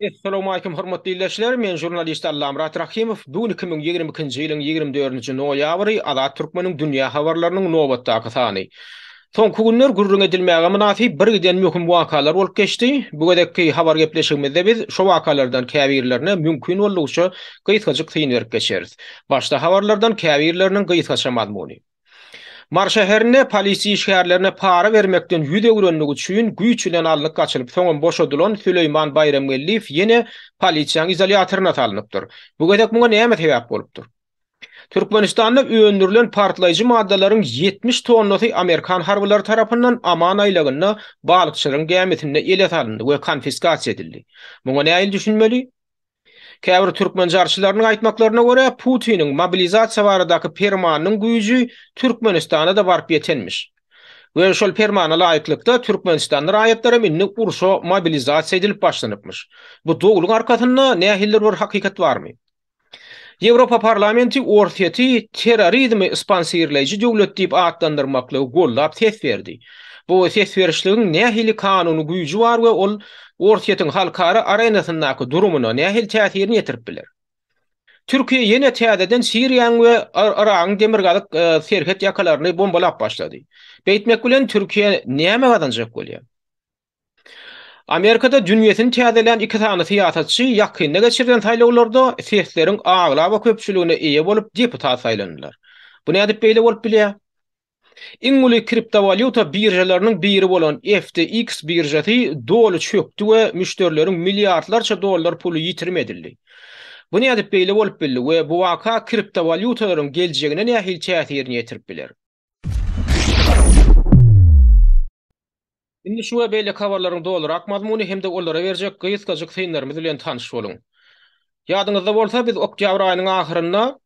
Essalawmalikim hormatly ildeşler, men žurnalist Allamyrat Rahymow. Bu gün 2022-nji ýylyň 24-nji noýabry Azat Türkmeniň dünýä habarlarynyň nobatdaky sany. Soňky günler gürrüň edilmäge mynasyp birgiden möhüm wakalar bolup geçdi. Bu gezekki habar gepleşigimizde biz şo wakalardan käbirlerine mümkin boldugyça gysgajyk syn berip geçeris. Başda habarlardan käbirleriniň gysgaça mazmuny. Mary şäherinde polisiýa işgärlerine para bermekden ýüz öwrenligi üçin güýç bilen alnyp gaçylyp, soňam boşadylan Süleýman Baýramgeldiýew ýene polisiýanyň izolýatoryna salnypdyr. Bu gezek muňa näme sebäp bolupdyr? Türkmenistanda öndürilen partlaýjy maddalaryň 70 tonnasy amerikan harbylary tarapyndan Aman aýlagynda balykçylaryň gämisinde ele salyndy we konfiskasiýa edildi. Muňa nähili düşünmeli? Käbir türkmen jarçylarynyň aýtmaklaryna görä, Putiniň mobilizasiýa baradaky permanynyň güýji Türkmenistana-da baryp ýetenmiş. We şol permana laýyklykda türkmenistanly raýatlaram indi urşa mobilizasiýa edilip başlanypmyş. Bu dowluň arkasynda nähilidir bir hakykat barmy? Ýewropa Parlamenti Orsýeti terrorizmi sponsirleýji döwlet diýip atlandyrmaklygy goldap ses berdi. Bu ses berişligiň nähili kanuny güýji bar we ol Orsýetiň halkara arenasyndaky durumyna nähili täsirini ýetirip biler? Türkiýe ýene täzeden Siriýanyň we Yragyň demirgazyk serhet ýakalaryny bombalap başlady. Beýtmek bilen Türkiýe näme gazanjak bolýar? Amerikada dünýesini täzelän iki sany syýasatçy ýakynda geçirilen saýlawlarda sesleriň aglaba köpçüligine eýe bolup deputat saýlandylar. Bu nädip beýle bolup bilýär? Iň uly kriptowalýuta biržalarynyň biri bolan FTX biržasy doly çökdi we müşderileriň milliardlarça dollar puly ýitirim edildi. Bu nädip beýle bolup bildi we bu waka kriptowalýutalaryň geljegine nähili täsirini ýetirip biler? Indi şu we beýleki habarlaryň dolurak mazmuny hem-de olara berjek gysgajyk synlarymyz bilen tanyş boluň. Ýadyňyzda bolsa, biz oktýabr aýynyň ahyrynda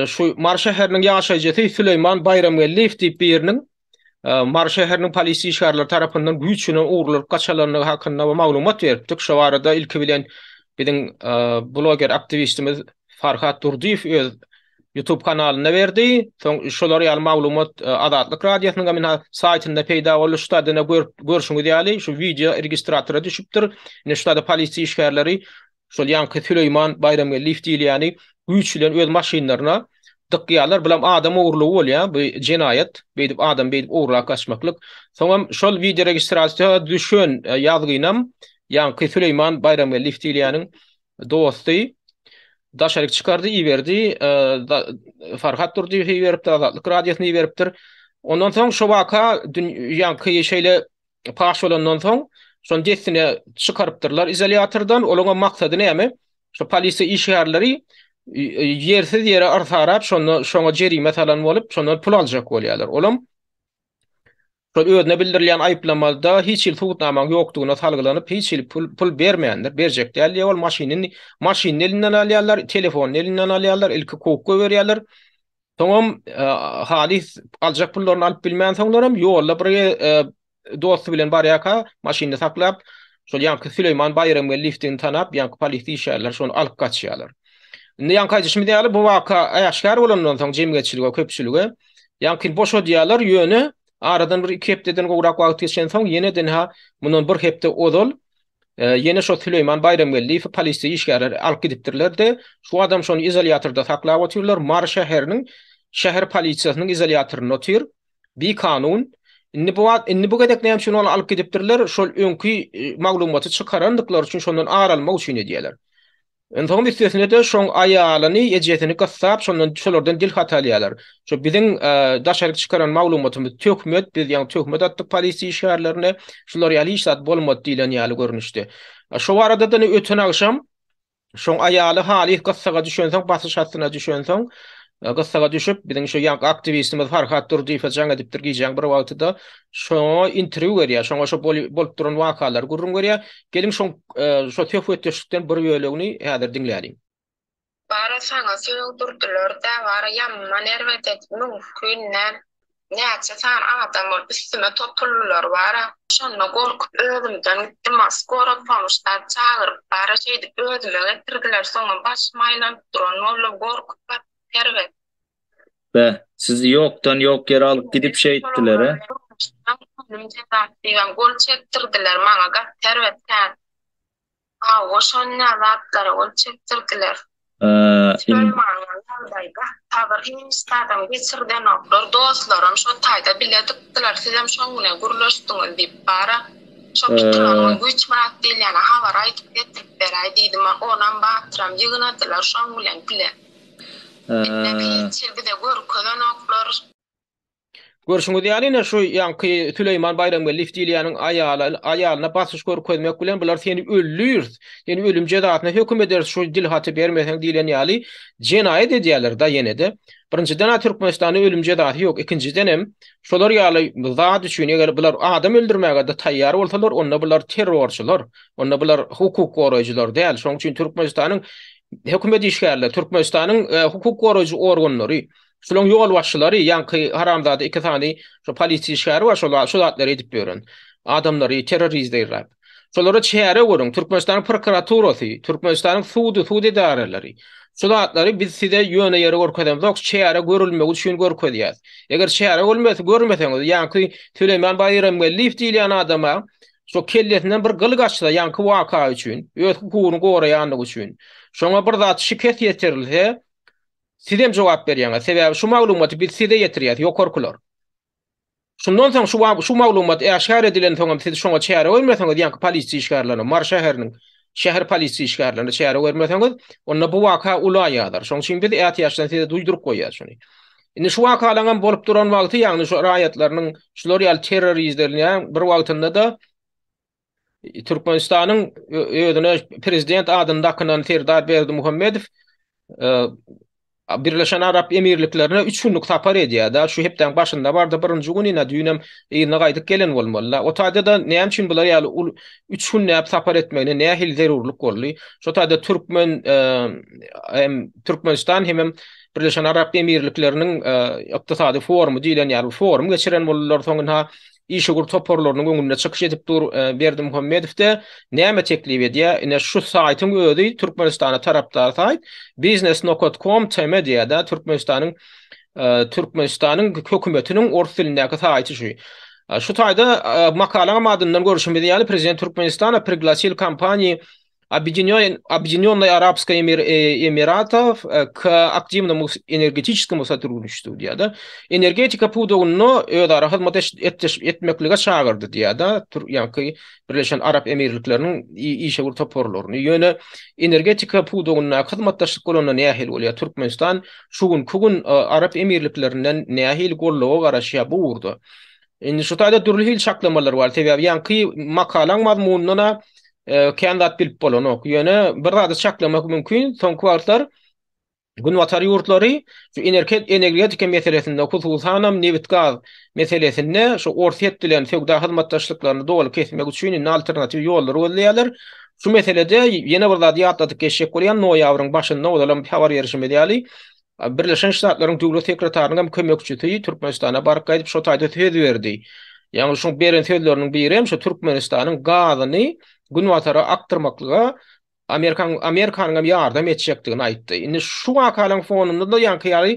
şu Mary şäheriniň ýaşaýjysy Süleýman Baýramgeldiýew diýip biriniň Mary şäheriniň polisiýa işgärleri tarapyndan güýç bilen ogurlanyp gaçylandygy hakynda maglumat beripdik. Şo barada ilki bilen biziň bloger aktiwistimiz Farhat Durdyýew öz YouTube kanalynda berdi. Soň şolar ýaly maglumat Azatlyk Radiosynyň hem ina saýtynda peýda boldy. Şu taýda ine görüp görşüňiz ýaly şu wideo registratora düşüpdir. Ine şu taýda polisiýa işgärleri şol ýaňky Süleýman Baýramgeldiýew diýilýäni güýç bilen öz maşynlaryna dykýarlar. Bulam adam ogurlygy bolýar. Bu jenaýat. Beýdip adam beýdip ogurlap gaçmaklyk. Soňam şol wideo registrasiýa düşen ýazgynam ýaňky Süleýman Baýramgeldiýew diýilýäniň dosty daşaryk çykardy, iberdi. Farhat Durdyýew iberipdir, Azatlyk Radiosyna iberipdir. Ondan soň şo waka ýaňky şeýle paş bolandan soň, şony dessine çykarypdyrlar izolýatordan. Olaryň maksady näme? Şo polisiýa işgärleri ýersiz ýere yrsarap, şonda şoňa jerime salan bolup, şondan pul aljak bolýarlar. Olam Şol özüne bildirilýän aýyplamada hiç hili subutnamaň ýokdugyna salgylanyp, hiç hili pul pul bermändir, berjek däl diýýär. Ol maşynyny maşynyny elinden alýarlar, telefonyny elinden alýarlar, ilki kowup goýberýärler. Soňam halys aljak pullaryny alyp bilmänsoňlaram ýolda bir dosty bilen barýarka maşynyny saklap, şol ýaňky Süleýman Baýramgeldiýewdigini tanap, ýaňky polisiýa işgärleri şony alyp gaçýarlar. Indi ýaňky aýdyşymyz ýaly bu waka äşgär bolandan soň jemgyýetçilige, köpçülige Ýaňkyny boşadýarlar, ýöne aradan bir iki hepdeden gowrak wagt geçensoň ýene-de ha mundan bir hepde ozal ýene şo Süleýman Baýramgeldiýewi polisiýa işgärleri alyp gidipdirler-de, şu adam şony izolýatorda saklap otyrlar, Mary şäheriniň şäher polisiýasynyň izolýatorynda otyr. Bikanun. Indi bu indi bu gezek näme üçin ony alyp gidipdirler? Şol öňki maglumaty çykarandyklary üçin şondan ar almak üçin edýärler. Onsoňam üstesine-de şoň aýalyny, ejesini gyssap, şondan şolardan dil hat alýarlar. Şo biziň daşaryk çykaran maglumatymyz töhmet, biz ýaňy töhmet atdyk polisiýa işgärlerine, şular ýaly hiç zat bolmady diýlen ýaly görnüşde. Şo barada-da öten agşam şoň aýaly halys gyssaga düşensoň, basyş astyna düşensoň, Gyssaga düşüp, biziň şu ýaňky aktiwistimiz Farhat Durdyýewe jaň edipdir gijäň bir wagtyda. Şoňa interwýu berýär, şoňa şo bolup duran wakalary gürrüň berýär. Geliň şoň şo söhbetdeşlikden bir bölegini häzir diňläliň. Bara saňa sögdürdiler-dä, bara ýaman erbet edip mümkin däl. Näçe sany adam bolup üstüme topuldylar bara. Şonda gorkup özümden gitdim. Skora pomşt zat çagyryp bara şeýdip özüme getirdiler. Soňam başym aýlanyp duran boldy. Gorkup gaty erbet. Beh, sizi ýokdan ýok ýere alyp gidip şeýtdiler-ä? Ölüm jezasy diýibem gol çekdirdiler maňa gaty erbet. Hawa şonda zatlara gol çekdirdiler. Süleýmanyň ýagdaýy gaty agyr hiç zadam geçirdenoklar dostlaram şo taýda bile dykdylar sizem şoň bilen gürleşdiňiz diýip bara şo pitiran gün Güýçmyrat diýilýäne habar aýdyp getirip beräý diýdim onam Batyram ýygnadylar şoň bilen bile. Indem hiç hili bize görkezenoklar. Görşüňiz ýaly ine şu ýaňky Süleýman Baýramgeldiýew diýilýäniň aýaly aýalyna basyş görkezmek bilen bular seni öldüris, seni ölüm jezasyna höküm ederis şu dil haty bermeseň diýlen ýaly jenaýat edýärler-da ýene-de. Birinjiden-ä Türkmenistanda ölüm jezasy ýok, ikinjidenem şolar ýaly zat üçin eger bular adam öldürmäge-de taýýar bolsalar onda bular terrorçylar, onda bular hukuk goraýjylar däl. Şonuň üçin Türkmenistanyň hökümet işgärleri, Türkmenistanyň hukuk goraýjy organlary Şulaň ýolbaşçylary ýaňky haramzada iki sany şo polisiýa işgäri bar şol şu zatlary edip ýören. Adamlary terrorizleýräp. Şolara çäre görüň. Türkmenistanyň prokuraturasy, Türkmenistanyň sudy, sud edaralary. Şu zatlary biz size ýöne ýere görkezemzok, çäre görülmegi üçin görkezýäs. Eger çäre görmesi görmeseňiz, ýaňky Süleýman Baýramgeldiýew diýilýän adama şo kellesinden bir gyl gaçsa ýaňky waka üçin, öz hukugyny goraýanlygy üçin, şoňa bir zat şikes ýetirilse, Sizem jogap berýäňiz. Sebäbi şu maglumaty biz size ýetirýäs, ýokarkylar. Şundan soň şu şu maglumat äşgär edilensoňam siz şoňa çäre görmeseňiz, ýaňky polisiýa işgärlerine, Mary şäheriniň şäher polisiýa işgärlerine çäre görmeseňiz, onda bu waka ula ýazar. Şonuň üçin biz ätiýaçdan size duýduryp goýýas şuny. Indi şu wakalaryňam bolup duran wagty, ýagny şu raýatlarynyň şular ýaly terrorizlenýän bir wagtynda-da Türkmenistanyň özüne prezident adyny dakynan Serdar Berdimuhamedow e, Birleşen Arap Emirliklerine 3 günlük sapar edýär-de. Şu hepdäň başynda bardy birinji gün ine düýnem yzyna gaýdyp gelen bolmaly. O taýda-da näme üçin bular ýaly 3 günläp sapar etmegine nähili zerurlyk boldy? Şo taýda türkmen e, hem Türkmenistan hemem Birleşen Arap Emirlikleriniň e, ykdysady forumy diýlen ýaly forum geçiren boldular. Soňra işewür toparlarynyň öňünde çykyş edip dur Berdimuhamedowde näme teklip edýär? Ine şu saýtyň özi Türkmenistana tarapdar saýt business nokat com tm diýýär-de Türkmenistanyň Türkmenistanyň hökümetiniň ors dilindäki saýty şu. Şu taýda makalaň adyndan görşümiz ýaly prezident Türkmenistana priglasil kompaniýi Obъединенной Арабской Эмиратов k aktiwnому energetiçeskomu sotrudniçestwu diýýär-de. Energetika pudagynda özara hyzmat etmeklige çagyrdy diýýär-de, ýaňky Birleşen Arap Emirlikleriniň işewür toparlaryny. Ýöne energetika pudagyndaky hyzmatdaşlyk bolanda nähili bolýar? Türkmenistan şu günki gün Arap Emirliklerinden nähili goldawa garaşýar bu ugurda? Indi şu taýda dürli hili çaklamalar bar. Sebäbi ýaňky makalaň mazmunyndan-a kän zat bilip bolanok. Ýöne bir zady çaklamak mümkin, soňky wagtlar Günbatar ýurtlary şu energetika meselesinde, hususanam nebit-gaz meselesinde şu Orsýet bilen söwda hyzmatdaşlyklaryny doly kesmek üçin indi alternatiw ýollary gözleýärler. Şu meselede ýene bir zady ýatladyp geçjek bolýan, noýabryň başynda ozalam habar berişimiz ýaly, Birleşen Ştatlaryň Döwlet sekretarynyň hem kömekçisi Türkmenistana baryp gaýdyp şo taýda söz berdi. Ýagny şoň beren sözleriniň biri hem şo Türkmenistanyň gazyny günbatara akdyrmaklyga Amerikan Amerikanyň hem ýardam etjekdigini aýtdy. Indi şu wakalaryň fonunda-da ýaňky ýaly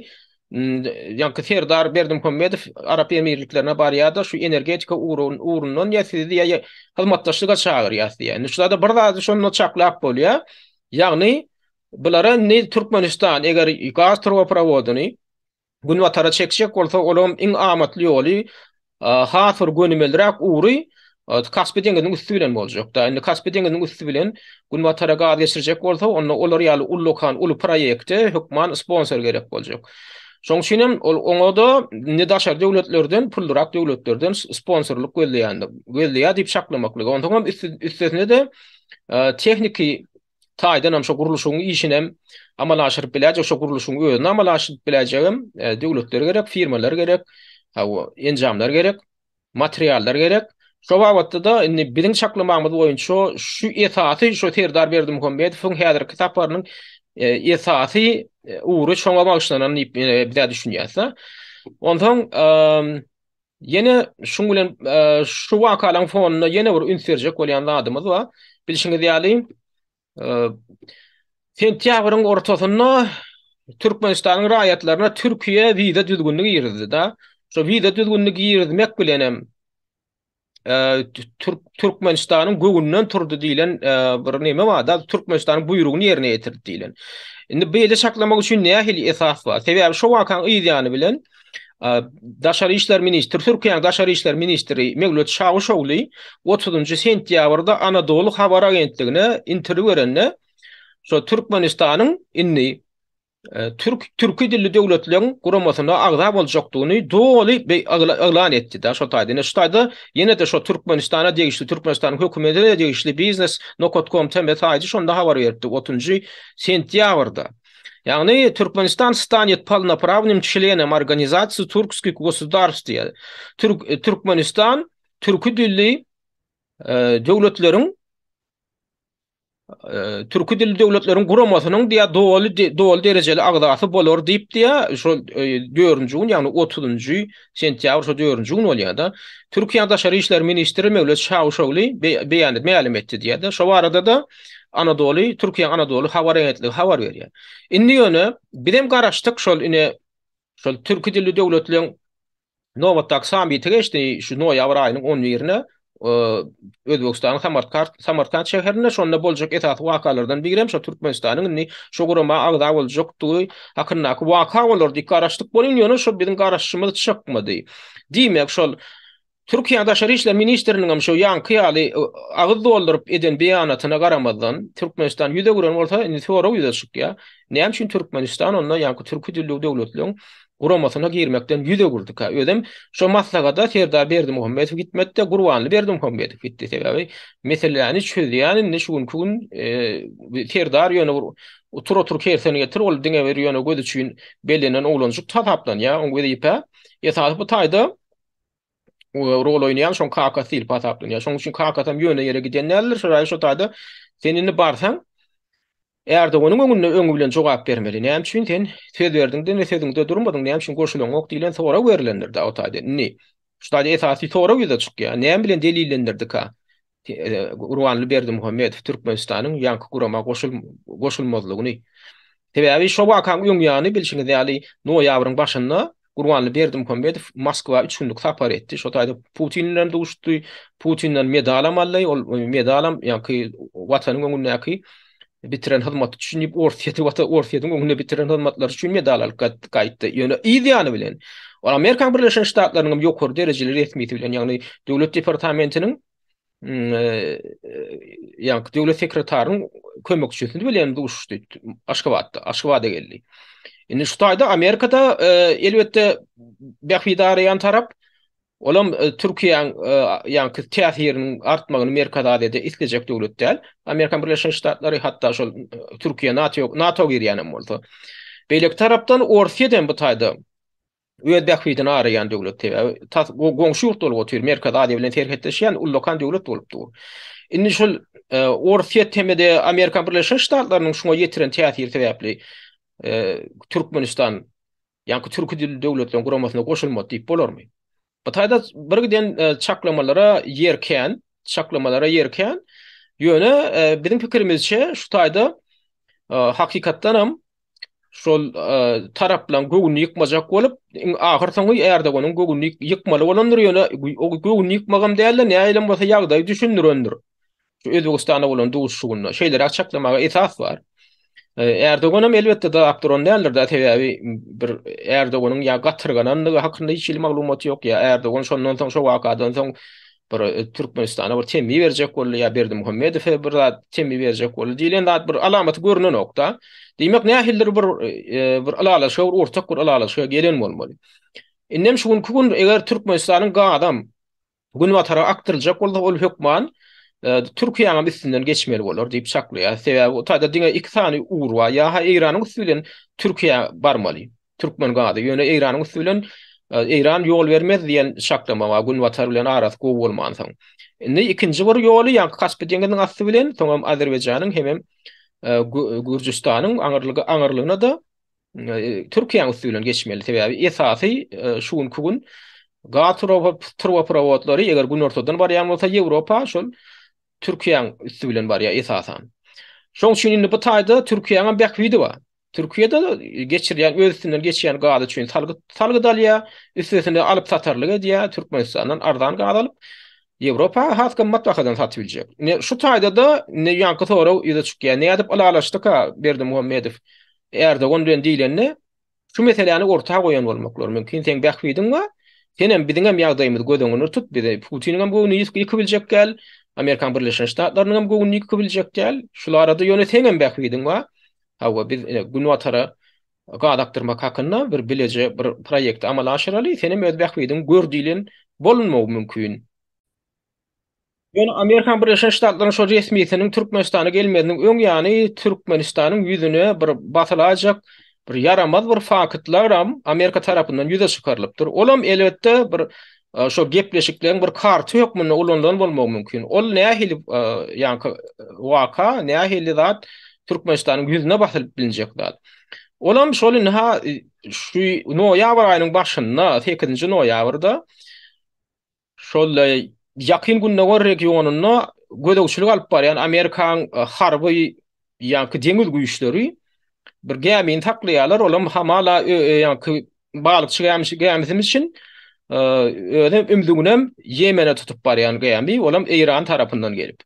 ýaňky Serdar Berdimuhamedow Arap Emirliklerine barýar-da şu energetika ugrundan ýa sizi diýýär hyzmatdaşlyga çagyrýas diýýär. Indi şurada bir zady şonda çaklap bolýar. Ýagny Bulara indi Türkmenistan eger gaz turbaprowodyny günbatara çekjek bolsa, olaryň iň amatly ýoly has bir gönümelräk ugry Kaspi deňiziniň üsti bilen boljak-da. Indi Kaspi deňiziniň üsti bilen günbatara gaz geçirjek bolsa, onda olar ýaly ullakan uly proýekte hökman sponsor gerek boljak. Şonuň üçin hem ol oňa-da indi daşary döwletlerden, pullurak döwletlerden sponsorlyk gözleýändir, gözleýär diýip çaklamaklyk. Onsoň hem üstesine-de tehniki taýdanam şo gurluşygyň işinem amala aşyryp biläýjek, şo gurluşygyň özüni amala aşyryp biläýjegem e, döwletler gerek, firmalar gerek, hawa, enjamlar gerek, materiallar gerek. Şo babatda-da indi biziň çaklamamyz boýunça şu esasy şo Serdar Berdimuhamedowyň häzirki saparynyň e, esasy e, ugry şoňa bagyşlanan diýip bizä düşünýäs-de. Onsoň ýene şuň bilen şu wakalaryň fonunda ýene bir üns berjek bolýan zadymyz bar. Bilşiňiz ýaly, sentýabryň ortasynda Türkmenistanyň raýatlaryna Türkiýe wiza düzgünini girizdi-de. Şo wiza düzgünini girizmek bilen hem. Türk Türkmenistanyň göwünden turdy diýlen bir neme bar da, Türkmenistanyň buýrugyny ýerine ýetirdi diýlen. Indi beýle çaklamak üçin nähili esas bar? Sebäbi şo wakaň yz ýany bilen Daşary işler ministri, Türkiýäniň daşary işler ministri Mewlüt Çawuşogly 30-njy sentýabrda Anadolu habar agentligine interwýu berende şo Türkmenistanyň indi Türk türki dilli döwletleriň guramasyna agza boljakdygyny doly yglan etdi da şo taýda. Ine şu taýda ýene-de şo Türkmenistana degişli, Türkmenistanyň hökümetine degişli biznes nokat kom tm saýty şonda habar beripdi 30-njy sentýabrda. Ýagny Türkmenistan stanет polnoprawnym çlenem organizasiýi turkskih gosudarstw diýýär. Türk Türkmenistan türki dilli döwletleriň Türki dilli döwletleriň guramasynyň diýýär doly doly derejeli agzasy bolar diýip diýýär şol dördünji gün ýagny otuzynjy sentýabr şo dördünji gün bolýar-da. Türkiýäniň daşary işler ministri Mewlüt Çawuşogly beýan mälim etdi diýýär-de. Şo barada-da Anadoly Türkiýäniň Anadoly habar agentligi habar berýär. Indi ýöne bizem garaşdyk şol ine şol türki dilli döwletleriň Nobatdaky sammiti geçdi şu noýabr aýynyň on birine Özbegistanyň Samarkant Samarkant şäherinde. Şonda boljak esasy wakalardan birem şo Türkmenistanyň indi şo gurama agza boljakdygy hakyndaky waka bolar diýip garaşdyk welin, ýöne şo biziň garaşyşymyz çykmady. Diýmek, şol Türkiýäniň daşary işler ministriniň hem şo ýaňky ýaly agyz dolduryp eden beýanatyna garamazdan, Türkmenistan ýüz öwüren bolsa, indi sorag ýüze çykýar. Näme üçin Türkmenistan onda ýaňky türki dilli döwletleriň guramasyna girmekden ýüz öwürdikä? Özem şo maslahata Serdar Berdimuhamedow gitmedi-de, Gurbanly Berdimuhamedow gitdi. Sebäbi meseläni çözýän indi şu günki gün Serdar ýöne bir otur-otur kerseni getir, ol diňe bir ýöne göz üçin bellenen oglanjyk hasaplanýar, oň wezipe esasy bu taýda rol oýnaýan şoň kakasy diýlip hasaplanýar. Şoň üçin kakasam ýöne ýere giden däldir. Şoraý şo taýda sen indi barsaň Erdoganyň öňünde öňi bilen jogap bermeli. Näme üçin sen söz berdiň-de, sözüňde durmadyň, näme üçin goşulaňok diýlen sorag berlendir-de o taýda. Indi şu taýda esasy sorag ýüze çykýar. Näme bilen delillendirdika Gurbanguly Berdimuhamedow Türkmenistanyň ýaňky gurama goşulmazlygyny? Sebäbi şo wakaň öň ýany bilşiňiz ýaly noýabryň başynda Gurbanly Berdimuhamedow Moskwa üç günlük sapar etdi. Şo taýda Putin bilen duşdy. Putinden medalam aldy. Ol medalam ýaňky Watanyň öňündäki bitiren hyzmaty üçin diýip Orsýeti wata Orsýetiň öňünde bitiren hyzmatlary üçin medal alyp gaýtdy. Ýöne yz ýany bilen ol Amerikanyň Birleşen Ştatlarynyň hem ýokary derejeli resmisi bilen, ýagny Döwlet departamentiniň ýaňky döwlet sekretarynyň kömekçisi bilen duşuşdy Aşgabatda, Aşgabada geldi. Indi şu taýda Amerikada elbetde bähbit araýan tarap olam Türkiýäň ýaňky täsiriniň artmagyny Merkezi Aziýada islejek döwlet däl. Amerikan Birleşen Ştatlary hatda şol Türkiýe NATO NATO girýän hem bolsa. Beýleki tarapdan Orsýet hem bu taýda öz bähbidini araýan döwlet sebäbi tas goňşy ýurt bolup otyr, Merkezi Aziýa bilen serhetleşýän ullakan döwlet bolup dur. Indi şol e, Orsýet hem-de Amerika Birleşen Ştatlarynyň şuňa ýetiren täsiri sebäpli e, Türkmenistan ýaňky türki dilli döwletleriň guramasyna goşulmady diýip bolarmy? Bu taýda bir giden e, çaklamalara ýer kän, çaklamalara ýer kän. Ýöne biziň pikirimizçe şu taýda hakykatdan hem şol taraplaryň göwnüni ýykmajak bolup, iň ahyr soňy Erdoganyň göwnüni ýykmaly bolandyr, ýöne o göwnüni ýykmagam däl-de, nähilem bolsa ýagdaýy düşündirendir. Şu Özbegistanda bolan duşuşygynda şeýleräk çaklamaga esas bar. Erdoganam elbetde dagap duran däldir-de, sebäbi bir Erdoganyň ýa gatyrganandygy hakynda hiç hili maglumat ýok, ýa Erdogan şondan soň, şo wakadan soň bir e, Türkmenistana bir temmi berjek boldy ýa Berdimuhamedowa bir zat temmi berjek boldy diýlen zat bir alamaty görünenok-da. Diýmek nähilidir bir e, bir ylalaşyga, bir ortak bir ylalaşyga gelen bolmaly. Indem şu günki gün eger Türkmenistanyň gazam günbatara akdyryljak bolsa ol hökman e, Türkiýäniň hem üstünden geçmeli bolar diýip çaklaýar. Sebäbi o taýda diňe iki sany ugur bar. Ýa-ha Eýranyň üsti bilen Türkiýä barmaly. Türkmen gazy. Ýöne Eýranyň üsti bilen e, Eýran ýol bermez diýen çaklama bar, Günbatar bilen arasy gowy bolmansoň. Indi ikinji bir ýoly ýaňky Kaspi deňiziniň asty bilen, soňam Azerbaýjanyň hemem e, Gürjüstanyň aňyrlygy aňyrlygyna-da e, Türkiýäniň üsti bilen geçmeli. Sebäbi esasy şu günki gün gaz turbaprowotlary eger günortadan barýan bolsa Ýewropa şol Türkiýäniň üsti bilen barýar esasan. Şoň üçin indi bu taýda Türkiýäniň hem bähbidi bar. Türkiýede geçirýän öz üstünden geçýän gaz üçin salgyt salgyt alýar, üstesine alyp satarlyk edýär, Türkmenistandan arzan gaz alyp. Ýewropa has gymmat bahadan satyp biljek. Ine şu taýda-da indi ýaňky sorag ýüze çykýar. Nädip ylalaşdyka Berdimuhamedow Erdogan bilen diýlende, şu meseläni orta goýan bolmaklary mümkin. Seň bähbidiň bar. Senem biziňem ýagdaýymyzy göz öňünde tut. Bize Putiniňem göwnüni ýykyp biljek däl. Amerikan Birleşen Ştatlarynyňam göwnüni ýykyp biljek däl. Şul arada ýöne seňem bähbidiň bar. Hawa biz ine Günbatara gaz akdyrmak hakynda bir bileje bir proýekti amala aşyraly, senem öz bähbidiňi gör diýlen bolunmagy mümkin. Ýöne Amerikan Birleşen Ştatlarynyň şol resmisiniň Türkmenistana gelmeziniň öň ýany Türkmenistanyň ýüzüne bir basylaýjak bir ýaramaz bir faktlaram Amerika tarapyndan ýüze çykarylypdyr. Olam elbetde bir şol gepleşikleriň bir karty hökmünde ulanylan bolmagy mümkin. Ol nähili ýaňky waka, nähili zat Türkmenistanyň ýüzüne basylyp bilinjek zat. Olam şol indi-ha şu noýabr aýynyň başynda, sekizinji noýabrda şol Ýakyn Gündogar regionynda gözegçilik alyp barýan Amerikan harby ýaňky deňiz güýçleri bir gämini saklaýarlar. Olam hamala ýaňky balykçy gämisi gämisi üçin özem ümzüginem Ýemene tutup barýan gämi, olam Eýran tarapyndan gelip.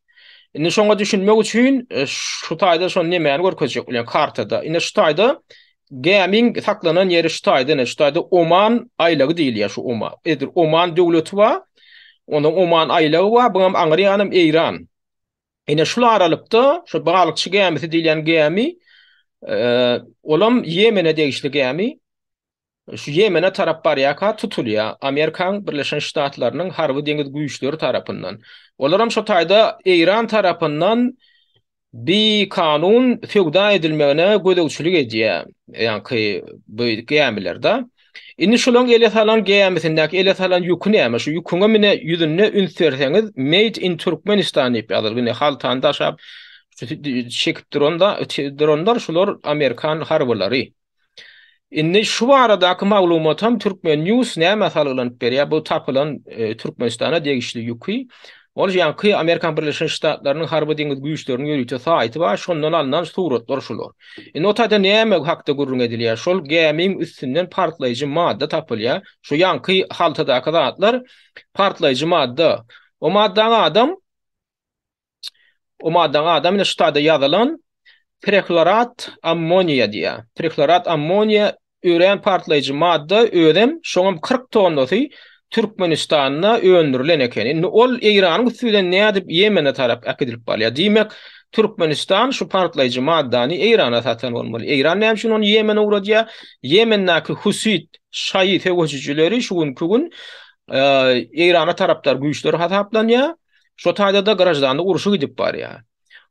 Indi şoňa düşünmek üçin şu taýda şo nemäni görkezjek bolýan kartada. Indi şu taýda gämiň saklanan ýeri şu taýda, ine şu taýda Oman aýlagy diýilýär şu Oman. Edil Oman döwleti bar. Ondan Oman aýlagy bar, buňam aňry ýanam Eýran. Ine şul aralykda şu balykçy gämisi diýilýän gämi, olam Ýemene degişli gämi. Şu Ýemene tarap barýarka tutulýar Amerikan Birleşen Ştatlarynyň harby deňiz güýçleri tarapyndan. Olaram şo taýda Eýran tarapyndan bikanun söwda edilmegine gözegçilik edýär, ýaňky bu gämilerde. Indi şolaň ele salan gämisindäki ele salan ýüki näme? Şu ýüküňem ine ýüzünde üns berseňiz Made in Turkmenistan diýip ýazylgy. Ine haltany daşap çekip duran duranlar şular amerikan harbylary. Indi şu baradaky maglumatam Turkmen News nämä salgylanyp berýär? Bu tapylan Türkmenistana degişli ýüki. Ol ýaňky Amerikan Birleşen Ştatlarynyň harby deňiz güýçleriniň ýörite saýty bar, şondan alnan suratlar şular. Indi o taýda näme hakda gürrüň edilýär? Şol gämiň üstünden partlaýjy madda tapylýar. Şu ýaňky haltadaky zatlar partlaýjy madda. O maddaň adam O maddaň adam ine şu taýda ýazylan trihlorat ammoniýa diýýär. Trihlorat ammoniýa örän partlaýjy madda, özem şoňam 40 tonnasy Türkmenistanda öndürilen eken. Indi ol Eýranyň üsti bilen nädip Ýemene tarap äkidilip barýar? Diýmek, Türkmenistan şu partlaýjy maddany Eýrana satan bolmaly. Eýran näme üçin ony Ýemene ugradýar? Ýemendäki husit, şaýy söweşijileri şu günki gün Eýrana tarapdar güýçler hasaplanýar. Şo taýda-da graždanlyk urşy gidip barýar.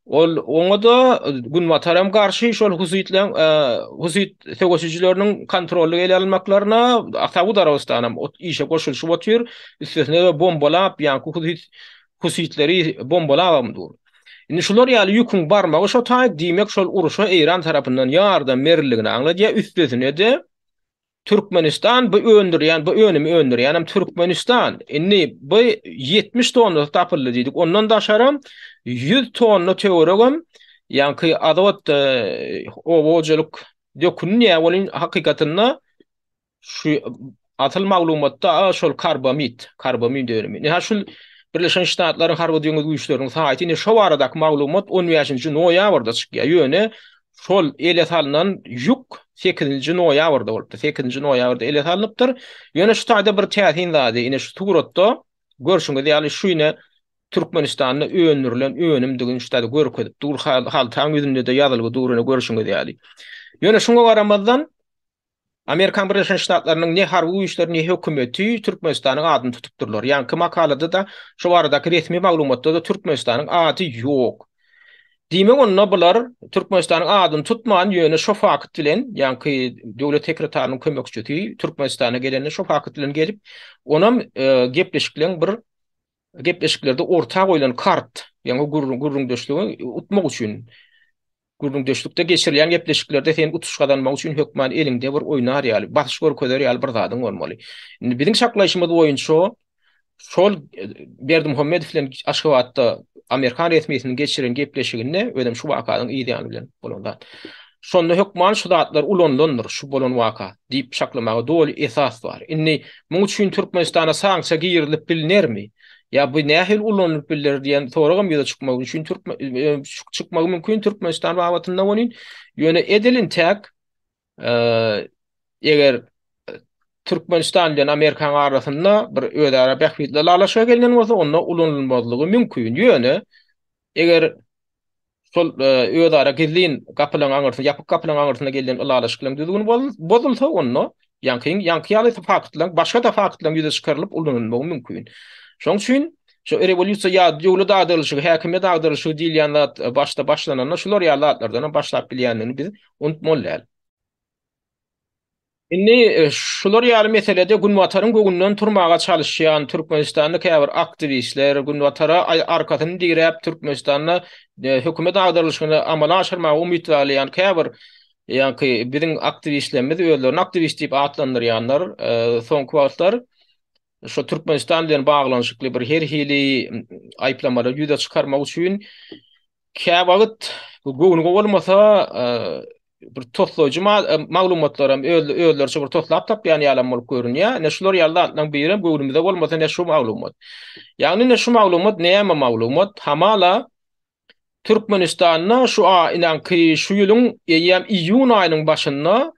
Ol oňa-da Günbataram garşy şol husitleň husit söweşijileriniň kontrollyk ele almaklaryna Saud Arabystanam işe goşulyşyp otyr. Üstesine-de bombalap, ýaňky husit husitleri bombalabam dur. Indi şular ýaly ýüküň barmagy şo taý, diýmek şol urşa Eýran tarapyndan ýardam berildigini aňladýar. Üstesine-de Türkmenistan bu öndürýän, bu önümi öndürýänem Türkmenistan. Indi bu 70 tonnasy tapyldy diýdik. Ondan daşaram 100 tonna töweregem ýaňky azot e, oba hojalyk döküni näme welin hakykatynda şu asyl maglumatda şol karbamid, karbamid önümi. Ine şu Birleşen Ştatlaryň harby deňiz güýçleriniň saýty ine şo baradaky maglumat 15-nji noýabrda çykýar. Ýöne Şol ele salnan ýük sekizinji noýabrda bolupdyr. Sekizinji noýabrda ele salnypdyr. Ýöne şu taýda bir täsin zady, ine şu suratda görşüňiz ýaly şu ine Türkmenistanda öndürilen önümdigini şu taýda görkezip dur. Haltaň ýüzünde-de ýazylgy dur ine görşüňiz ýaly. Ýöne şuňa garamazdan Amerikan Birleşen Ştatlarynyň ne harby güýçleri, ne hökümeti Türkmenistanyň adyny tutup durlar. Ýaňky makalada-da, şu baradaky resmi maglumatda-da Türkmenistanyň ady ýok. Diýmek onda bular Türkmenistanyň adyny tutman, ýöne şo fakt bilen, ýaňky döwlet sekretarynyň kömekçisi Türkmenistana gelende şo fakt bilen gelip, onam gepleşikleň bir gepleşiklerde orta goýlan kart, ýaňy gürrüňdeşligi utmak üçin Gürrüňdeşlikde geçirilýän gepleşiklerde sen utuş gazanmak üçin hökman eliňde bir oýnar ýaly, basyş görkezer ýaly bir zadyň bolmaly. Indi biziň çaklaýşymyz boýunça şol Berdimuhamedow bilen Aşgabatda amerikan resmisiniň geçiren gepleşiginde, özem şu wakanyň yz ýany bilen bolan zat. Şonda hökman şu zatlar ulanylandyr, şu bolan waka diýip çaklamaga doly esas bar. Indi muň üçin Türkmenistana sanksiýa girizilip bilnermi? Ýa bu nähili ulanylyp bilner diýen soragam ýüze çykmagy üçin türkmen çykmagy mümkin Türkmenistan babatynda welin, ýöne edil intäk eger Türkmenistan bilen Amerikanyň arasynda bir özara bähbitli ylalaşyga gelnen bolsa, onda ulanylmazlygy mümkin. Ýöne eger şol özara gizlin gapylaryň aňyrsynda, ýapyk gapylaryň aňyrsynda gelnen ylalaşyklaryň düzgüni bozulsa, onda ýaňky ýaňky ýaly faktlaryň, başga-da faktlaryň ýüze çykarylyp ulanylmagy mümkin. Şonuň üçin şu rewolýusiýa ýa döwlet agdarylyşygy, häkimiýet agdarylyşygy diýilýän zat başda başlananda şular ýaly zatlardan hem başlap bilýändigini biz unutmaly däl. Indi şular ýaly meselede Günbataryň göwünden turmaga çalyşýan Türkmenistanda käbir aktiwistler, Günbatara arkasyny diräp Türkmenistanda hökümet agdarylyşygyny amala aşyrmaga umyt baglaýan käbir ýaňky biziň aktiwistlerimiz özlerini aktiwist diýip atlandyrýanlar soňky wagtlar şu Türkmenistan bilen baglanyşykly bir her hili aýyplamalary ýüze çykarmak üçin käwagt göwnüňe bolmasa bir toslaýjy maglumatlar hem özleriçe bir toslap tapýan ýalam bolup görünýär. Ine şular ýaly zatlaryň birem göwnümize bolmasa ine şu maglumat. Ýagny ine şu maglumat näme maglumat? Hamala Türkmenistanda şu inaňky şu ýylyň eýýäm iýun aýynyň başynda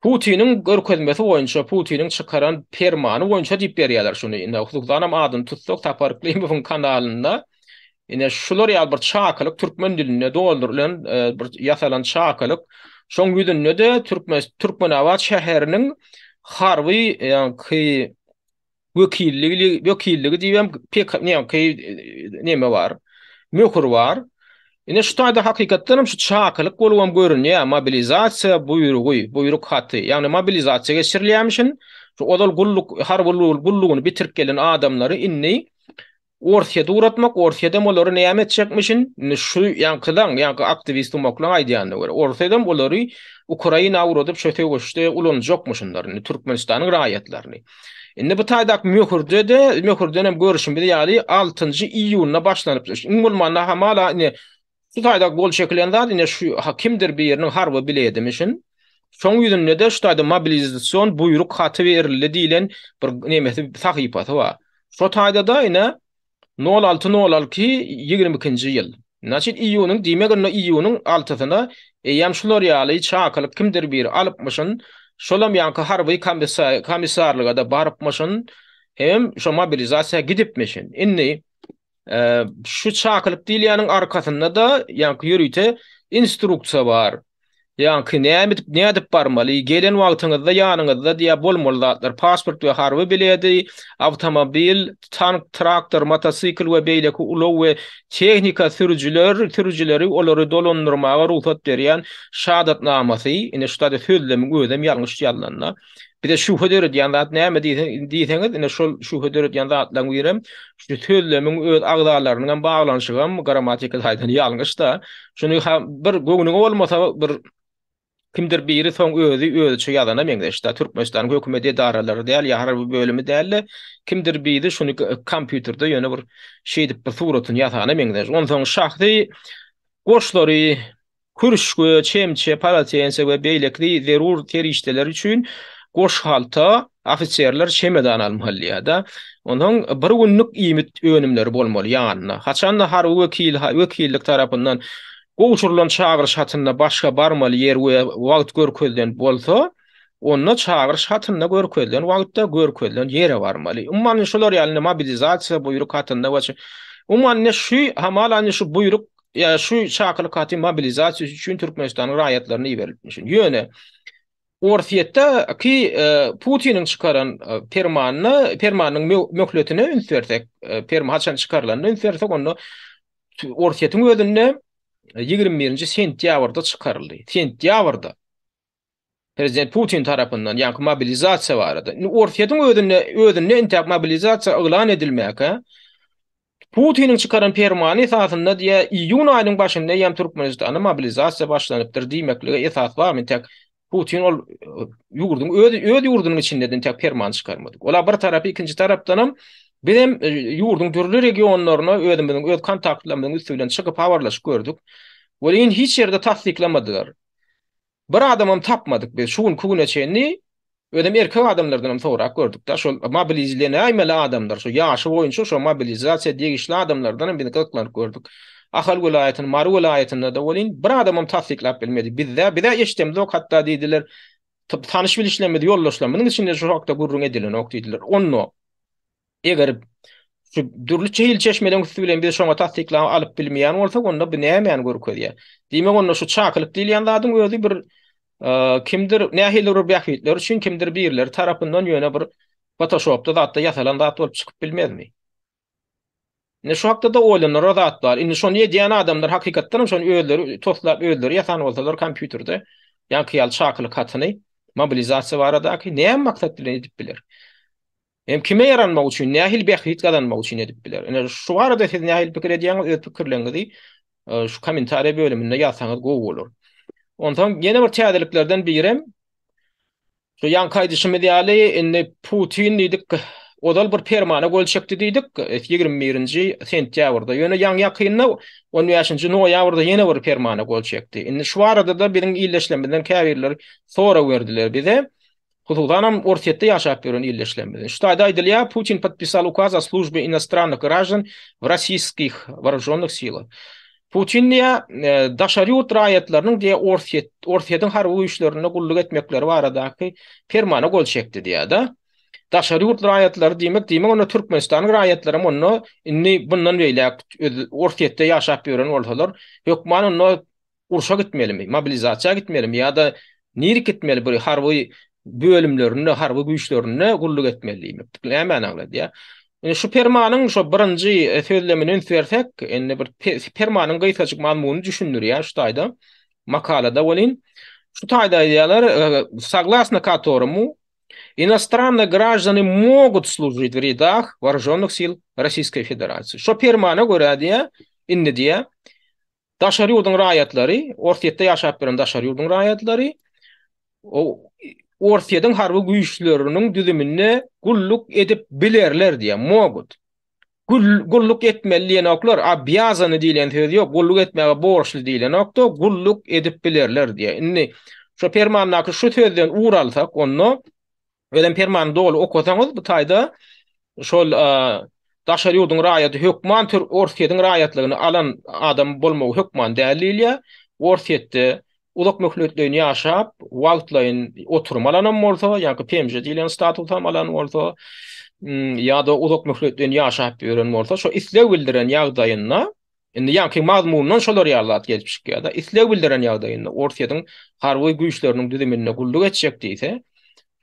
Putiniň görkezmesi boýunça, Putiniň çykaran permany boýunça diýip berýärler şuny. Ine, hususanam adyny tutsak, Sapar Yklimowyň kanalynda ine şular ýaly bir çakylyk türkmen dilinde doldurylan e, bir ýasalan çakylyk. Şoň ýüzünde-de Türkmen Türkmenabat şäheriniň harby ýaňky wekilligi wekilligi diýibem pek näme neme bar. Möhür bar. Ine şu taýda hakykatdan hem şu çakylyk bolubam görünýär, mobilizasiýa buýrugy, buýruk haty. Ýagny mobilizasiýa geçirilýärmişin. Şu ozal gulluk, harby gullugyny bitirip gelen adamlary indi Orsýete ugratmak, Orsýedem olary näme etjekmişin? Indi şu ýaňkylaň, ýaňky aktiwist umaklaň aýdýanyna görä, Orsýedem olary Ukraina ugradyp şo söweşde ulanjakmyşynlar indi Türkmenistanyň raýatlaryny. Indi bu taýdaky möhürde-de, möhürdenem görşümiz ýaly altynjy iýunda başlanypdyr. Iň bolmanda hamala indi Şu taýda gol çekilen zat ine şu kimdir biriniň harby biledimişin. Şoň ýüzünde-de şu taýda mobilizasion buýruk haty berildi diýlen bir nemesi sahypasy bar. Şo taýda-da ine nol alty nol alty 22-nji ýyl. Naçit iýunyň diýmek onda iýunyň altysyna eýýäm şular ýaly çakylyk kimdir biri alypmyşyn. Şolam ýaňky harby komissarlyga-da barypmyşyn. Hemem şo mobilizasiýa gidipmişin. Indi Şu çakylyk diýilýäniň arkasynda-da ýaňky ýörite instruksiýa bar. Ýaňky näme edip, nädip barmaly, gelen wagtyňyzda ýanyňyzda diýä bolmaly zatlar, pasport we harby biledi, awtomobil, tank, traktor, motosikl we beýleki ulag we tehnika sürüjiler, sürüjileri olary dolandyrmaga rugsat berýän şahadatnamasy, ine şu taýda sözlemiň özem ýalňyş ýazylanda. Bize şübhe döredýän zat näme diýseňiz, ine şol şübhe döredýän zatlaryň birem şu sözlemiň öz agzalarynyň hem baglanyşygam grammatika taýdan ýalňyş-da. Şuny bir göwnüňe bolmasa bir kimdir biri soň özi özüçe ýazana meňzeş-de. Türkmenistanyň hökümet edaralary däl ýa harby bölümi däl-de, kimdir biri şuny kompýuterde ýöne bir şeýdip bir suratyny ýasana meňzeş. Onsoň şahsy goşlary Kürüşge, çemçe, polotense we beýleki zerur serişdeler üçin goşhalta, ofiserler çemedan almaly ýa-da onsoň bir günlük iýmit önümleri bolmaly ýanynda. Haçanda harby wekil wekillik tarapyndan gowşurylan çagyryş hatynda başga barmaly ýer we wagt görkezilen bolsa, onda çagyryş hatynda görkezilen wagtda görkezilen ýere barmaly. Umuman şular ýaly indi mobilizasiýa buýruk hatynda we umuman indi şu hamala indi şu buýruk Ýa şu çakylyk haty mobilizasiýa üçin Türkmenistanyň raýatlaryna iberilipmişin. Ýöne Orsýetdeki e, Putiniň çykaran e, permanyna, permanyň möhletine üns bersek, e, perman haçan çykarylanyna üns bersek, onda Orsýetiň özünde 21-nji sentýabrda çykaryldy. Sentýabrda Prezident Putin tarapyndan, ýaňky mobilizasiýa barada. Indi Orsýetiň özünde özünde entäk mobilizasiýa yglan edilmäkä, Putiniň çykaran permany esasynda diýä iýun aýynyň başynda eýýäm Türkmenistanda mobilizasiýa başlanypdyr diýmeklige esas barmy entäk Putin ol ýurduň öz öz ýurdunyň içinde entäk perman çykarmadyk. Ola bir tarapy ikinji tarapdanam bizem ýurduň dürli regionlaryna özümiziň öz kontaktlarymyzyň üsti bilen çykyp habarlaşyp gördük. Welin hiç ýerde tassyklamadylar. Bir adamam tapmadyk biz şu günki güne çenli. Özem erkek adamlardan hem sorap gördük-de, şol mobilizlenäýmeli adamlar, şo ýaşy boýunça şo mobilizasiýa degişli adamlardan hem biz gyzyklanyp gördük. Ahal welaýatyny, Mary welaýatynda-da welin bir adamam tassyklap bilmedi. Bizde, biz-ä eşidemzok hatda diýdiler. Tanyş-bilişlerimiz, ýoldaşlarymyzyň içinde şu hakda gürrüň edilenok diýdiler. Onda Eger şu dürli hili çeşmeleriň üsti bilen biz şoňa tassyklama alyp bilmeýän bolsak, onda bu nämäni görkezýär? Diýmek, onda şu çakylyk diýilýän zadyň özi bir kimdir nähilidir bir bähbitler üçin kimdir birileri tarapyndan ýöne bir fotoşopda zatda ýasalan zat bolup çykyp bilmezmi? Indi şu hakda-da oýlanara zat bar. Indi şony edýän adamlar hakykatdan hem şony özleri toslap özleri ýasan bolsalar kompýuterde ýaňky ýaly çakylyk hatyny mobilizasiýa baradaky näme maksat bilen edip biler? Hem kime ýaranmak üçin, nähili bähbit gazanmak üçin edip biler? Ine, şu barada siz nähili pikir edýäňiz, öz pikirleriňizi şu kommentariýa bölüminde ýazsaňyz gowy bolar. Onsoň ýene bir täzeliklerden birem şu ýaňky aýdyşymyz ýaly, indi Putin diýdik, ozal bir permana gol çekdi diýdik, 21-nji sentýabrda. Ýöne ýaňy-ýakynda 15-nji noýabrda ýene bir permana gol çekdi. Indi şu barada-da biziň ildeşlerimizden käbirleri sorag berdiler bize. Hususanam Orsýetde ýaşap ýören ildeşlerimiz. Şu taýda aýdylýar, Putin podpisal ukaz o slujbe inostrannych graždan w rossiýskih woružonnych silach. Putin diýýär, daşary ýurt raýatlarynyň diýýär Orsýet, Orsýetiň harby güýçlerinde gulluk etmekleri baradaky permana gol çekdi diýýär-de. Daşary ýurt raýatlary diýmek, diýmek onda Türkmenistanyň raýatlaram onda indi bundan beýläk Orsýetde ýaşap ýören bolsalar, hökman onda urşa gitmelimi, mobilizasiýa gitmelimi ýa-da nirik gitmeli bir harby bölümlerinde, harby güýçlerinde gulluk etmeli diýmeklik nämäni aňladýar? Indi şu permanyň şo birinji e, sözlemine üns bersek, indi bir permanyň gysgajyk mazmunyny düşündirýär şu taýda makalada welin şu taýda aýdýarlar, e, согласно которому иностранные граждане могут служить в рядах вооруженных сил Российской Федерации. Şo permana görä diýä, indi diýä, Daşary ýurduň raýatlary, Orsýetde ýaşap ýören daşary ýurduň raýatlary Orsýetiň harby güýçleriniň düzüminde gulluk edip bilerler diýýär, mogut. Gulluk etmeli diýenoklar, obýazany diýlen söz ýok, gulluk etmäge borçly diýlenok-da, gulluk edip bilerler diýýär. Indi şu permandaky şu sözden ugur alsak, onda Özem permany doly okasaňyz bu taýda şol daşary ýurduň raýaty hökman tür Orsýetiň raýatlygyny alan adam bolmagy hökman däl diýilýär. Orsýetde uzak möhletleýin ýaşap, wagtlaýyn oturum alanam bolsa, ýaňky PMJ diýlen statusam alan bolsa, ýa-da uzak möhletleýin ýaşap ýören bolsa, şo isleg bildiren ýagdaýynda Indi ýaňky mazmundan şolar ýaly zat gelip çykýar-da, isleg bildiren ýagdaýynda Orsýetiň harby güýçleriniň düzüminde gulluk etjek diýse,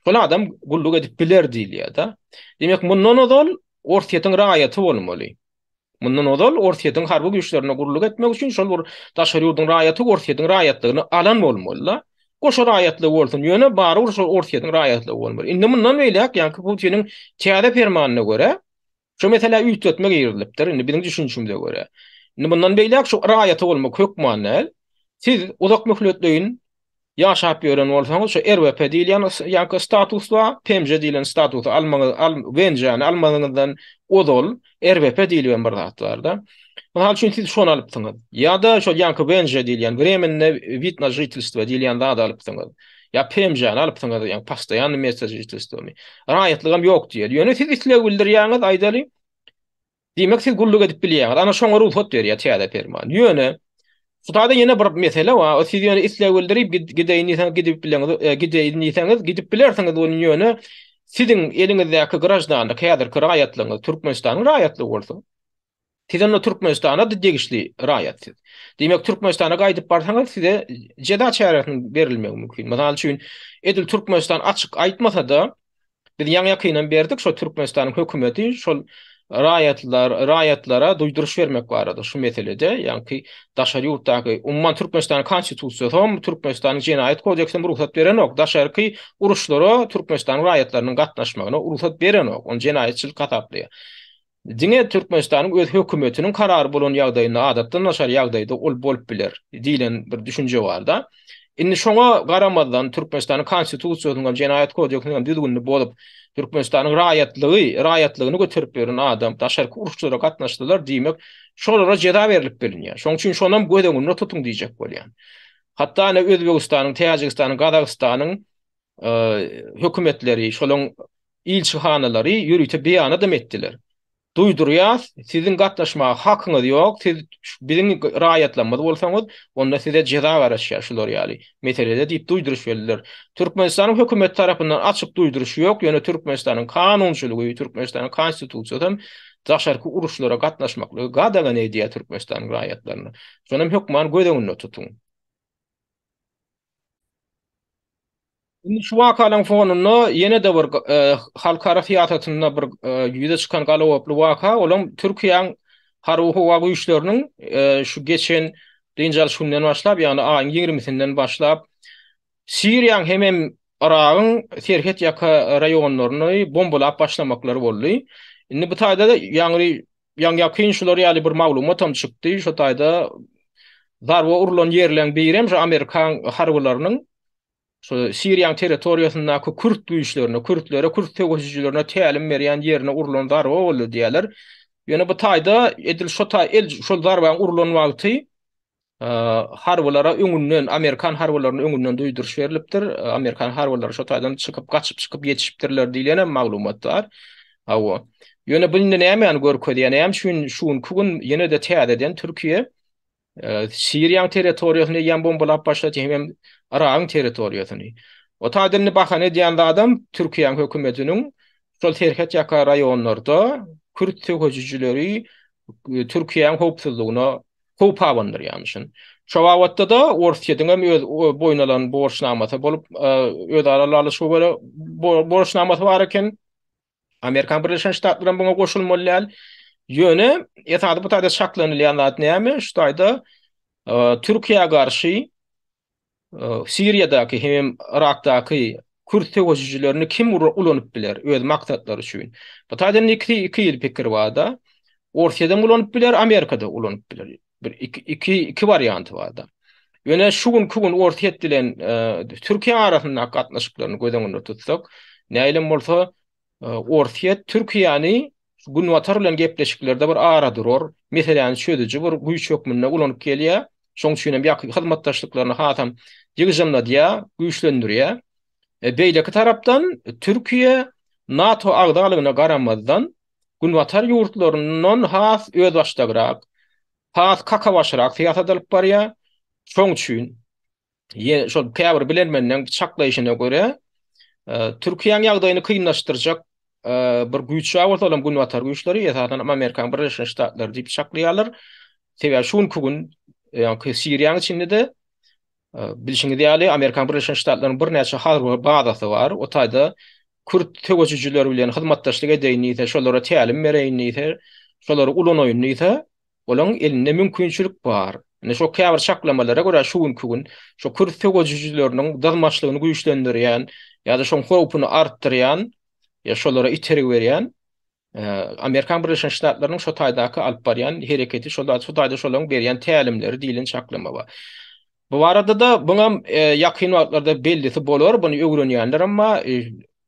şol adam gulluk edip biler diýilýär-de. Diýmek, mundan ozal Orsýetiň raýaty bolmaly. Mundan ozal Orsýetiň harby güýçlerinde gulluk etmek üçin şol bir daşary ýurduň raýaty Orsýetiň raýatlygyny alan bolmaly-da. Goşa raýatlygy bolsun, ýöne barybir şol Orsýetiň raýatlygy bolmaly. Indi mundan beýläk ýaňky Putiniň täze permanyna görä, Şu meselä üýtgetme girizilipdir, indi biziň düşünişimize görä. Indi mundan beýläk şu raýaty bolmak hökman däl. Siz uzak möhletleýin ýaşap ýören bolsaňyz, şu RWP diýilýän ýaňky status bar, PMJ diýlen statusy almaňyz, al, WNJ-ni almazyňyzdan ozal RWP diýilýän bir zat bar-da. Mysal üçin siz şony alypsyňyz. Ýa-da şol ýaňky WNJ diýilýän, Wremennoe wid na žitelstwo diýilýän zady alypsyňyz. Ýa PMJ-ni alypsyňyz, ýa postoýannyý mesto žitelstwomy. Raýatlygam ýok diýeli. Ýöne siz isleg bildirýäňiz, aýdaly. Diýmek, siz gulluk edip bilýäňiz. Ana şoňa rugsat berýär täze perman. Ýöne şu taýda ýene bir mesele bar. Siz ýöne isleg bildirip gideýin diýseňiz gidip bileňiz, e, gideýin diýseňiz gidip bilersiňiz welin ýöne siziň eliňizdäki graždanlyk, häzirki raýatlygyňyz Türkmenistanyň raýatlygy bolsa, Siz onda Türkmenistana-da degişli raýat siz. Diýmek, Türkmenistana gaýdyp barsaňyz, size jeza çäresiniň berilmegi mümkin. Mysal üçin, edil Türkmenistan açyk aýtmasa-da, biz ýaňy-ýakynam berdik, şol Türkmenistanyň hökümeti şol raýatlar, raýatlara duýduryş bermek barada şu meselede, ýaňky daşary ýurtdaky, umuman Türkmenistanyň Konstitusiýasy hem, Türkmenistanyň Jenaýat kodeksi hem rugsat berenok. Daşarky uruşlara Türkmenistanyň raýatlarynyň gatnaşmagyna rugsat berenok. Ony jenaýatçylyk hasaplaýar. Diňe Türkmenistanyň öz hökümetiniň karary bolan ýagdaýynda adatdan daşary ýagdaýda ol bolup biler diýlen bir düşünje barda. Indi şoňa garamazdan Türkmenistanyň Konstitusiýasynyň hem Jenaýat kodeksiniň hem düzgünini bozup Türkmenistanyň raýatlygy, raýatlygyny göterip ýören adam daşarky uruşlara gatnaşdylar diýmek şolara jeza berlip bilinýär. Şonuň üçin şonam göz öňünde tutuň diýjek bolýan. Hatda ine Özbegistanyň, Täjigistanyň, Gazagystanyň. hökümetleri, şolaň ilçihanalary ýörite beýanadam etdiler. Duýdurýas, siziň gatnaşmaga hakyňyz ýok, siz biziň raýatlarymyz bolsaňyz, onda size jeza garaşýar şular ýaly meselede diýip duýduryş berdiler. Türkmenistanyň hökümeti tarapyndan açyk duýduryş ýok, ýöne Türkmenistanyň kanunçylygy, Türkmenistanyň konstitusiýasy hem daşarky uruşlara gatnaşmaklygy gadagan edýär Türkmenistanyň raýatlaryna. Şonam hökman göz öňünde tutuň. Indi şu wakalaryň fonunda ýene-de bir halkara syýasatynda bir ýüze çykan galagoply waka, olam Türkiýäň harby howa güýçleriniň şu geçen dynç alyş gününden başlap, ýagny aýyň ýigrimisinden başlap Siriýaň hemem Yragyň serhet ýaka raýonlaryny bombalap başlamaklary boldy. Indi bu taýda-da ýaňy Ýaňy-ýakyn şular ýaly bir maglumatam çykdy, şo taýda zarba urlan ýerleň birem şu amerikan harbylarynyň şu Siriýanyň territoriýasyndaky kürt güýçlerine, kürtlere, kürt söweşijilerine tälim berýän ýerine urlan zarba boldy diýýärler. Ýöne bu taýda edil şo taý el şol zarbaň urlan wagty Harbylara öňünden, amerikan harbylaryna öňünden duýduryş berlipdir. Amerikan harbylary şo taýdan çykyp, gaçyp çykyp ýetişipdirler diýlen hem maglumat bar. Hawa. Ýöne bu indi nämäni görkezýär? Näme üçin şu günki gün ýene-de täzeden Türkiýe Siriýanyň territoriýasyny eýýäm bombalap başlady hemem Yragyň territoriýasyny. O taýdan indi bahana edýän zadam Türkiýäniň hökümetiniň şol serhet ýaka raýonlarda kürt söweşijileri Türkiýäniň howpsuzlygyna howp abandyrýarmyşyn. Şo babatda-da Orsýetiň hem öz boýun alan borçnamasy bolup, özara ylalaşyga görä borçnamasy bar eken. Amerikan Birleşen Ştatlary hem buňa goşulmaly däl. Ýöne esasy bu taýda çaklanylýan zat näme? Şu taýda Türkiýä garşy Siriýadaky hemem Yrakdaky kürt söweşijilerini kim ulanyp biler öz maksatlary üçin? Bu taýdan iki iki hili pikir barda. Orsýedem ulanyp biler, Amerikada ulanyp biler. Bir iki iki iki warianty barda. Ýöne şu günki gün Orsýet bilen Türkiýe arasyndaky gatnaşyklaryny göz öňünde tutsak, nähilem bolsa Orsýet Türkiýäni Günbatar bilen gepleşiklerde bir ara durar, meseläni çözüji bir güýç hökmünde ulanyp gelýär. Şonuň üçin hem ýakyn hyzmatdaşlyklaryny hasam ýygjamladýar, güýçlendirýär. Beýleki tarapdan Türkiýe NATO agzalygyna garamazdan Günbatar ýurtlaryndan has özbaşdagrak, has kakabaşyrak syýasat alyp barýar. Şonuň üçin Ýene şol käbir bilermenleň çaklaýşyna görä, Türkiýäniň ýagdaýyny kynlaşdyrjak bir güýç bar bolsa, olam Günbatar güýçleri, esasan hem Amerikanyň Birleşen Ştatlary diýip çaklaýarlar. Sebäbi şu günki gün, ýagny Siriýanyň içinde-de bilşiňiz ýaly, Amerikanyň Birleşen Ştatlarynyň birnäçe harby bazasy bar. O taýda kürt söweşijileri bilen hyzmatdaşlyk edeýin diýse, şolara tälim bereýin diýse, şolary ulanaýyn diýse, Olaň elinde mümkinçilik bar. Indi şo käbir çaklamalara görä şu günki gün şo kürt söweşijileriniň dyzmaçlygyny güýçlendirýän ýa-da şoň howpuny artdyrýan ýa şolara itergi berýän Amerikan Birleşen Ştatlarynyň şo taýdaky alyp barýan hereketi şo taýda şolaň berýän tälimleri diýlen çaklama bar. Bu barada-da buňam ýakyn wagtlarda bellisi bolar, buny öwrenýänlerem bar.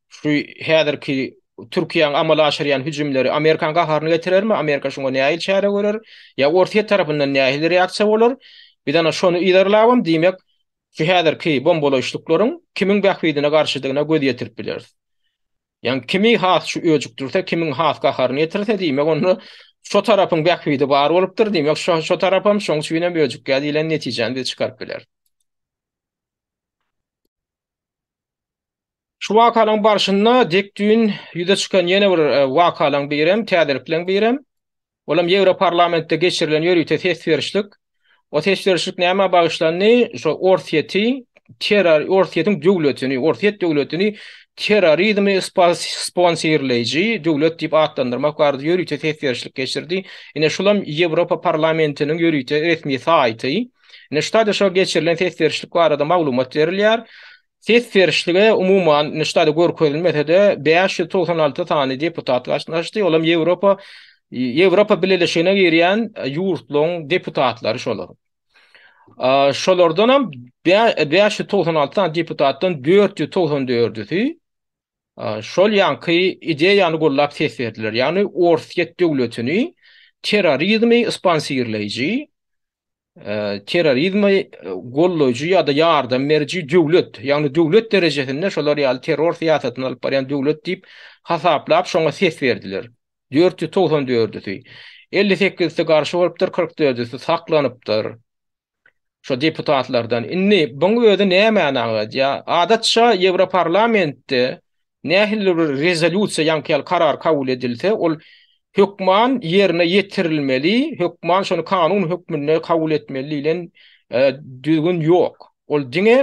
Şu häzirki Türkiýäň amala aşyrýan hüjümleri Amerikanyň gaharyny getirermi? Amerika şuňa nähili çäre görer? Ýa Orsýet tarapyndan nähili reaksiýa bolar? Biz ana şony yzarlabam, diýmek, şu häzirki bombalaýyşlyklaryň kimiň bähbidine garşydygyna göz ýetirip bileris. Ýagny kimi has şu öjükdirse, kimiň has gaharyny getirse, diýmek, onda şo tarapyň bähbidi bar bolupdyr, diýmek, şo şo tarapam şoň üçinem öjükýär diýlen netijäni biz çykaryp bileris. Şu wakalaryň barşynda dek düýn ýüze çykan ýene bir wakalaryň birem, täzelikleň birem, olam Ýewroparlamentde geçirilen ýörite ses berişlik. O ses berişlik nämä bagyşlandy? Şo Orsýeti terror, Orsýetiň döwletini, Orsýet döwletini terrorizmi sponsirleýji döwlet diýip atlandyrmak barada ýörite ses berişlik geçirdi. Ine şulam Ýewropa parlamentiniň ýörite resmi saýty. Ine şu taýda şo geçirilen ses berişlik barada maglumat berilýär. Ses berişlige umuman, indi şu taýda görkezilmese-de, 596 sany deputat gatnaşdy. Olam Ýewropa Ýewropa Bileleşigine girýän ýurtlaryň deputatlary şolar. Şolardanam 596 sany deputatdan 494-üsi şol ýaňky ideýany gollap ses berdiler. Ýagny Orsýet döwletini terrorizmi sponsirleýji. Terrorizmi gollaýjy ýa-da ýardam beriji döwlet, ýagny döwlet derejesinde şolar ýaly terror syýasatyny alyp barýan döwlet diýip hasaplap şoňa ses berdiler. 494-üsi. 58-si garşy bolupdyr, 44-üsi saklanypdyr. Şo deputatlardan. Indi buň özi nämäni aňladýar? Adatça Ýewroparlamentde nähili bir rezolýusiýa ýaňky ýaly karar kabul edilse, ol hökman ýerine ýetirilmeli, hökman şony kanun hökmünde kabul etmeli diýlen düzgün ýok. Ol diňe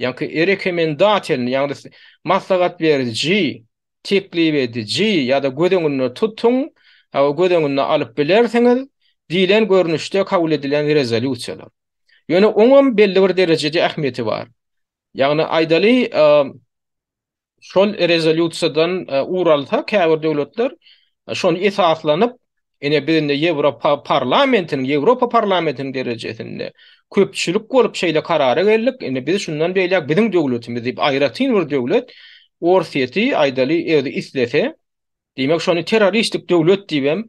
ýaňky rekomendatelny, ýagny maslahat beriji, teklip ediji ýa-da göz öňünde tutuň, hawa göz öňünde alyp bilersiňiz diýlen görnüşde kabul edilen rezolýusiýalar. Ýöne oňam belli bir derejede ähmiýeti bar. Ýagny aýdaly, şol rezolýusiýadan ugur alsa käbir döwletler şony esaslanyp, ine biz indi Ýewropa parlamentiniň, Ýewropa parlamentiniň derejesinde köpçülik bolup şeýle karara geldik, indi biz şundan beýläk biziň döwletimiz diýip aýratyn bir döwlet Orsýeti aýdaly özi islese, diýmek şony terroristik döwlet diýibem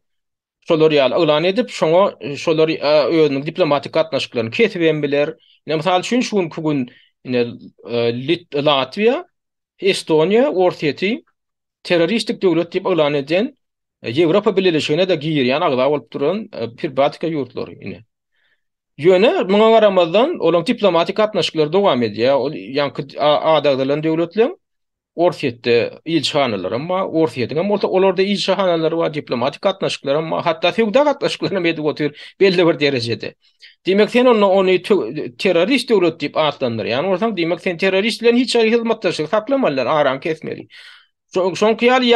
şolar ýaly yglan edip, şoňa şolar özüniň diplomatik gatnaşyklaryny kesip hem biler. Ine, mysal üçin, şu günki gün ine Latwiýa, Estoniýa Orsýeti terroristik döwlet diýip yglan eden, Ýewropa Bileleşigine-de girýän agza bolup duran Pribaltika ýurtlary ine. Ýöne muňa garamazdan, olaryň diplomatik gatnaşyklary dowam edýär. Ol ýaňky ady agzalan döwletleň Orsýetde ilçihanalaram bar, Orsýetiň hem bolsa olarda ilçihanalary bar, diplomatik gatnaşyklaram bar, hatda söwda gatnaşyklaryny hem edip otyr belli bir derejede. Diýmek, sen onda ony terrorist döwlet diýip atlandyrýan bolsaň, diýmek, sen terrorist bilen hiç hili hyzmatdaşlyk saklamaly däl, araňy kesmeli. Şoňky ýaly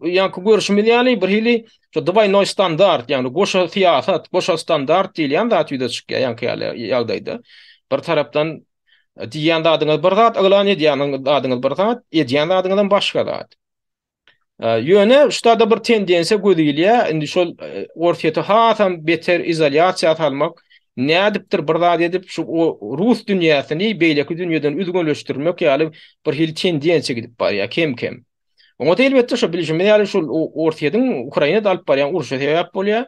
ýaňky görşümiz ýaly bir hili şu dwaýnoý standart, ýagny goşa syýasat, goşa standart diýilýän zat ýüze çykýar ýaňky ýaly ýagdaýda. Bir tarapdan Diýýän zadyňyz bir zat, yglan edýän zadyňyz bir zat, edýän zadyňyzam başga zat. Ýöne şuda bir tendensiýa göz ilýär. Indi şol Orsýeti hasam beter izolýasiýa salmak, nädipdir bir zat edip şu rus dünýäsini beýleki dünýeden üzňeleşdirmek ýaly bir hili tendensiýa gidip barýar kem-kem. Oňa-da elbetde şo bilşimiz ýaly şol Orsýetiň Ukrainada alyp barýan urşy sebäp bolýar.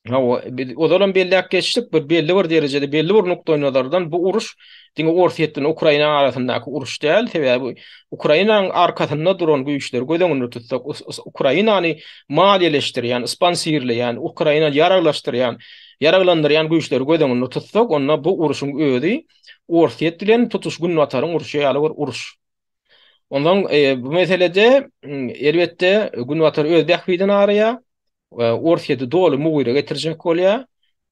Hawa, biz ozalam belläp geçdik, bir belli bir derejede, belli bir nukdaýnazardan bu uruş diňe Orsýet bilen Ukrainanyň arasyndaky uruş däl, sebäbi Ukrainanyň arkasynda duran güýçleri göz öňünde tutsak, Ukrainany maliýeleşdirýän, sponsirleýän, Ukrainany ýaraglaşdyrýan, ýaraglandyrýan güýçleri göz öňünde tutsak, onda bu urşuň özi Orsýet bilen tutuş Günbataryň urşy ýaly bir uruş. Onsoň bu meselede elbetde Günbatar öz bähbidini araýar. Orsýeti doly mugyra getirjek bolýar.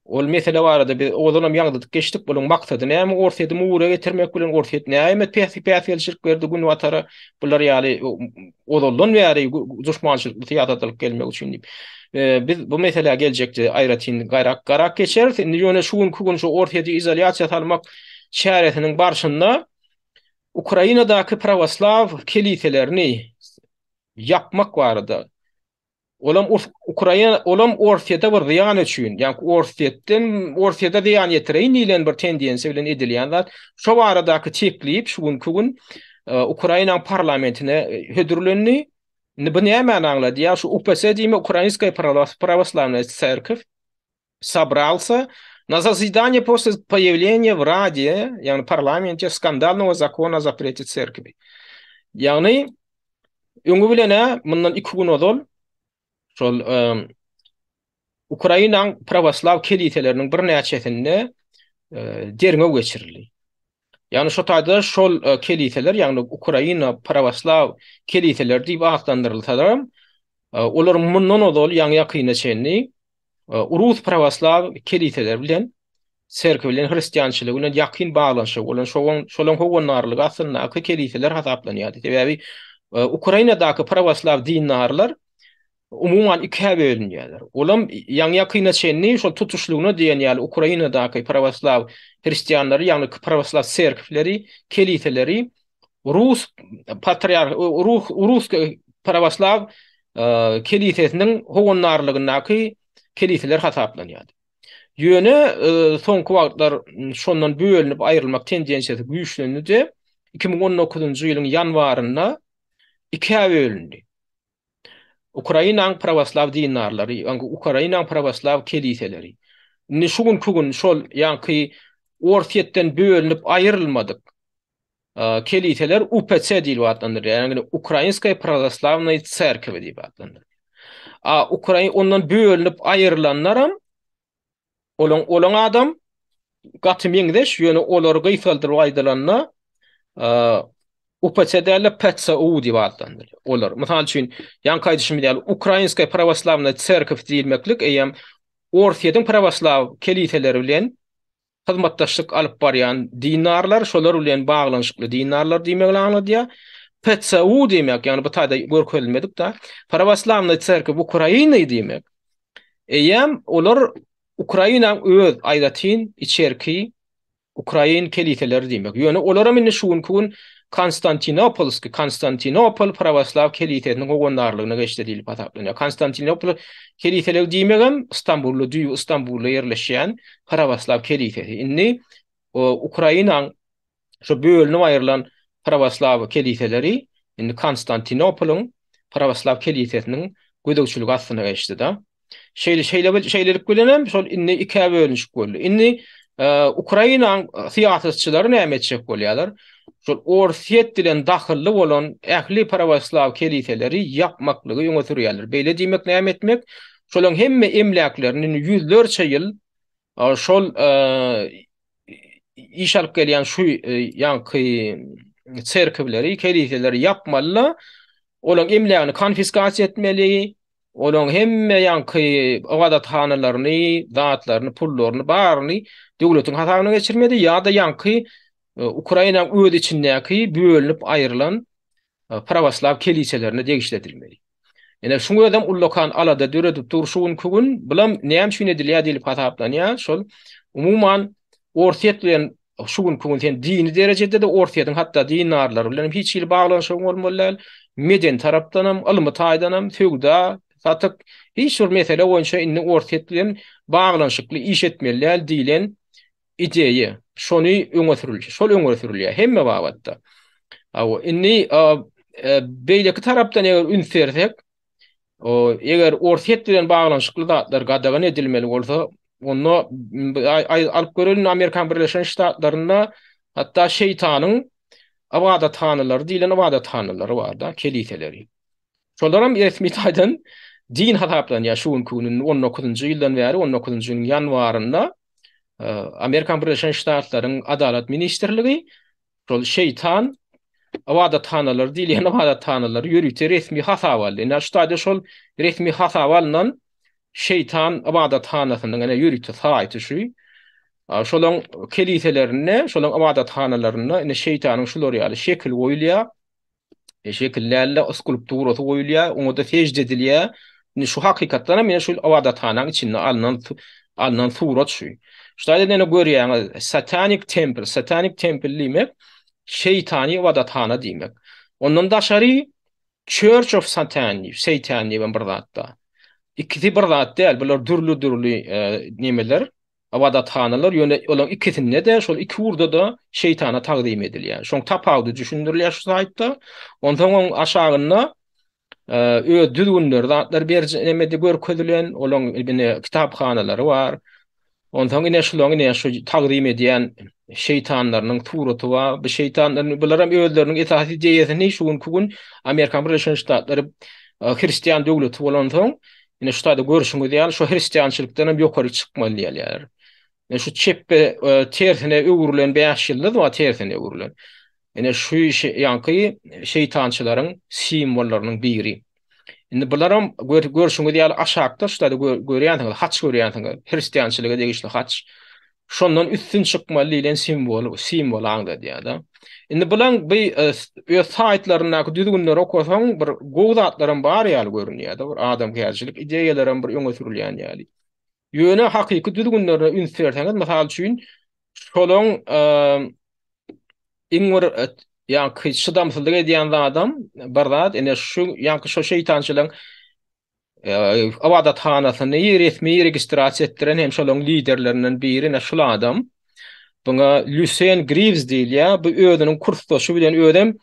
Ol mesele barada biz ozalam ýaňzydyp geçdik. Buluň maksady näme? Orsýeti mugyra getirmek bilen Orsýet näme päsgelçilik berdi Günbatara bular ýaly ozaldan bäri duşmançylykly syýasat alyp gelmek üçin diýip. Biz bu meselä geljekde aýratyn gaýrak garap geçeris. Indi ýöne şu günki gün şu Orsýeti izolýasiýa salmak çäresiniň barşynda Ukrainadaky prawoslaw keliselerini ýapmak barada Olam Ukraina, olam Orsýete bir zyýan üçin, ýagny Orsýetden Orsýete zyýan ýetireýin diýlen bir tendensiýa bilen edilýän zat. Şo baradaky teklip şu günki gün Ukrainanyň parlamentine hödürlendi. Indi bu nämäni aňladýar? Şu UPC diýmek Ukrainskaya Pravoslavnaya Tserkw sobralsa na zasedanie после poýawleniýa w Rade, ýagny parlamentde skandalnogo zakona o zaprete tserkwi. Ýagny öňi bilen-ä mundan 2 gün ozal şol Ukrainanyň prawoslaw keliseleriniň birnäçesinde derňew geçirildi. Ýagny şo taýda şol keliseler, ýagny Ukraina prawoslaw keliseleri diýip atlandyrylsalar, olaryň mundan ozal ýaňy-ýakyna çenli Rus prawoslaw keliseleri bilen, serkwi bilen, hristiançylygy bilen ýakyn baglanyşygy bolan, şolaň howandarlygy astyndaky keliseler hasaplanýardy. Sebäbi Ukrainadaky prawoslaw dindarlar umuman ikä bölünýärler. Olam ýaňy-ýakyna çenli şol tutuşlygyna diýen ýaly Ukrainadaky prawoslaw hristianlary, ýagny prawoslaw serkwleri, keliseleri Rus patriarh Rus prawoslaw kelisesiniň howandarlygyndaky keliseler hasaplanýardy. Ýöne soňky wagtlar şondan bölünip aýrylmak tendensiýasy güýçlendi-de, 2019-njy ýylyň ýanwarynda ikä bölündi. Ukrainanyň prawoslaw dindarlary, ýagny Ukrainanyň prawoslaw keliseleri. Indi şu günki gün şol ýaňky Orsýetden bölünip aýrylmadyk keliseler UPC diýlip atlandyrylýar. Ýagny Ukrainskaýa Prawoslawnaýa Tserkwi diýip atlandyrylýar. A Ukrain ondan bölünip aýrylanlaram olaň olaň adam gaty meňzeş, ýöne olary gysgaldyryp aýdylanda UPC däl-de PCU diýip atlandyrylýar. Olar, mysal üçin, ýaňky aýdyşym ýaly Ukrainskaýa Prawoslawnaýa Tserkw diýilmeklik eýýäm Orsýetiň prawoslaw keliseleri bilen hyzmatdaşlyk alyp barýan dindarlar, şolar bilen baglanyşykly dindarlar diýmegini aňladýar. PCU diýmek, ýagny bu taýda görkezilmedik-de, Prawoslawnaýa Tserkw Ukrainy diýmek. Eýýäm olar Ukrainanyň öz aýratyn içerki ukrain keliseleri diýmek. Ýöne olaram indi şu günki gün Konstantinopolskiý, Konstantinopol prawoslaw kelisesiniň howandarlygyna geçdi diýlip hasaplanýar. Konstantinopol keliseleri diýmegem Stambulda, düýbi Stambulda ýerleşýän prawoslaw kelisesi. Indi Ukrainaň şo bölünip aýrylan prawoslaw keliseleri indi Konstantinopolyň prawoslaw kelisesiniň gözegçiligi astyna geçdi-de. Şeýle şeýle şeýlelik bilen hem şol indi ikä bölünişik boldy. Indi e, Ukrainanyň syýasatçylary näme etjek bolýarlar? Şol Orsýet bilen dahylly bolan ähli prawoslaw keliseleri ýapmaklygy öňe sürýärler. Beýle diýmek näme etmek? Şolaryň hemme emläklerini indi ýüzlerçe ýyl e, şol e, iş alyp gelýän şu ýaňky çerkewleri, keliseleri ýapmaly-da, olaryň emlägini konfiskasiýa etmeli, Olaň hemme ýaňky ybadathanalaryny, zatlaryny, pullaryny, baryny döwletiň hasabyna geçirmeli ýa-da ýaňky Ukrainanyň öz içindäki bölünip aýrylan prawoslaw keliselerine degişli edilmeli. Ine, şuň özem ullakan alada döredip dur şu günki gün. Bulam näme üçin edilýär diýlip hasaplanýar. Şol umuman Orsýet bilen Şu günki gün sen dini derejede-de Orsýetiň hatda dindarlary bilen hem hiç hili baglanyşygyň bolmaly däl. Medeni tarapdan hem, ylmy taýdan hem, söwda, satyk, hiç bir mesele boýunça indi Orsýet bilen baglanyşykly iş etmeli däl diýlen ideýa, şony öňe sürülýär. Şol öňe sürülýär hemme babatda. Hawa, indi beýleki tarapdan eger üns bersek, Eger Orsýet bilen baglanyşykly zatlar gadagan edilmeli bolsa, onda alyp göreliň Amerikan Birleşen Ştatlarynda hatda şeýtanyň ybadathanalary diýlen ybadathanalary bar-da, keliseleri. Şolaram resmi taýdan din hasaplanýar şu günki günün 19-njy ýyldan bäri, 19-njy ýylyň ýanwarynda Amerikan Birleşen Ştatlaryň Adalat ministrligi Şol şeýtan ybadathanalary diýilýän ybadathanalary ýörite resmi hasaba aldy. Ine şu taýda şol resmi hasaba alnan şeýtan ybadathanasynyň ine ýörite saýty şu. Şolaň keliselerinde, şolaň ybadathanalarynda ine şeýtanyň şular ýaly şekili goýulýar. E, şekil däl-de skulpturasy goýulýar, oňa-da sežde edilýär. Indi şu hakykatdan hem ýene şu ybadathanaň içinde alnan alnan surat şu. Şu taýda ýene görýäňiz, Satanic Temple, Satanic Temple diýmek şeýtany ybadathana diýmek. Ondan daşary Church of Satan diýip, Satan diýip hem bir zat bar. Ikisi bir zat däl, bular dürli-dürli e, nemeler. Ybadathanalar ýöne olaryň ikisinde-de, şol iki ugurda-da şeýtana tagzym edilýär. Şoň tapawudy düşündirilýär şu saýtda. Onsoň oň aşagynda öz düzgünleri zatlar berji nemede görkezilen, olaryň ine kitaphanalary bar. Onsoň ine şularyň ine şu tagzym edýän şeýtanlarynyň suraty bar. Bu şeýtanlaryň bularam özleriniň esasy ideýasyny şu günki gün Amerikan Birleşen Ştatlary hristian döwleti bolansoň, Ine şu taýda görşüňiz ýaly şu hristiançylykdan hem ýokary çykmaly diýilýär. Ine şu çepbe e, tersine öwrülen 5 ýyldyz bar tersine öwrülen. Ine şu ýaňky şeýtançylaryň simwollarynyň biri. Indi bularam gör, görşüňiz ýaly aşakda şu taýda gör, görýänsiňiz, haç görýänsiňiz, hristiançylyga degişli haç. Şondan üstün çykmaly diýlen simwol, simwol aňladýar-da. Indi bulaň bu e, öz saýtlaryndaky düzgünleri okasaň, bir gowy zatlaram bar ýaly görünýär-de, bir adamkärçilik ideýalaram bir öňe sürülýän ýaly. Ýöne hakyky düzgünlerine üns berseňiz, mysal üçin, şolaň e, iň bir e, ýaňky çydamsyzlyk edýän zadam bir zat, ine şu ýaňky şo şeýtançylaryň Ybadathanasyny resmi registrasiýa etdiren hem şolaryň liderlerinden biri ine şul adam. Buňa Lýusen Griwz diýilýär. Bu özüniň kursdaşy bilen özem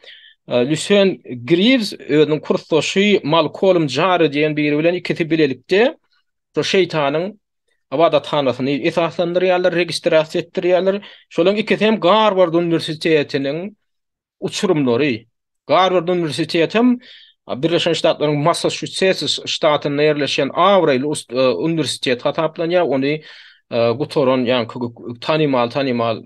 Lýusen Griwz özüniň kursdaşy Malkolm Jari diýen biri bilen ikisi bilelikde şu şeýtanyň. ybadathanasyny esaslandyrýarlar, registrasiýa etdirýärler. Şolaryň ikisi hem Garward uniwersitetiniň uçurymlary. Garward uniwersitetem Birleşen Ştatlaryň Massaçusets ştatynda ýerleşýän abraýly uniwersitet hasaplanýar. Ony gutaran, ýagny tanymal tanymal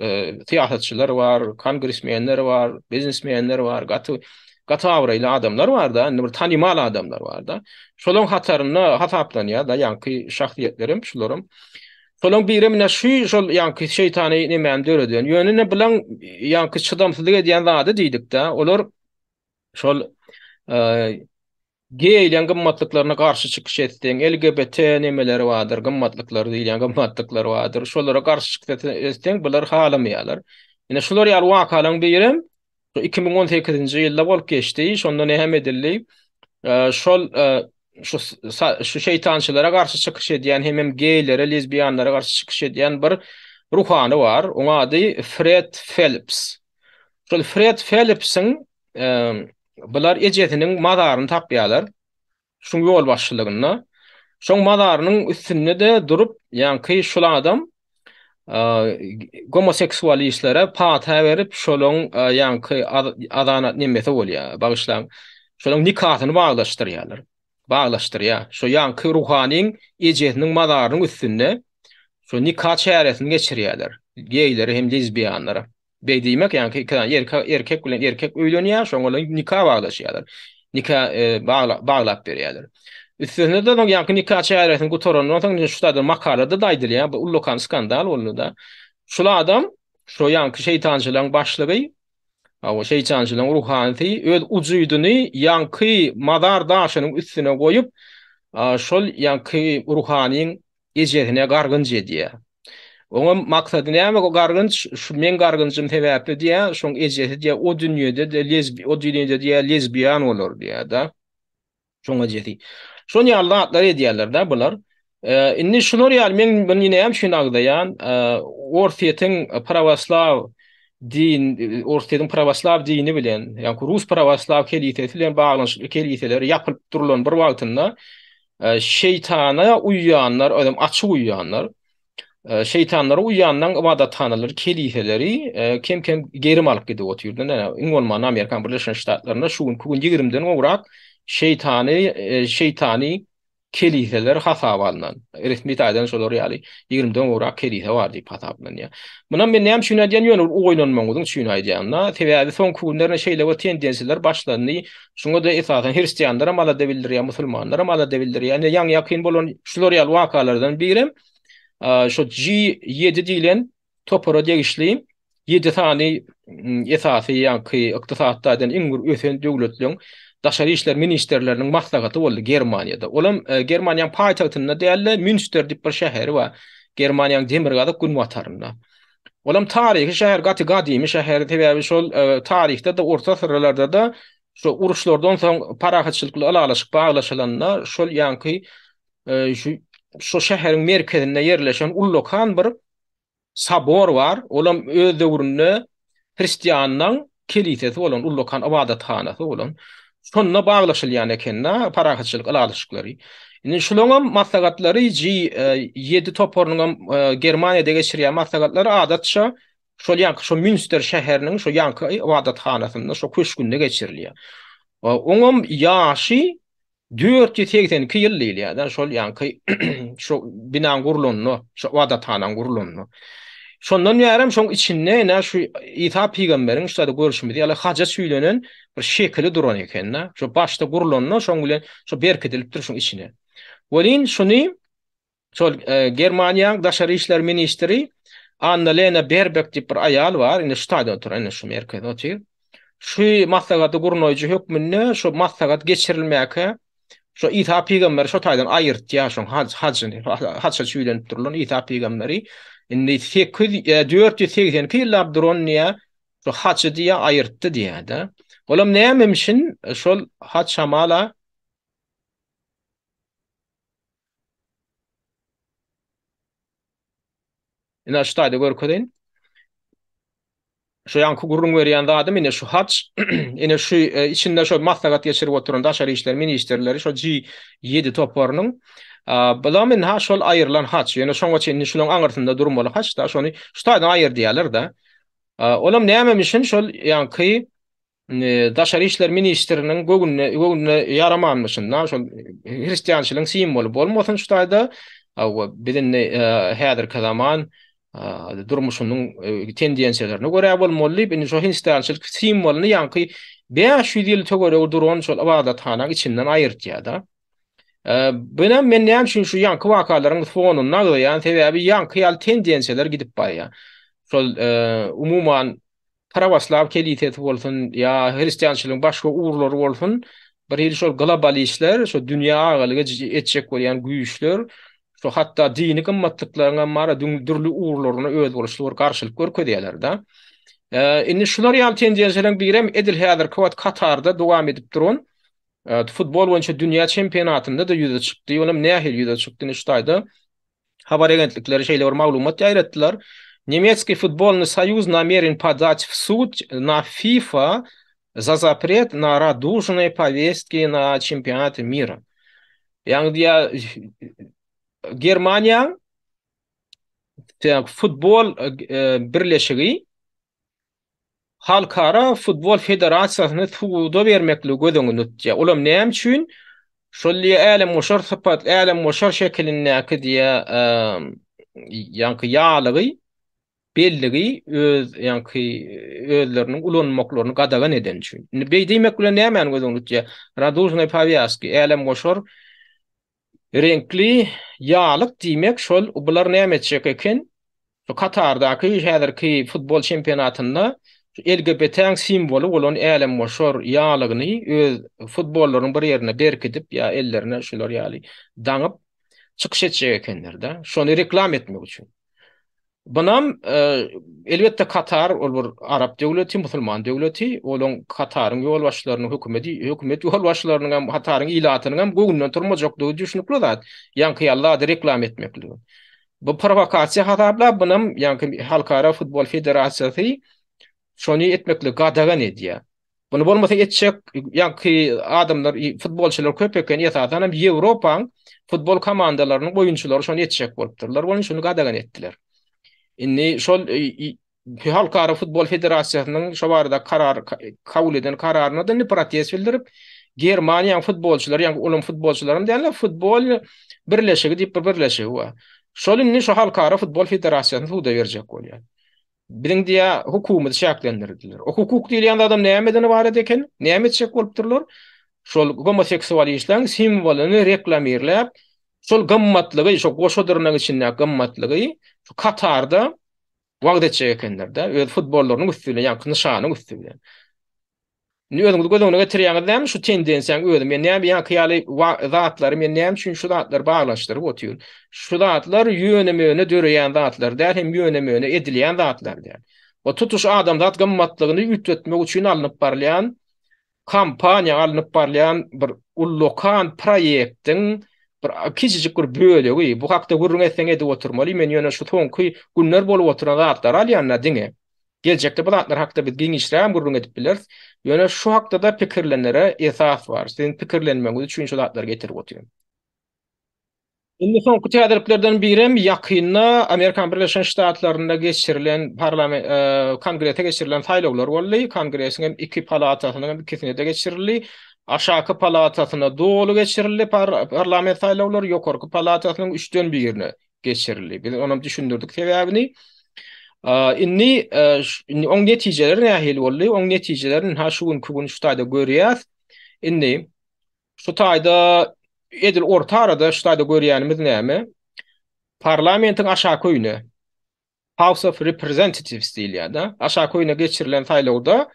syýasatçylar bar, kongresmenler bar, biznesmenler bar, gaty gaty abraýly adamlar bar-da, indi bir tanymal adamlar bar-da. Şolaryň hatarynda hasaplanýar-da, ýaňky şahsyýetlerem, şularam. Şolaryň biri ine şu şol ýaňky şeýtany nemäni döreden. Ýöne ine bilaň ýaňky çydamsyzlyk edýän zady diýdik-de, olar şol geýleň gymmatlyklaryna garşy çykyş etseň, LGBT nemeleri bardyr, gymmatlyklary diýilýän gymmatlyklar bardyr. Şolara garşy çykyş etseň, bular halamaýarlar. Ine şular ýaly wakalaryň birem 2018-nji ýylda bolup geçdi. Şonda näme edildi? Şol şu şu şeýtançylara garşy çykyş edýän hemem geýlere, lezbiýanlara garşy çykyş edýän bir ruhany bar. Oň ady Fred Felps. Şol Fred Felpsiň bular ejesiniň mazaryny tapýarlar. Şuň ýolbaşçylygynda. Şoň mazarynyň üstünde-de durup, ýaňky şul adam gomoseksualistlere pata berip, şolaň ýaňky azanat nemesi bolýar, bagyşlaň, şolaň nikasyny baglaşdyrýarlar. Baglaşdyrýar. Şo ýaňky ruhanyň ejesiniň mazarynyň üstünde şo nika çäresini geçirýärler. Geýlere hem lezbiýanlara. Beý diýmek, ýaňky iki sany erkek, erkek bilen erkek öýlenýär, şoňa bilen nika baglaşýarlar. Nika e, bagla, baglap berýärler. Üstesine-de soň ýaňky nika çäresini gutarandan soň indi şu taýdan makalada-da aýdylýar, bu ullakan skandal boldy-da. Şul adam, şo ýaňky şeýtançylaryň başlygy, hawa, şeýtançylaryň ruhanysy öz ujydyny ýaňky mazar daşynyň üstüne goýup, şol ýaňky ruhanyň ejesine gargynç edýär. Oňam maksady näme o gargynç şu meň gargynjym sebäpli diýýär, şoň ejesi diýýär o dünýede-de lezbi o dünýede diýýär lezbiýan bolar diýýär-de. Şoň ejesi. Şon ýaly zatlar edýärler-de bular. Indi şular ýaly men muny näme üçin agzaýan? Orsýetiň prawoslaw din Orsýetiň prawoslaw dini bilen, ýagny Rus prawoslaw kelisesi bilen baglanyşykly keliseler ýapylyp durulan bir wagtynda Şeýtana uýýanlar, özem açyk uýýanlar, şeýtanlara uýýanlaryň ybadathanalary, keliseleri kem-kem gerim alyp gidip otyrdy. Iň bolmanda Amerikan Birleşen Ştatlarynda şu günki gün ýigrimden gowrak şeýtany, şeýtany keliseler hasaba alnan. Resmi taýdan şolar ýaly ýigrimden gowrak kelise bar diýip hasaplanýar. Munam men näme üçin aýdýan, ýöne bir oýlanmagyňyzyň üçin aýdýan-da. Sebäbi soňky günlerde şeýle bir tendensiýalar başlandy. Şuňa-da esasan hristianlaram alada bildirýär, musulmanlaram alada bildirýär. Ine ýaňy-ýakyn bolan şular ýaly wakalardan birem şu G ýedi diýlen topara degişli ýedi sany esasy ýaňky ykdysady taýdan iň bir ösen döwletleriň daşary işler ministrleriniň maslahaty boldy Germaniýada. Olam Germaniýanyň paýtagtynda däl-de, Münster diýip bir şäheri bar. Germaniýanyň demirgazyk günbatarynda. Olam taryhy şäher, gaty gadymy şäher, sebäbi şol taryhda-da, orta asyrlarda-da şu uruşlardan soň parahatçylykly ylalaşyk baglaşylanda şol ýaňky şu şu şäheriň merkezinde ýerleşen ullakan bir sobor bar. Olam öz döwründe hristianlaryň kelisesi bolan, ullakan ybadathanasy bolan. Şonda baglaşylýan eken-de parahatçylyk ylalaşyklary. Indi şulaňam maslahatlary G ýedi toparynyňam Germaniýada geçirýän maslahatlary adatça şol ýaňky şo Münster şäheriniň şo ýaňky ybadathanasynda, şo köşgünde geçirilýär. Oňam ýaşy 482 ýyl diýilýär-de, şol ýaňky şo binaň gurlanyna, şo ybadathanaň gurlanyna. Şondan bärem şoň içinde ine şu Isa pygamberiň şu taýda görşümiz ýaly haja çüýlenen bir şekili duran eken-de. Şo başda gurlanda şoň bilen şo berkidilipdir şoň içine. Welin şuny Şol Germaniýanyň daşary işler ministri Anna-Lena Berbek diýip bir aýal bar, indi şu taýda otyr, indi şu merkezde otyr. Şu maslahaty gurnaýjy hökmünde şu maslahat geçirilmäkä şu Isa pygamberi şo taýdan aýyrtýar, şoň haj hajyny, haça çüýlenip durulan Isa pygamberi indi 8 482 ýyllap duran diýýär, şu hajy diýýär, aýyrtdy diýýär-de. Olam nämemişin şol haç hamala Ine şu taýda görkezeýin. Şu ýaňky gürrüň berýän zadym ine şu haç, ine şu e, içinde şo maslahat geçirip oturan daşary işler ministrleri, şo G7 toparynyň. Bulam indi şol aýrylan haç. Ýöne şoňa çenli şulaň aňyrsynda durmaly haç-da, şony şu taýdan aýyr diýýärler-de. Olam nämemişin şol ýaňky Daşary işler ministriniň göwnüne göwnüne ýaramanmyşyn-da, şol hristiançylygyň simwoly bolmasyn şu taýda. Hawa, biz indi häzirki zaman durmuşynyň tendensiýalaryna görä bolmaly diýip, indi şo hristiançylyk simwolyny ýaňky 500 ýyl töweregi duran şol ybadathanaň içinden aýyrtýar-da. Bunem men näme üçin şu ýaňky wakalaryň fonunda agzaýan, sebäbi ýaňky ýaly tendensiýalar gidip barýar. Şol umuman Prawoslaw kelisesi bolsun ýa hristiançylygyň başga ugurlary bolsun, bir hili şol globalistler, şo dünýä agalyk etjek bolýan güýçler, şo hatda dini gymmatlyklaryň hem bar dürli ugurlaryna özboluşly bir garşylyk görkezýärler-de. Indi şular ýaly tendensiýalaryň birem edil häzirki wagt Katarda dowam edip duran futbol boýunça dünýä çempionatynda-da ýüze çykdy. Olam nähili ýüze çykdy indi şu taýda Habar agentlikleri şeýle bir maglumat ýaýratdylar. Nemetskiý futbolnyý soýuz nameren podat w sud na FIFA za zapret na radužnyý powestki na çempionate mira. Ýagny diýýär, Germaniýaň futbol birleşigi Halkara futbol federasiýasyny suda bermekligi göz öňünde tutýar. Olam näme üçin? Şol diýýär, älemgoşar sypat, älemgoşar şekilindäki diýýär, ýaňky ýalygy, belligi öz ýaňky özleriniň ulanmaklaryny gadagan edeni üçin. Indi beý diýmek bilen nämäni göz öňünde tutýar? Radužnoý powýazki, älemgoşar Reňkli ýalyk diýmek şol bular näme etjek eken? Şu Katardaky häzirki futbol çempionatynda şu LGBT-iň simwoly bolan älemgoşar ýalygyny öz futbollarynyň bir ýerine berkidip ýa ellerine şular ýaly daňyp çykyş etjek ekenler-de. Şony reklam etmek üçin. Bunam elbetde Katar ol bir arap döwleti, musulman döwleti. Olaň Kataryň ýolbaşçylarynyň hökümeti, hökümet ýolbaşçylarynyň hem Kataryň ilatynyň hem göwnünden turmajakdygy düşnükli zat. Ýaňky ýaly zady reklam etmekligi. Bu prowokasiýa hasaplap, bunam ýaňky Halkara futbol federasiýasy şony etmekligi gadagan edýär. Muny bolmasa etjek ýaňky adamlar, futbolçylar köp eken, esasan hem Ýewropaň futbol komandalarynyň oýunçylary şony etjek bolupdyrlar, welin şuny gadagan etdiler. Indi şol Halkara futbol federasiýasynyň şo barada karar kabul eden kararyna-da indi protest bildirip, Germaniýanyň futbolçylary, ýaňky olam futbolçylaram däl-de, futbol birleşigi diýip bir birleşigi bar. Şol indi şu Halkara futbol federasiýasyny suda berjek bolýar. Biziň diýýär, hukugymyzy çäklendirdiler. O hukuk diýilýän zadam nämeden ybarat eken? Näme etjek bolupdyrlar? Şol gomoseksualistleň simwolyny reklamirläp, şol gymmatlygy, şo goşa dyrnak içindäki gymmatlygy şu Katarda wagyz etjek ekenler-de, öz futbollarynyň üsti bilen, ýaňky nyşanyň üsti bilen. Indi özüňiz göz öňüne getirýäňiz dämi şu tendensiýaň özi? Men näme ýaňky ýaly zatlary men näme üçin şu zatlary baglanyşdyryp otyryn? Şu zatlar ýöne-möne döreýän zatlar däl hem ýöne-möne edilýän zatlar däl. Bu tutuş adamzat gymmatlygyny üýtgetmek üçin alnyp barylýan kampaniýa, alnyp barylýan bir ullakan proýektiň bir kiçijik bir bölegi. Bu hakda gürrüň etseň edip oturmaly. Men ýöne şu soňky günler bolup oturan zatlary alýan-da diňe. Geljekde bu zatlar hakda biz giňişrägem gürrüň edip bileris. Ýöne şu hakda-da pikirlenere esas bar. Siziň pikirlenmegiňiz üçin şu zatlary getirip otyryn. Indi soňky täzeliklerden birem ýakynda Amerikanyň Birleşen Ştatlarynda geçirilen parlament Kongrese geçirilen saýlawlar boldy. Kongresiň hem iki palatasynyň hem ikisine-de geçirildi. Aşaky palatasyna doly geçirildi parlament saýlawlary, ýokarky palatasynyň üçden birine geçirildi. Biz onam düşündirdik sebäbini. Indi indi oň netijeleri nähili boldy? Oň netijelerini ha şu günki gün şu taýda görýäs. Indi şu taýda edil orta arada şu taýda görýänimiz näme? Parlamentiň aşaky öýüne House of Representatives diýilýär-de. Aşaky öýüne geçirilen saýlawda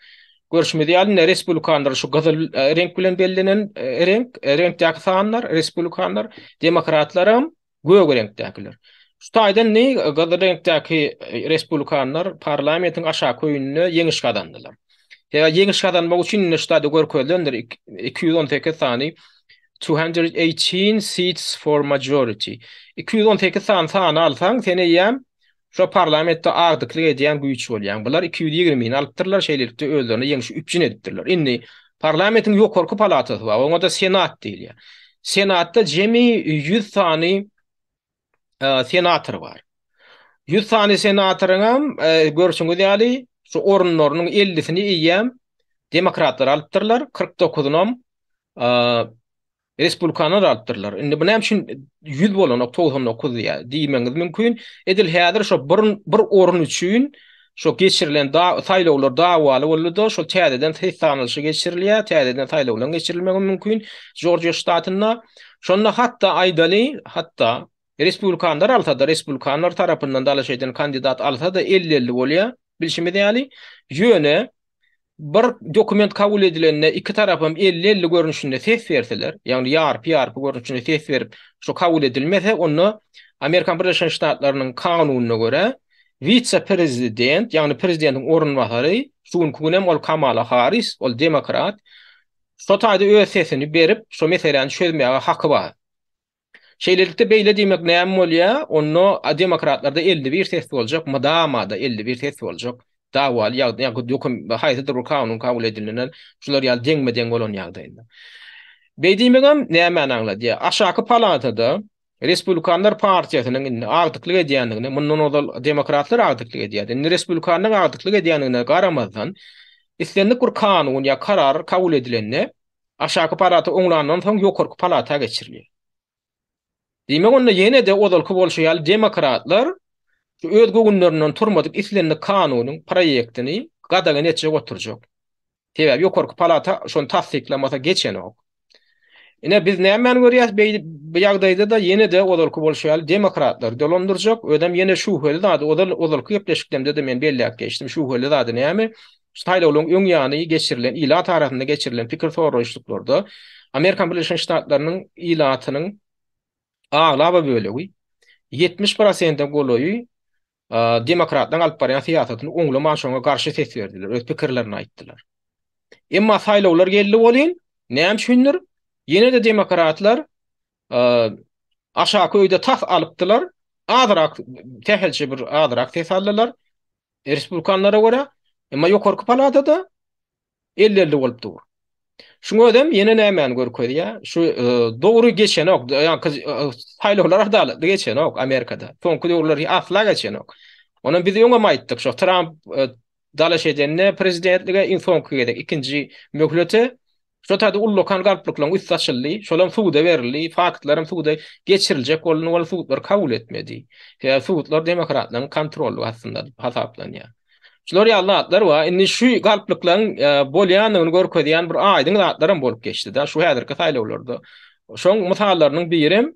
görşümiz ýaly indi respublikanlar şu gyzyl e, reňk bilen bellenen e, reňk, e, reňkdäki sanlar respublikanlar, demokratlaram gök reňkdäkiler. Şu taýdan indi gyzyl reňkdäki respublikanlar parlamentiň aşaky öýünde ýeňiş gazandylar. Sebäbi ýeňiş gazanmak üçin indi şu taýda görkezilendir 218 sany 218 seats for majority. 218 sany sany alsaň, sen eýýäm şo parlamentde agdyklyk edýän güýç bolýaň. Bular 220-ni alypdyrlar, şeýlelikde özlerine ýeňşi üpjün edipdirler. Indi parlamentiň ýokarky palatasy bar, oňa-da Senat diýilýär. Senatda jemi 100 sany senator bar. 100 sany senatoryňam görşüňiz ýaly şu orunlarynyň 50-sini eýýäm demokratlar alypdyrlar, 49-unam Respublikanlar alypdyrlar. Indi bu näme üçin 100 bolanok 99 diýýär diýmegiňiz mümkin. Edil häzir şo bir bir orun üçin şo geçirilen da saýlawlar dawaly boldy-da, şol täzeden ses sanalyşy geçirilýär, täzeden saýlawlaryň geçirilmegi mümkin Jorjiýa ştatynda. Şonda hatda aýdaly, hatda respublikanlar alsa-da, respublikanlar tarapyndan dalaş eden kandidat alsa-da elli-elli bolýar, bilşimiz ýaly. Ýöne bir dokument kabul edilende iki tarapam elli-elli görnüşinde ses berseler, ýagny ýarpy-ýarpy görnüşinde ses berip, şo kabul edilmese, onda Amerikan Birleşen Ştatlarynyň kanunyna görä, wise-prezident, ýagny prezidentiň orunbasary, şu günki günem ol Kamala Harris, ol demokrat, şo taýda öz sesini berip, şo meseläni çözmäge haky bar. Şeýlelikde beýle diýmek näme bolýar? Onda demokratlarda 51 ses boljak, mydama-da 51 ses boljak. Dawaly ýagdaý, ýa höküm haýsydyr bir kanun kabul edilenden şular ýaly deňme-deň bolan ýagdaýynda. Beý diýmegem nämäni aňladýar? Aşaky palatada Respublikanlar partiýasynyň indi agdyklyk edýändigine, mundan ozal demokratlar agdyklyk edýärdi. Indi respublikanlaryň agdyklyk edýändigine garamazdan, islendik bir kanun ýa karar kabul edilende, Aşaky palata oňlandan soň ýokarky palata geçirilýär. Diýmek onda ýene-de ozalky bolşy ýaly demokratlar şu öz göwünlerinden turmadyk islendik kanunyň proýektini gadagan etjek oturjak. Sebäbi ýokarky palata şony tassyklamasa geçenok. Ine biz nämäni görýäs beý bu ýagdaýda-da ýene-de ozalky bolşy ýaly demokratlar dolandyrjak. Özem ýene şübheli zady ozal ozalky gepleşiklerimde-de men belläp geçdim. Şübheli zady näme? Şu saýlawlaryň öň ýany geçirilen, ilat arasynda geçirilen pikir soraýyşlyklarda Amerikan Birleşen Ştatlarynyň ilatynyň aglaba bölegi, 70 prosente golaýy demokratlaryň alyp barýan syýasatyny oňlaman şoňa garşy ses berdiler, öz pikirlerini aýtdylar. Emma saýlawlar geldi welin, näme üçindir, ýene-de demokratlar aşaky öýde tas alypdylar, azrak, sähelçe bir azrak ses aldylar. Respublikanlara görä, emma ýokarky palatada elli-elli bolup dur. Şuň özem ýene nämäni görkezýär? Şu e, dogry geçenok, ýa-ni e, saýlawlar adalatly geçenok Amerikada. Soňky döwürler asla geçenok. Ondan biz öňem aýtdyk, şu Tramp e, dalaş edende prezidentlige iň soňky gezek ikinji möhlete Şo taýda ullakan galplyklaryň üsti açyldy. Şolam suda berildi. Faktlaram suda geçiriljek boldy, ol sudlar kabul etmedi. Sebäbi sudlar demokratlaryň kontrollygy astynda hasaplanýar. Şular ýaly zatlar bar. Indi şu galplyklaryň e, bolýandygyny görkezýän bir aýdyň zatlaram bolup geçdi-de şu häzirki saýlawlarda. Şoň mysallarynyň birem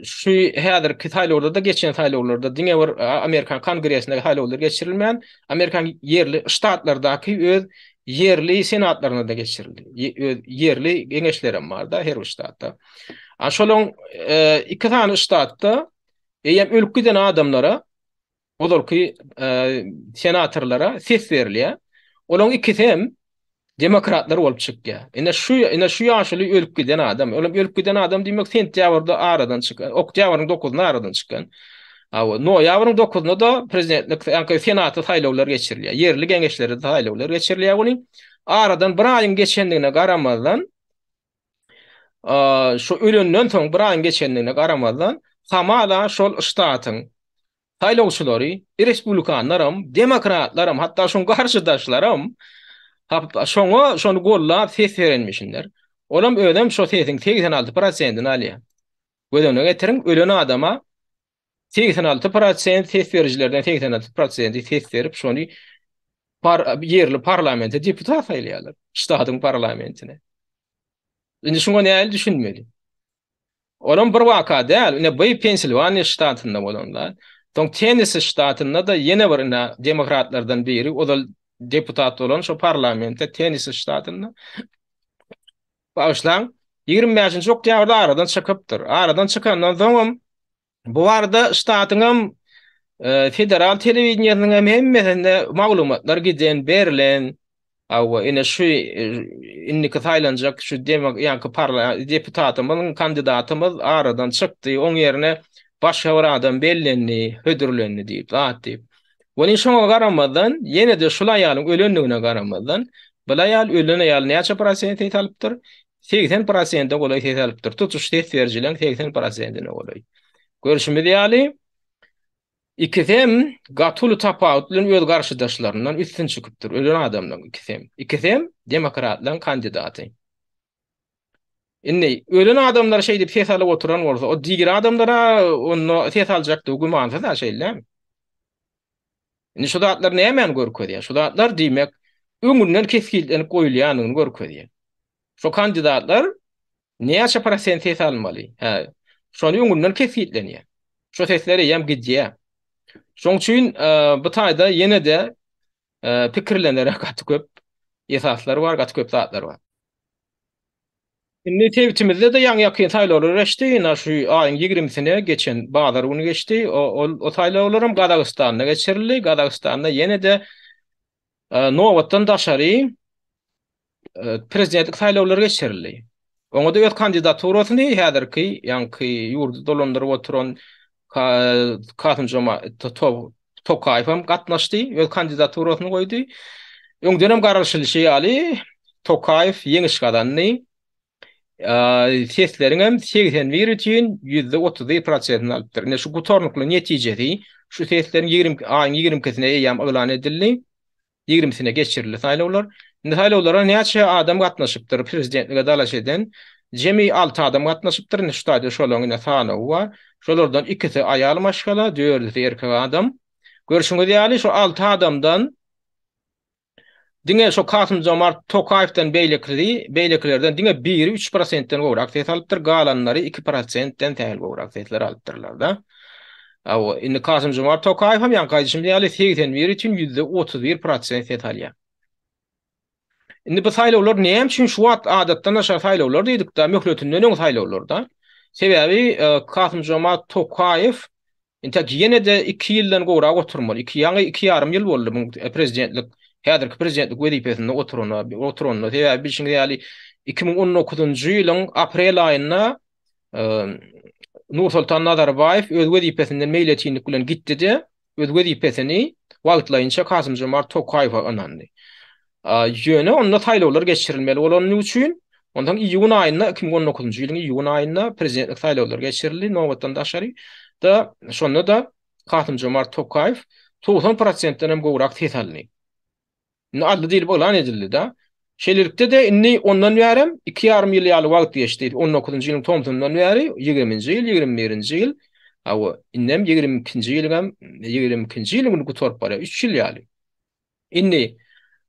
Şu häzirki saýlawlarda geçen saýlawlarda diňe bir Amerikan Kongresine saýlawlar geçirilmän, Amerikan ýerli ştatlardaky öz ýerli senatlaryna da geçirildi. Öz ýerli geňeşlerem bar-da her bir ştatda. A şolaň iki sany ştatda eýýäm ölüp giden adamlara ozalky senatorlara ses berilýär. Olaryň ikisi hem demokratlar bolup çykýar. Ine şu ine şu ýaşuly ölüp giden adam. Olam ölüp giden adam diýmek sentýabrda aradan çykan, oktýabryň 9-unda aradan çykan. Hawa, noýabryň 9-unda da prezidentlik, ýa-ni senata saýlawlar geçirilýär. Ýerli geňeşlere saýlawlar geçirilýär welin, aradan bir aýyň geçendigine garamazdan, şu ölenden soň bir aýyň geçendigine garamazdan, hamala şol ştatyň Saýlawçylary, respublikanlaram, demokratlaram, hatda şoň garşydaşlaram şoňa şony gollap ses berenmişinler. Olam özem şo sesiň 86 prosentini alýar. Göz öňüne getiriň, ölen adama 86 prosent ses berijilerden 86 prosenti ses berip şony par ýerli parlamente deputat saýlaýarlar. Ştatyň parlamentine. Indi şuňa nähili düşünmeli? Olam bir waka däl, ine bu Pensilwaniýa ştatynda bolan zat. Soň Tennessee ştatynda-da ýene bir ine demokratlardan biri ozal deputat bolan şo parlamentde Tennessee ştatynda. Bagyşlaň, 25-nji oktýabrda aradan çykypdyr. Aradan çykandan soňam Bu barada ştatyňam, federal telewideniýesiniň hem hemmesinde maglumatlar giden, berlen. Hawa, ine şu indiki saýlanjak şu demek, ýaňky parla deputatymyzyň, kandidatymyz aradan çykdy, oň ýerine başga bir adam bellendi, hödürlendi diýip, zat diýip. Welin şoňa garamazdan, ýene-de şul aýalyň ölendigine garamazdan, bul aýal ölen aýal näçe prosent ses alypdyr? 80 prosente golaý ses alypdyr. Tutuş ses berijileriň 80 prosentine golaý. Görşümiz ýaly, ikisem gaty uly tapawut bilen öz garşydaşlaryndan üstün çykypdyr. Ölen adamlaryň ikisem. Ikisem demokratlaryň kandidaty. Indi ölen adamlar şeýdip ses alyp oturan bolsa, o diri adamlara onda ses aljakdygy gümansyz-a, şeýle. Indi şu zatlar nämäni görkezýär? Şu zatlar diýmek, öňünden kesgitlenip goýulýandygyny görkezýär. Şu kandidatlar näçe prosent ses almaly? Hä, şony öňünden kesgitlenýär. Şu sesler eýýäm gidýär. Şonuň üçin bu taýda ýene-de pikirlenere gaty köp esaslar bar, gaty köp zatlar bar. Indi sebitimizde-de ýaňy-ýakyn saýlawlar geçdi. Ynha şu aýyň ýigrimisine geçen bazar güni geçdi. Ol o saýlawlaram Gazagystanda geçirildi. Gazagystanda ýene-de nobatdan daşary prezidentlik saýlawlary geçirildi. Oňa-da öz kandidaturasyny häzirki ýaňky ýurdy dolandyryp oturan Kasym-Jomart Tokaýew hem gatnaşdy, öz kandidaturasyny goýdy. Öňdenem garaşylyşy ýaly, Tokaýew ýeňiş gazandy. Sesleriň hem 81 üçin %31 prosentini alypdyr. Ine şu gutarnykly netijesi şu sesleriň 20 aýyň 22-sine eýýäm yglan edildi. Ýigrimisine geçirildi saýlawlar. Indi saýlawlara näçe adam gatnaşypdyr prezidentlige dalaş eden? Jemi alty adam gatnaşypdyr. Indi şu taýda şolaryň ine sanawy bar. Şolardan ikisi aýal maşgala, dördüsi erkek adam. Görşüňiz ýaly şu alty adamdan diňe şo Kasym-Jomart Tokaýewden beýlekisi, beýlekilerden diňe biri üç prosentden gowrak ses alypdyr, galanlary iki prosentden sähel gowrak sesler alypdyrlar-da. Hawa, indi Kasym-Jomart Tokaýew hem ýaňky aýdyşym ýaly 81 üçin %31 prosent ses alýar. Indi bu saýlawlar näme üçin şu wagt adatdan daşary saýlawlar diýdik-de, möhletinden öň saýlawlar-da. Sebäbi e, Kasym-Jomart Tokaýew entek ýene-de 2 ýyldan gowrak oturmaly. 2 ýaňy 2 ýarym ýyl boldy bu e, prezidentlik, häzirki prezidentlik wezipesinde oturana, oturanyna. Sebäbi bilşiňiz ýaly 2019-njy ýylyň aprel aýynda Nursoltan Nazarbaýew öz wezipesinden meýletinlik bilen gitdi-de, öz wezipesini wagtlaýynça Kasym-Jomart Tokaýewe ynandy. Ýöne onda saýlawlar geçirilmeli bolany üçin, onsoň iýun aýynda, 2019-njy ýylyň iýun aýynda prezidentlik saýlawlary geçirildi, nobatdan daşary da, şonda-da Kasym-Jomart Tokaýew 90 prosentden hem gowrak ses aldy. Indi aldy diýlip yglan edildi-de. Şeýlelikde-de indi ondan bärem iki ýarym ýyl ýaly wagt geçdi. On dokuzynjy ýylyň tomsundan bäri, ýigriminji ýyl, ýigrimi birinji ýyl, hawa, indem ýigrimi ikinji ýylyňam, ýigrimi ikinji ýylyň güni gutaryp barýar, üç ýyl ýaly. Indi,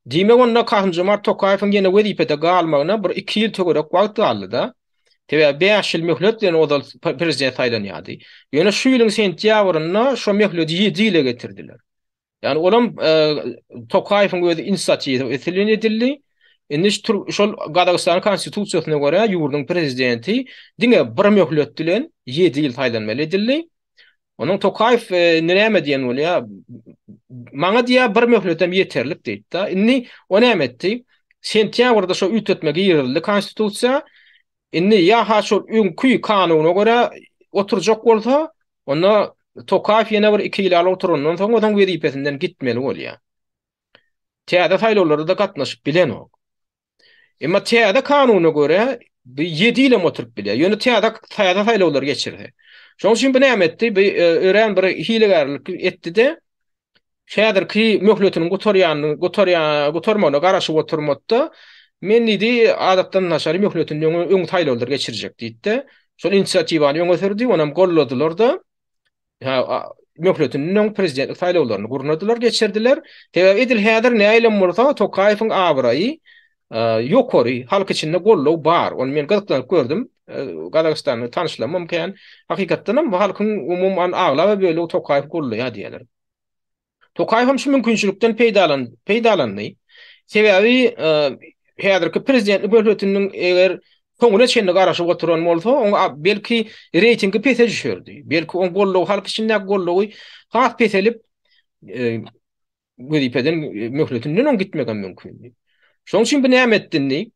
diýmek onda Kasym-Jomart Tokaýewiň ýene wezipede galmagyna bir iki ýyl töwerek wagt galdy-da. Sebäbi bäş ýyl möhlet bilen ozal prezident saýlanýardy. Ýöne şu ýylyň sentýabrynda şo möhleti ýedi ýyla getirdiler. Ýagny olam Tokaýewiň öz inisiatiwasy bilen edildi. Indi şol Gazagystanyň konstitusiýasyna görä ýurduň prezidenti diňe bir möhlet bilen 7 ýyl saýlanmaly edildi. Onuň Tokaýew indi näme diýen bolýar? Maňa diýýär bir möhletem ýeterlik diýdi-de. Indi o näme etdi? Sentýabrda şo üýtgetme girizildi konstitusiýa. Indi ýa-ha şol öňki kanuna görä oturjak bolsa, onda Tokaýew ýene bir iki ýyl oturandan soň onuň wezipesinden gitmeli bolýar. Täze saýlawlara-da gatnaşyp bilenok. Emma täze kanuna görä bu ýedi ýyl hem oturyp bilýär. Ýöne täze täze saýlawlary geçirse. Şonuň üçin bu näme etdi? Bu e, örän bir hilegärlik etdi-de, häzirki möhletiniň gutarýanyny gutarýan gutarmagyna garaşyp oturmady-da, men diýdi, adatdan daşary möhletinden öň öň saýlawlar geçirjek diýdi-de, şol inisiatiwany öňe sürdi, onam golladylar-da, möhletinden öň prezidentlik saýlawlaryny gurnadylar, geçirdiler. Sebäbi edil häzir nähilem bolsa Tokaýewiň abraýy ýokary, halk içinde goldaw bar. Ony men gyzyklanyp gördüm. Gazagystanda tanyşlarymam kän. Hakykatdan hem halkyň umuman aglaba bölegi Tokaýewi goldaýar diýýärler. Tokaýew hem şu mümkinçilikden peýdalan peýdalandy. Sebäbi häzirki prezidentlik möhletiniň eger soňuna çenli garaşyp oturan bolsa, oň belki reýtingi pese düşerdi. Belki oň goldawy halk içindäki goldawy has peselip, wezipeden möhletinden öň gitmegem mümkindi. Şonuň üçin bu näme etdi indi?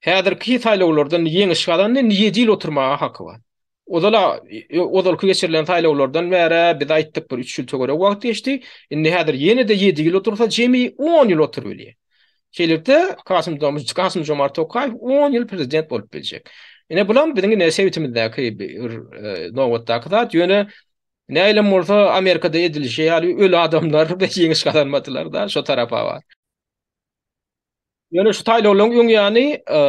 Häzirki saýlawlardan ýeňiş gazandy, indi 7 ýyl oturmaga haky bar. Ozal ozalky geçirilen saýlawlardan bäri biz aýtdyk bir 3 ýyl töweregi wagt geçdi. Indi häzir ýene-de 7 ýyl otursa jemi 10 ýyl oturyp bilýär. Şeýlelikde Kasym Kasym Jomart Tokaýew 10 ýyl prezident bolup biljek. Ine bulam biziň ine sebitimizdäki bir e, nobatdaky zat. Ýöne näilem bolsa Amerikada edilişi ýaly öli adamlar ýeňiş gazanmadylar da şo tarapa bar. Ýöne şu saýlawlaryň öň ýany e,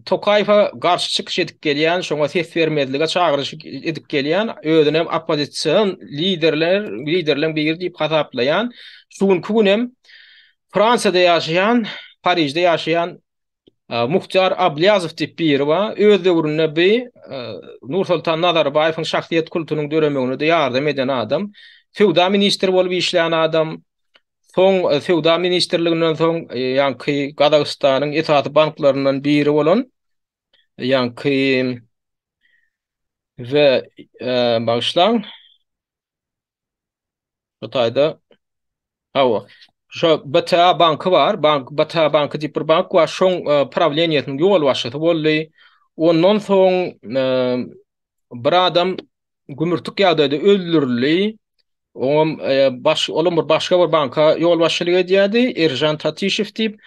Tokaýewe garşy çykyş edip gelýän, şoňa ses bermezlige çagyryş edip gelýän, özünem oppozision liderler, liderleň biri diýip hasaplaýan, şu günki günem Fransiýada ýaşaýan, Parižde ýaşaýan Muhtar Ablýazow diýip biri bar. Öz döwründe bi Nursoltan Nazarbaýewiň şahsyýet kultunyň döremegine-de ýardam eden adam. Söwda ministri bolup işlän adam. Soň söwda ministrliginden soň ýaňky Gazagystanyň esasy banklaryndan biri bolan ýaňky we bagyşlaň bu taýda hawa şo BTA banky bar bank BTA banky diýip bir bank bar şoň prawleniýesiniň ýolbaşçysy boldy ondan soň bir adam gümürtik ýagdaýda öldürildi. Oňam e, baş olam bir başga bir banka ýolbaşçylyk edýärdi, Erjan Tatişew diýip.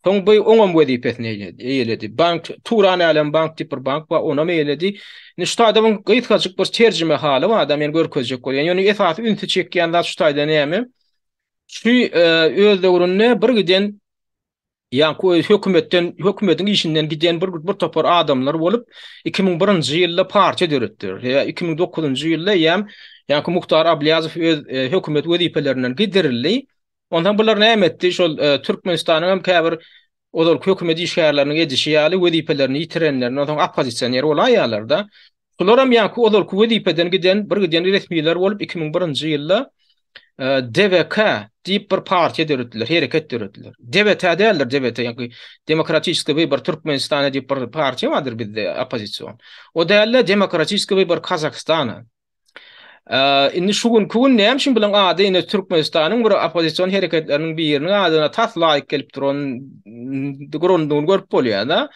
Soň bu oňam wezipesini eýeledi. Bank Turan Älem bank diýip bir bank bar, onam eýeledi. Indi şu taýda bu gysgajyk bir terjime haly bar da men görkezjek bolýan. Ýöne esasy ünsi çekýän zat şu taýda näme? Şu e, öz döwründe bir giden Ýaňky hökümetden, hökümetiň işinden giden bir bir topar adamlar bolup, 2001-nji ýylda partiýa döretdiler. Ýa 2009-njy ýylda eýýäm ýaňky Muhtar Ablýazow öz e, hökümet wezipelerinden gidirildi. Ondan bular näme etdi? Şol e, Türkmenistanyň hem käbir ozalky hökümet işgärleriniň edişi ýaly wezipelerini ýitirenlerini onsoň oppozisioner bolaýýarlar-da. Bularam ýaňky ozalky wezipeden giden bir giden resmiler bolup 2001-nji ýylda DWK diýip bir partiýa döretdiler, hereket döretdiler. DWT däldir, DWT ýaňky Demokratiçeskiý wybor Türkmenistana diýip bir partiýa bardyr bizde oppozision. O dälde Demokratiçeskiý wybor Kazahstana. Indi şu günki gün näme üçin bularyň ady indi Türkmenistanyň bir oppozision hereketleriniň biriniň adyna tas laýyk gelip duran durandygyny görüp bolýar-da.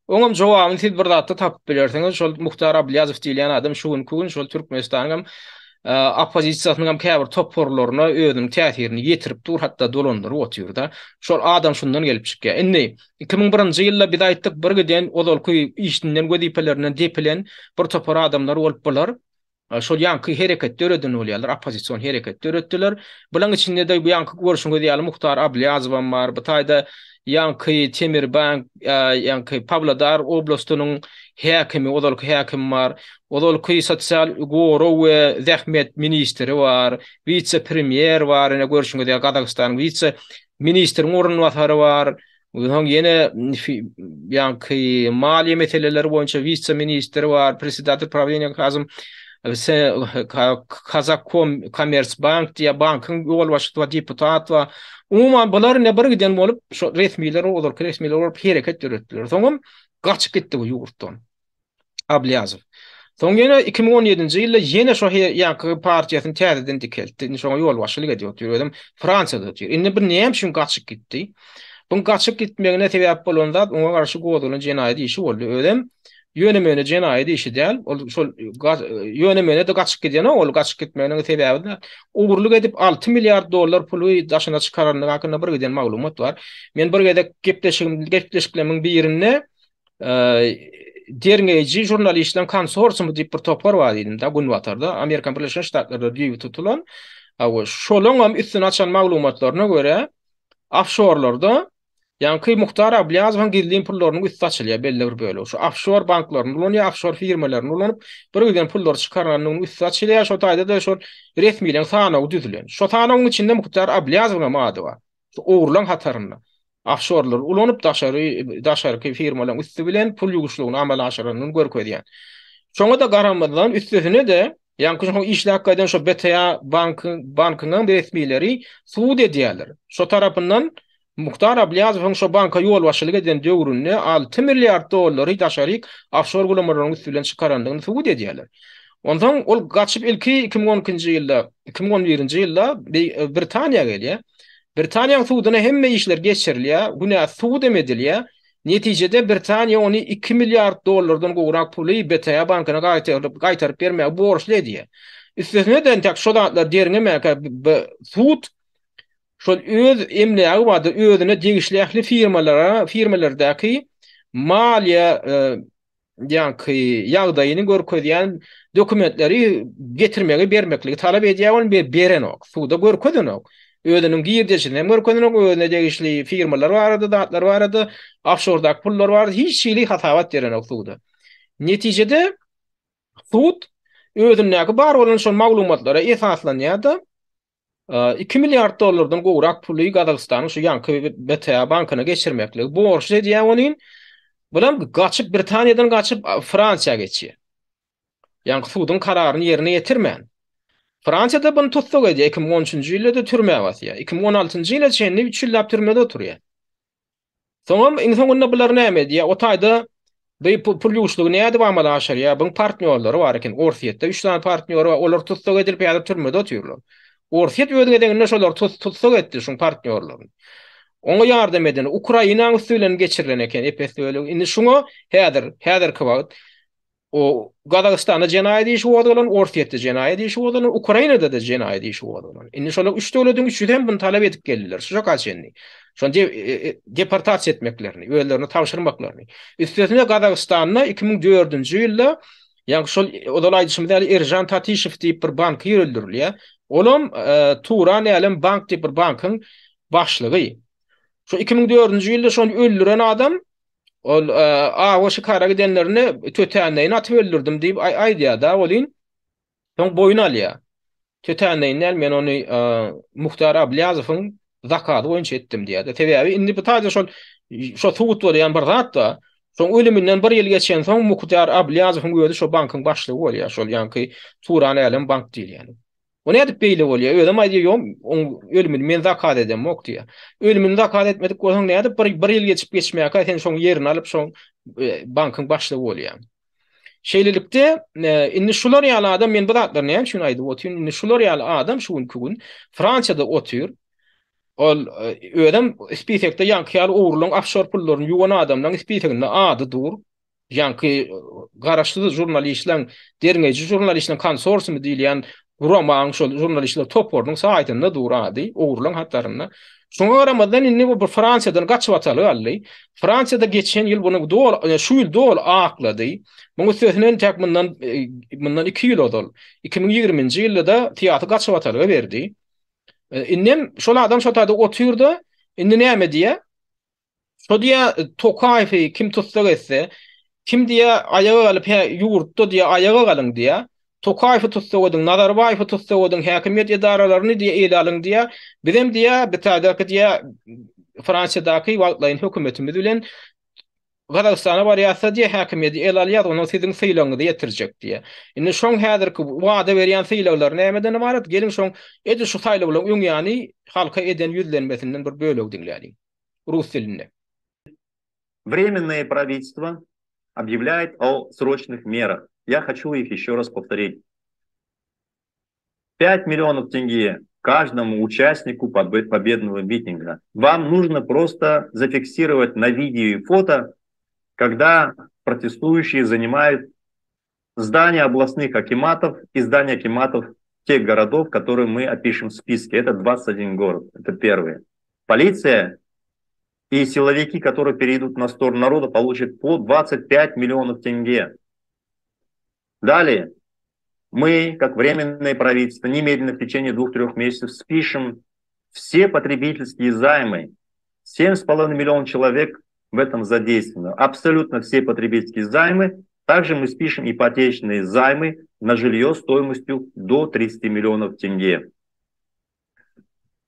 Oňam jogabyny siz bir zatda tapyp bilersiňiz. Şol Muhtar Ablýazow diýilýän adam şu günki gün şol Türkmenistanyň hem oppozisiýasynyň hem käbir toparlaryna özüniň täsirini ýetirip dur, hatda dolandyryp otyr-da. Şol adam şundan gelip çykýar. Indi 2001-nji ýylda biz aýtdyk, bir giden ozalky işinden, wezipelerinden depilen bir topar adamlar bolup bular Şol ýaňky hereket döreden bolýarlar, oppozision hereket döretdiler. Bulaň içinde-de bu ýaňky görşüňiz ýaly Muhtar Ablýazowam bar, bu taýda ýaňky Temirbank, ýaňky Pawlodar oblastynyň häkimi, ozalky häkim bar, ozalky sosial gorag we zähmet ministri bar, wise-premýer bar, ine görşüňiz ýaly Gazagystanyň wise-ministriň orunbasary bar. Onsoň ýene ýaňky maliýe meseleleri boýunça wise-ministr bar, presedatel prawleniýa Kazym Kazakkom Kommersbank diýýär, bankyň ýolbaşçysy bar, deputat bar. Umuman bular ine bir giden bolup, şo resmiler, ozalky resmiler bolup hereket döretdiler. Soňam gaçyp gitdi bu ýurtdan. Ablýazow. Soň ýene 2017-nji ýylda ýene şo ýaňky partiýasyny täzeden dikeltdi. Indi şoňa ýolbaşçylyk edip otyr. Özem Fransiýada otyr. Indi bu näme üçin gaçyp gitdi? Buň gaçyp gitmegine sebäp bolan zat oňa garşy gozgalan jenaýat işi boldy. Özem ýöne-möne jenaýat işi däl. Ol şol ýöne-möne-de gaçyp gidenok. Ol gaçyp gitmeginiň sebäbi-de ogurlyk edip 6 milliard dollar puly daşyna çykarandygy hakynda bir giden maglumat bar. Men bir gezek gepleşigim gepleşiklerimiň birinde derňeýji žurnalistleriň konsorsiumy diýip bir topar bar diýdim-de, Günbatarda, Amerikan Birleşen Ştatlarynda düýbi tutulan. Hawa, şolaň hem üstüni açan maglumatlaryna görä, ofşorlarda ýaňky Muhtar Ablýazowyň gizlin pullarynyň üsti açylýar belli bir bölegi. Şu ofşor banklaryny ulanýar, ofşor firmalaryny ulanyp, bir giden pullary çykarandygynyň üsti açylýar. Şo taýda-da şol resmileriň sanawy düzülen. Şo sanawyň içinde Muhtar Ablýazowyň hem ady bar. Şu ogurlaň hatarynda. Ofşorlary ulanyp daşary daşarky firmalaryň üsti bilen pul ýuwuşlygyny amala aşyranyny görkezýän. Şoňa-da garamazdan üstesine-de ýaňky şo işläp gaýdan şo BTA banky bankynyň resmileri sud edýärler. Şo tarapyndan Muhtar Ablýazowyň şo banka ýolbaşçylyk eden döwründe 6 milliard dollary daşaryk ofşor guramalaryň üsti bilen çykarandygyny subut edýärler. Onsoň ol gaçyp ilki 2012-nji ýylda, 2011-nji ýylda Britaniýa gelýär. Britaniýanyň suduna hemme işler geçirilýär, günä subut hem edilýär. Netijede Britaniýa ony 2 milliard dollardan gowrak puly BTA bankyna gaýtaryp, gaýtaryp bermäge borçly edýär. Üstesine-de entek şo zatlar derňemäkä sud. Şol öz emlägi barada özüne degişli ähli firmalara, firmalardaky maliýe ýaňky ýagdaýyny görkezýän dokumentleri getirmegi, bermekligi talap edýär, ony berenok. Suda görkezenok. Özüniň girdejisini hem görkezenok, özüne degişli firmalar barada, zatlar barada, ofşordaky pullar barada hiç hili hasabat berenok suda. Netijede sud özündäki bar bolan şol maglumatlara esaslanýar-da, 2 milliard dollardan gowrak puly Gazagystanyň şu ýaňky BTA bankyna geçirmekligi borçly edýär ony. Bulam gaçyp Britaniýadan gaçyp Fransiýa geçýär. Ýaňky suduň kararyny ýerine ýetirmän. Fransiýada bunu tussag edýär. 2013-nji ýylda-da türmä basýar. 2016-njy ýyla çenli 3 ýyllap türmede oturýar. Soňam iň soňunda bular näme edýär? O taýda bu pul ýuwuşlygy nädip amala aşyrýar? Buň partnýorlary bar eken. Orsýetde 3 sany partnýory bar. Olar tussag edilip häzir türmede otyrlar. Orsýet öz gezeginde şolary tussag etdi, şuň partnýorlaryny. Oňa ýardam eden Ukrainaň üsti bilen geçirilen eken ep-esli bölegi. Indi şuňa häzir, häzirki wagt O Gazagystanda jenaýat işi gozgalan, Orsýetde jenaýat işi gozgalan, Ukrainada-da jenaýat işi gozgalan. Indi şolar üç döwletiň üçüsi hem muny talap edip geldiler şu çaka çenli. Şony de, e, e, deportasiýa etmeklerini, özlerine tabşyrmaklaryny. Üstesine Gazagystanda 2004-nji ýylda ýagny şol ozal aýdyşymyz ýaly Erjan Tatişew diýip bir bankir öldürilýär. Olam e, Turan Älem bank diýip bir bankyň başlygy. Şu 2004-nji ýylda şony öldüren adam Ol awa şikara gidenlerinde tötänleýin atyp öldürdim diýip aýdýar-da, welin soň boýun alýar. Tötänleýin däl, men ony Muhtar Ablýazowyň zakazy boýunça etdim diýýär-de. Sebäbi indi bu taýda şol şo subut bolýan bir zat-da. Şoň ölüminden bir ýyl geçensoň Muhtar Ablýazowyň özi şo bankyň başlygy bolýar, şol ýaňky Turan Älem bank diýilýän. O nädip beýle bolýar? Özem aýdýar, ýok, oň ölümini men zakaz edemok diýýär. Ölümini zakaz etmedik bolsaň nädip bir, bir ýyl geçip geçmäkä sen şoň ýerini alyp şoň e, bankyň başlygy bolýaň. Şeýlelikde, e, indi şular ýaly adam men bu zatlary näme üçin aýdyp otyryn? Indi şular ýaly adam şu günki gün Fransiýada otyr. Ol e, özem spisekde ýaňky ýaly ogurlaň ofşor pullaryny ýuwan adamlaryň spisekinde ady dur. Ýaňky garaşsyz žurnalistleň, derňeýji žurnalistleň konsorsiumy diýilýän guramaň şol žurnalistler toparynyň saýtynda dur ady, ogurlaň hatarynda. Şoňa garamazdan indi bu bir Fransiýadan gaçybatalga aldy. Fransiýada geçen ýyl muny doly, şu ýyl doly aklady. Muň üstesine entäk mundan mundan 2 ýyl ozal, 2020-nji ýylda-da syýasy gaçybatalga berdi. Indem şol adam şo taýda otyr-da, indi näme diýýär? Şo diýä Tokaýewi kim tussag etse, kim diýä aýaga galyp hä ýurtda diýä aýaga galyň diýä, Tokaýewi tussag ediň, Nazarbaýewi tussag ediň, häkimiýet edaralaryny diýä ele alyň diýä, bizem diýä bitaýdaky diýä Fransiýadaky wagtlaýyn hökümetimiz bilen Gazagystana barýasda diýä häkimiýeti ele alýas, ondan siziň sylagyňyzy ýetirjek diýä. Indi şoň häzirki wada berýän sylaglary nämeden ybarat? Geliň şoň edil şu saýlawlaryň öň ýany halka eden ýüzlenmesinden bir bölegi diňläliň. Rus dilinde. Временное правительство объявляет о срочных мерах. Я хочу их еще раз повторить. 5 миллионов тенге каждому участнику победного митинга. Вам нужно просто зафиксировать на видео и фото, когда протестующие занимают здания областных акиматов и здания акиматов тех городов, которые мы опишем в списке. Это 21 город, это первые. Полиция и силовики, которые перейдут на сторону народа, получат по 25 миллионов тенге. Далее, мы, как временное правительство, немедленно в течение двух-трех месяцев спишем все потребительские займы. 7,5 миллионов человек в этом задействованы. Абсолютно все потребительские займы. Также мы спишем ипотечные займы на жилье стоимостью до 30 миллионов тенге.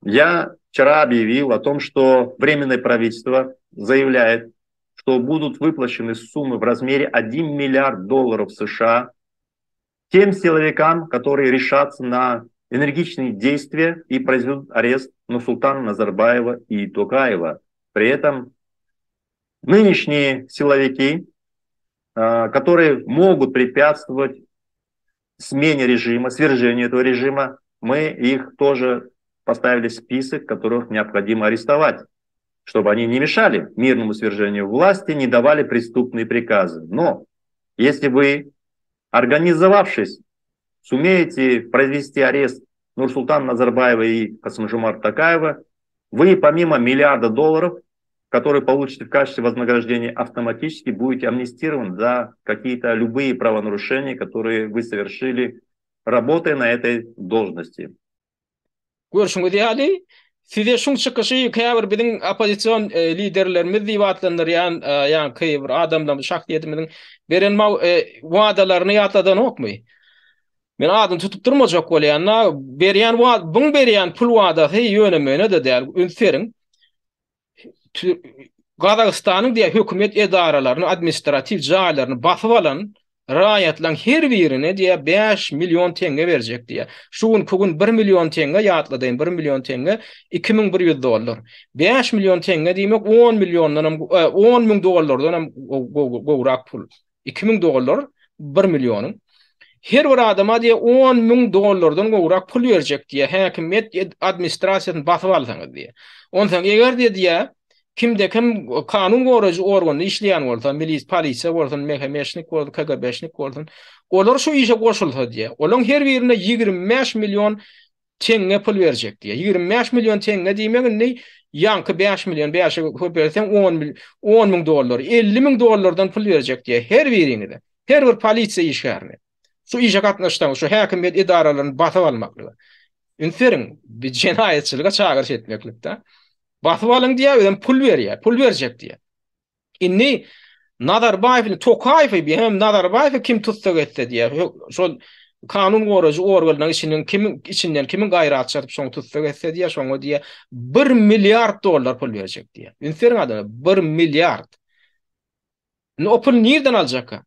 Я вчера объявил о том, что Временное правительство заявляет, что будут выплачены суммы в размере 1 миллиард долларов США тем силовикам, которые решатся на энергичные действия и произведут арест Нурсултана Назарбаева и Токаева. При этом нынешние силовики, которые могут препятствовать смене режима, свержению этого режима, мы их тоже поставили в список, которых необходимо арестовать, чтобы они не мешали мирному свержению власти, не давали преступные приказы. Но если вы, организовавшись, сумеете произвести арест Нурсултана Назарбаева и Касым-Жомарта Токаева, Вы помимо миллиарда долларов, которые получите в качестве вознаграждения, автоматически будете амнистированы за какие-то любые правонарушения, которые вы совершили, работая на этой должности. Görşüňiz ýaly, size şuň çykyşy käbir biziň oppozision liderlerimiz diýip atlandyrýan ýaňky bir adamlaryň, şahsyýetimiziň beren wadalaryny ýatladanokmy? Men adyny tutup durmajak bolýan-da, berýän buň berýän pul wadasy ýöne-möne-de däl, üns beriň. Gazagystanyň diýýär hökümet edaralaryny, administratiw jaýlaryny basyp alan raýatlaryň her birine diýýär 5 million teňňe berjek diýýär. Şu günki gün 1 million teňňe ýatladaýyn 1 million teňňe 2100 dollar. 5 million teňňe diýmek 10 milliondan hem 10 müň dollardan hem gowrak pul. 2000 dollar 1 millionyň. Her bir adama diýýär 10 müň dollardan gowrak pul berjek diýýär, häkimiýet administrasiýasyny basyp alsaňyz diýýär. Onsoň eger diýýär, kimde kim kanun goraýjy organda işleýän bolsa, milis, polisiýa bolsun, MHM-şnik bolsun, KGB-şnik bolsun, olar şu işe goşulsa diýýär, olaryň her birine 25 million Teňňe pul berjek diýýär. 25 million teňňe diýmek indi ýaňky 5 million bäşe köpeltseň 10 10 müň dollar, 50 müň dollardan pul berjek diýýär her biriňize. Her bir polisiýa işgärine. Şu işe gatnaşsaňyz, şu häkimiýet edaralaryny basyp almaklyga. Üns beriň, bir jenaýatçylyga çagyryş etmeklikde. Basyp alyň diýýär, özem pul berýär, pul berjek diýýär. Indi Nazarbaýew indi Tokaýewi bir hem Nazarbaýewi kim tussag etse diýýär. Şol kanun goraýjy organlaryň içinden kimiň içinden kimiň gaýrat çatyp şoňy tussag etse diýýär, şoňa diýýär 1 milliard dollar pul berjek diýýär. Üns beriň adamlar, 1 milliard. Indi o puly nirden aljakka?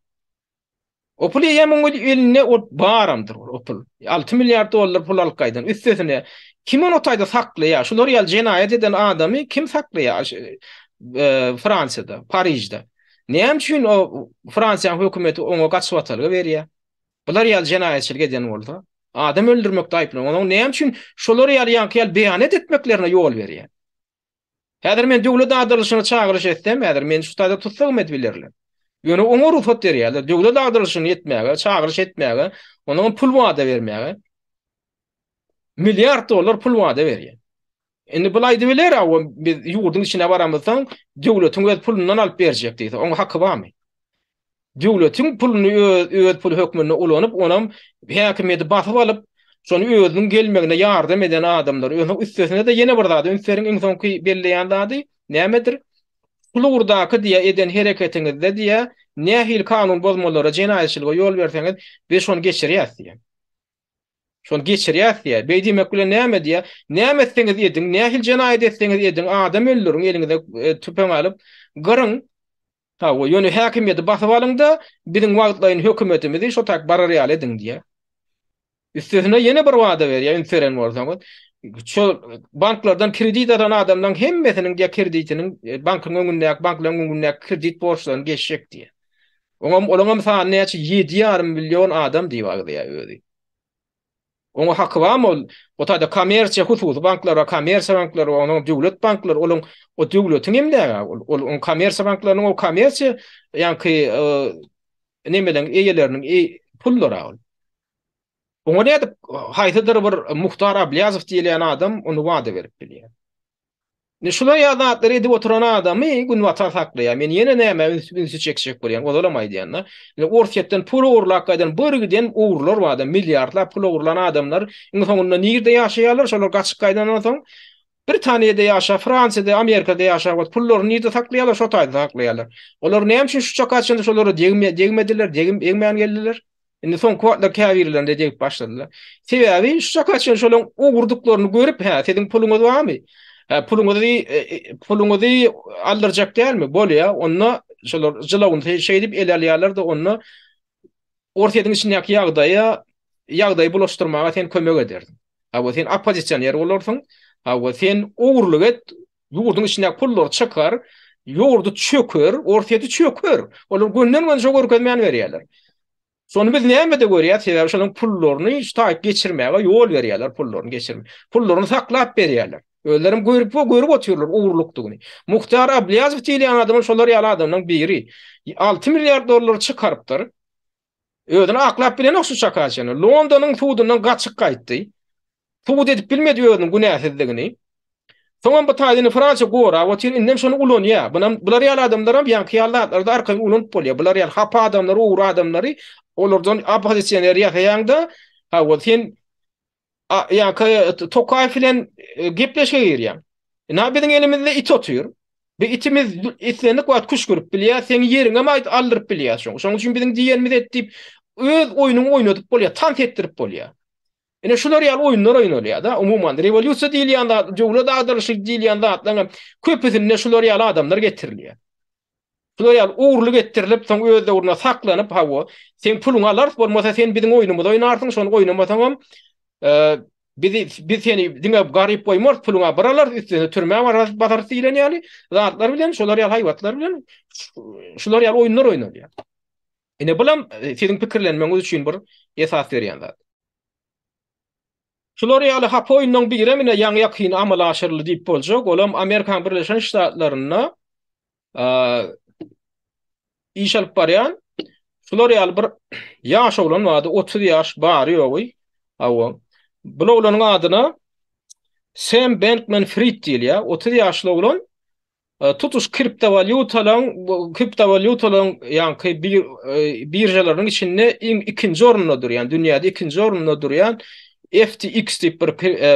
O pul eýýäm oň elinde ol baramdyr o pul. 6 milliard dollar pul alyp gaýdan. Üstesine kim ony o taýda saklaýar? Şular ýaly jenaýat eden adamy kim saklaýar Fransiýada, Parižde? Näme üçin o Fransiýanyň hökümeti oňa gaçybatalga berýär? Bular ýaly jenaýatçylyk eden bolsa, adam öldürmekde aýyplanan, onuň näme üçin şolar ýaly ýaňky ýaly beýanat etmeklerine ýol berýär? Häzir men döwlet agdarylyşyna çagyryş etsem, häzir meni şu taýda tussagam edip bilerler. Ýöne oňa rugsat berýärler, döwlet agdarylyşyny etmäge, çagyryş etmäge, ondan pul wada bermäge. Milliard dollar pul wada berýär. Indi bul aýdyp biler, awa biz ýurduň içine baramyzsoň, döwletiň öz pulundan alyp berjek diýse, oň haky barmy? Döwletiň puluny öz öz puly hökmünde ulanyp, onam häkimiýeti basyp alyp, şony özüniň gelmegine ýardam eden adamlar. Özüniň üstesine-de ýene bir zada üns beriň, iň soňky belleýän zady nämedir? Şul ugurdaky diýä eden hereketiňizde diýä nähili kanun bozmalara, jenaýatçylyga ýol berseňiz, biz şony geçirýäs diýä. Şony geçirýäs diýä. Beý diýmek bilen näme diýä? Näme etseňiz ediň, nähili jenaýat etseňiz ediň, adam öldüriň, eliňize tüpeň alyp, gyryň, Hawa, ýöne häkimiýeti basyp alyň-da, biziň wagtlaýyn hökümetimizi şo tak barar ýaly ediň diýýär. Üstesine ýene bir wada berýär, üns beren bolsaňyz. Şo banklardan kredit alan adamlaryň hemmesiniň diýýär kreditiniň e, bankyň öňündäki, banklaryň öňündäki kredit borçlaryny geçjek diýýär. Oňam olaňam sany näçe? 7,5 million adam diýip agzaýar özi. Oňa haky barmy ol? O taýda kommersiýa hususy banklar bar, kommersiýa banklary bar, onuň döwlet banklary, olaň o döwletiň emlägi ol. Ol oň kommersiýa banklarynyň o kommersiýa ýaňky e, nemeleň eýeleriniň e, pullary ol. Oňa nädip haýsydyr bir Muhtar Ablýazow diýilýän adam ony wada berip bilýär. Indi şular ýaly zatlary edip oturan adamy Günbatar saklaýar. Men ýene nämä ünsi çekjek bolýan, ozalam aýdýan-da. Indi Orsýetden pul ogurlap gaýdan bir giden ogrular bar-da, milliardlap pul ogurlan adamlar iň soňunda nirde ýaşaýarlar? Şolar gaçyp gaýdandan soň Britaniýada ýaşap, Fransiýada, Amerikada ýaşap oturyp pullaryny nirde saklaýarlar? Şo taýda saklaýarlar. Olar näme üçin şu çaka çenli şolara degmediler, degmän geldiler? Indi soňky wagtlar käbirlerine degip başladylar. Sebäbi şu çaka çenli şolaryň ogurdyklaryny görüp, hä, siziň puluňyz barmy? Hä, puluňyzy e, e, puluňyzy aldyrjak dälmi? Bolýa, onda şolar jylawyny şeýdip ele alýarlar-da, onda Orsýetiň içindäki ýagdaýa ýagdaýy bulaşdyrmaga sen kömek edersiň. Hawa, sen oppozisioner bolarsyň. Hawa, sen ogurlyk et, ýurduň içindäki pullary çykar, ýurdy çöker, Orsýeti çöker. Olar gönden-göni şo görkezmäni berýärler. Şony biz nämede görýäs? Sebäbi şolaryň pullaryny şu taýyp geçirmäge ýol berýärler, pullaryny geçirme. Pullaryny saklap berýärler. Özlerem görüp görüp otyrlar ogurlykdygyny. Muhtar Ablýazow diýilýän adamam şolar ýaly adamlaryň biri. 6 milliard dollary çykarypdyr. Özüni aklap bilenok şu çaka çenli. Londonyň sudundan gaçyp gaýtdy. Subut edip bilmedi özüniň günäsizligini. Soňam bu taýyny Fransiýa gorap otyr, indem şony ulanýar. Bunam bular ýaly adamlaram ýaňky ýaly zatlarda arkaýyn ulanyp bolýar. Bular ýaly hapa adamlary, ogry adamlary olardan oppozisioner ýasaýaňda, hawa sen ýaňky Tokaýew bilen gepleşige girýäň. Ynha biziň elimizde it otyr. Bu itimiz islendik wagt küşgürip bilýär, seň ýeriňem aýt aldyryp bilýär şoň. Şoň üçin biziň diýenimizi et diýip, öz oýnuňy oýnadyp bolýar, tans etdirip bolýar. Ine şular ýaly oýunlar oýnalýar-da, umuman rewolýusiýa diýilýän zat, döwlet agdarylyşy diýilýän zatlaryň hem köpüsinde şular ýaly adamlar getirilýär. Şular ýaly ogurlyk etdirilip, soň öz döwründe saklanyp, hawa, seň puluňy alarys, bolmasa sen biziň oýnumyzy oýnarsyň, şony oýnamasaňam, bizi biz seni diňe garyp goýmarys, puluňa bir alarys, üstesine türmä basarys diýlen ýaly zatlar bilen, şolar ýaly haýbatlar bilen şular ýaly oýunlar oýnalýar. Ine bulam siziň pikirlenmegiňiz üçin bir esas berýän zat. Şular ýaly hapa oýunlaryň birem ine ýaňy-ýakyn amala aşyryldy diýip boljak, olam Amerikanyň Birleşen Ştatlarynda iş alyp barýan şular ýaly bir ýaş oglan bardy, 30 ýaş bary-ýogy. Hawa. Bu oglanyň adyna Sem Benkman-Frid diýilýär. 30 ýaşly oglan Tutuş kriptowalýutalaryň kriptowalýutalaryň ýaňky bir biržalarynyň içinde iň ikinji orunda durýan, dünýäde ikinji orunda durýan FTX diýip bir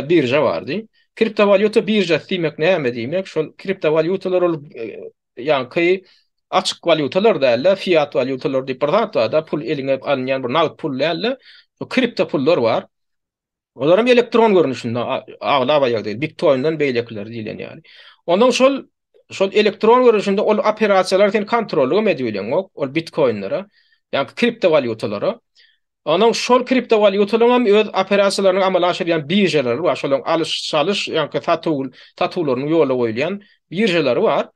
birža bardy. Kriptowalýuta biržasy diýmek näme diýmek? Şol kriptowalýutalar ol ýaňky açyk walýutalar däl-de, fiat walýutalar diýip bir zat bar-da, pul eliňe alynýan bir nagt pul däl-de, kripto pullar bar. Olaram elektron görnüşinde aglaba ýagdaýda bitkoinden beýlekileri diýlen ýaly. Ondan şol şol elektron görnüşinde ol operasiýalar sen kontrollygam edip bileňok, ol bitkoinlere, ýagny kriptowalýutalara. Ondan şol kriptowalýutalaryň hem öz operasiýalaryny amala aşyrýan biržalary bar. Şolaryň alyş-çalyş, ýagny satuw satuwlarynyň ýola goýulýan biržalary bar.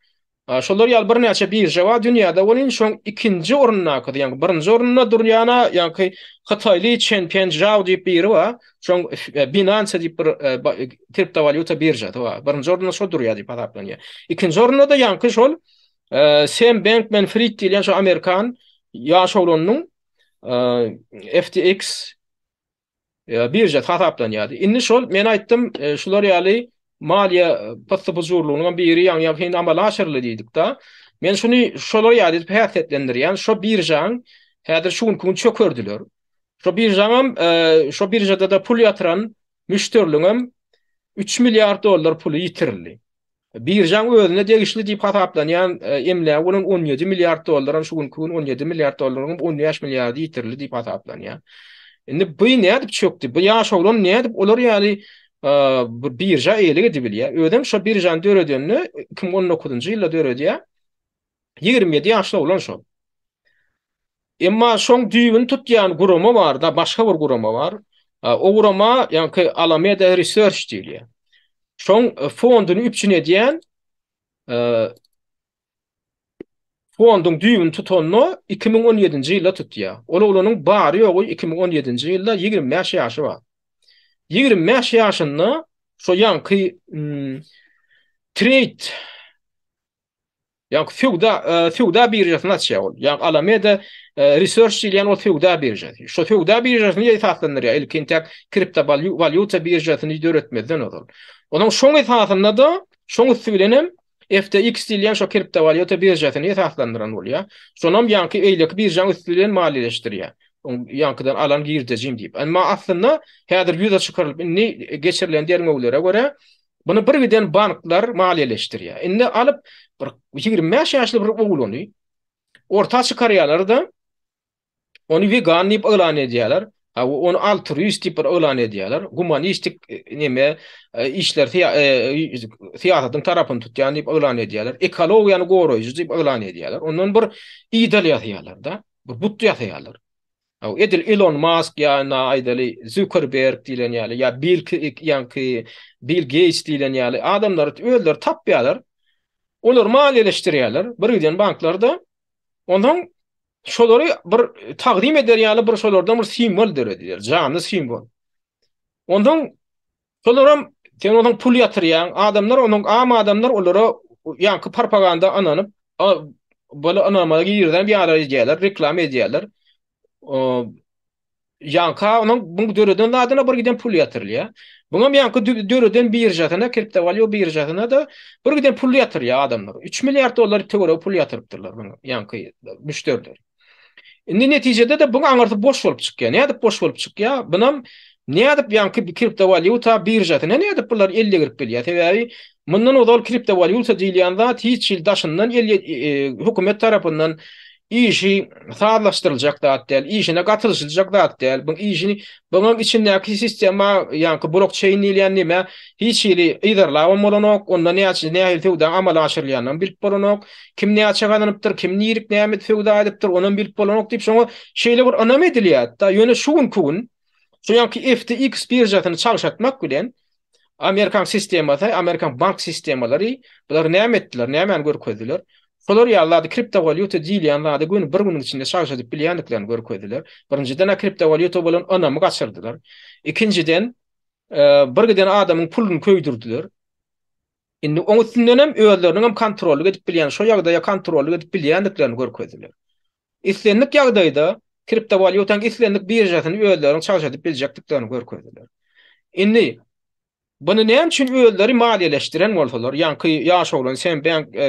Şolar ýaly birnäçe birža bar dünýäde welin şoň ikinji orundakysy, ýagny birinji orunda durýana ýaňky hytaýly Çen Pen Žao diýip biri bar. Şoň Binance diýip bir kriptowalýuta biržasy bar. Birinji orunda şo durýar diýip hasaplanýar. Ikinji orunda-da ýaňky şol Sem Bankman Fried diýilýän şo amerikan ýaş oglanynyň FTX biržasy hasaplanýardy. Indi şol men aýtdym, şular ýaly maliýe pyssy-pyjurlygynyň hem biri ýaňy-ýakyn amala aşyryldy diýdik-de. Men şuny şolar ýaly edip häsiýetlendirýän, şo biržaň häzir şu günki gün çökerdiler. Şo biržaňam, şo biržada-da pul ýatyran müşderiliňem 3 milliard dollar puly ýitirildi. Biržaň özüne degişli diýip hasaplanýan emlägi bolan 17 milliard dollaram şu günki gün 17 milliard dollaryň 15 milliardy ýitirildi diýip hasaplanýar. Indi bu nädip çökdi? Bu ýaş oglan nädip olar ýaly bir birža eýelik edibilýär? Özem şo biržany döredende 2019-njy ýylda döredýär. 27 ýaşly oglan şol. Emma şoň düýbüni tutýan gurama bar-da, başga bir gurama bar. O gurama, ýaňky Alameda Research diýilýär. Şoň fonduny üpjün edýän fonduň düýbüni tutanda 2017-nji ýylda tutýar. Ol oglanyň bary-ýogy 2017-nji ýylda 25 ýaşy bar. 25 ýaşynda şo ýaňky trade Ýagny söwda söwda biržasyny açýar ol. Ýagny Alameda Research diýilýän ol söwda biržasy. Şo söwda biržasyny esaslandyrýar ilki intäk kriptowalýuta biržasyny döretmezden ozal. Onuň şoň esasynda-da şoň üsti bilen hem FTX diýilýän şo kriptowalýuta biržasyny esaslandyran bolýar. Şonam ýaňky eýleki biržaň üsti bilen maliýeleşdirýär. Oň ýaňkydan alan girdejim diýip. Emma aslynda häzir ýüze çykarylyp indi geçirilen derňewlere görä Muny bir giden banklar maliýeleşdirýär. Indi alyp bir 25 ýaşly bir oglany orta çykarýarlar-da, ony wegan diýip yglan edýärler. Ha, ony altruist diýip bir yglan edýärler. Gumanistik e, neme e, işler e, syýasatyň tarapyny tutýan diýip yglan edýärler. Ekologiýany goraýjy diýip yglan edýärler. Ondan bir idol ýasaýarlar-da, bir but ýasaýarlar. Edil Elon Musk ýa ina aýdaly Zuckerberg diýlen ýaly ýa Bill ýaňky Bill Gates diýlen ýaly adamlary özleri tapýarlar. Olary maliýeleşdirýärler bir giden banklarda. Onsoň şolary bir tagzym eder ýaly bir şolardan bir simwol döredýär, janly simwol. Onsoň Şolaram sen onuň pul ýatyrýaň, adamlar onuň am adamlar olara ýaňky propaganda ynanyp, böyle ynama girden ýaly edýärler, reklama edýärler. Ýaňka onuň bu döreden zadyna bir giden pul ýatyrylýar. Buňam ýaňky döreden biržasyna, kriptowalýuta biržasyna-da bir giden pul ýatyrýar adamlar. 3 milliard dollar töweregi pul ýatyrypdyrlar buň ýaňky müşderiler. Indi netijede-de buň aňyrsy boş bolup çykýar. Nädip boş bolup çykýar? Bunam nädip ýaňky kriptowalýuta biržasyna nädip bular el degirip bilýär? Sebäbi mundan ozal kriptowalýuta diýilýän zat hiç hili daşyndan el hökümet tarapyndan Işi sazlaşdyryljak zat däl, işine gatylyşyljak zat däl. Bu işini bunuň içindäki sistema, ýaňky blokçeýn diýilýän neme hiç hili yzarlabam bolanok, onda näçe nähili söwdaň amala aşyrylýanynam bilip bolanok. Kim näçe gazanypdyr, kim nirik näme söwda edipdir, onam bilip bolanok diýip şoňa şeýle bir ynam edilýär-de. Ýöne şu günki gün şu ýaňky FTX biržasyny çagşatmak bilen Amerikan sistemasy, Amerikan bank sistemalary bular näme etdiler, nämäni görkezdiler? Şolar ýaly zady kriptowalýuta diýilýän zady göni bir günüň içinde çagşadyp bilýändiklerini görkezdiler. Birinjiden-ä kriptowalýuta bolan ynamy gaçyrdylar. Ikinjiden, bir giden adamyň puluny köýdürdiler. Indi oň üstündenem özleriniňem kontrollyk edip bilýän, şo ýagdaýa kontrollyk edip bilýändiklerini görkezdiler. Islendik ýagdaýda kriptowalýutaň islendik biržasyny özleriniň çagşadyp biljekdiklerini görkezdiler. Indi buny näme üçin özleri maliýeleşdiren bolsalar, ýaňky ýaş oglan Sem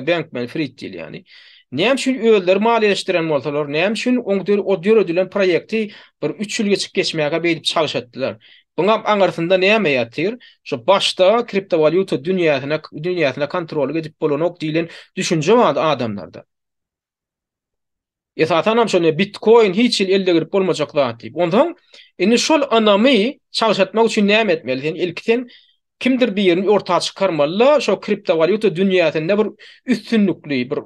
Bankman Fried diýilýäni, näme üçin özleri maliýeleşdiren bolsalar, näme üçin oň o döredilen proýekti bir üç ýyl geçip geçmäge beýdip çagşatdylar? Buňam aňyrsynda näme ýatyr? Şu başda kriptowalýuta dünýäsine dünýäsine kontrollyk edip bolanok diýlen düşünje bardy adamlarda. Esasanam şo ne bitkoin hiç hili elde girip bolmajak zat diýip. Onsoň indi şol ynamy çagşatmak üçin näme etmeli? Sen ilki sen kimdir birini orta çykarmaly-da, şo kriptowalýuta dünýäsinde bir üstünlikli, bir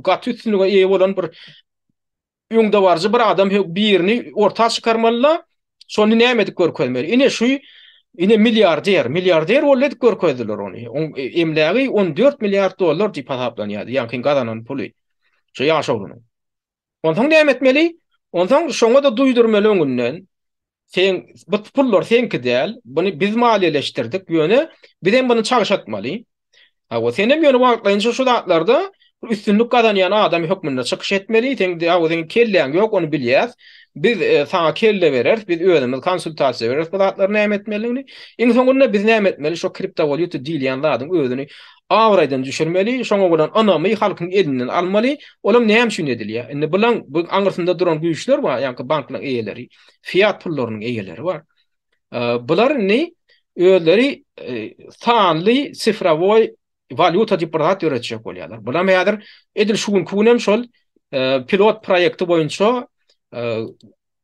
gaty üstünlige eýe bolan bir öňdebaryjy bir adam birini orta çykarmaly-da, şony näme edip görkezmeli? Ine şu ine milliarder, milliarder boldy edip görkezdiler ony. Oň e, emlägi 14 milliard dollar diýip hasaplanýardy, ýaňky gazanan puly. Şu ýaş oglanyň. Onsoň näme etmeli? Onsoň şoňa-da duýdurmaly öňünden. Sen bu pullar seňki däl, buny biz maliýeleşdirdik, ýöne bizem buny çagşatmaly. Hawa, senem ýöne wagtlaýynça şu zatlarda üstünlik gazanýan adam hökmünde çykyş etmeli. Seň hawa seň kelläň ýok, ony bilýäs. Biz e, saňa kelle bereris, biz özümiz konsultasiýa bereris bu zatlary näme etmelidigini. Iň soňunda biz näme etmeli? Şo kriptowalýuta diýilýän zadyň özüni abraýdan düşürmeli, şoňa bolan ynamy halkyň elinden almaly. Olam näme üçin edilýär? Indi bulaň bu aňyrsynda duran güýçler bar, ýaňky banklaryň eýeleri, fiat pullarynyň eýeleri bar. Bular indi özleri sanly sifrowoý walýuta diýip bir zat döretjek bolýarlar. Bulam häzir edil şu günki günem şol pilot proýekti boýunça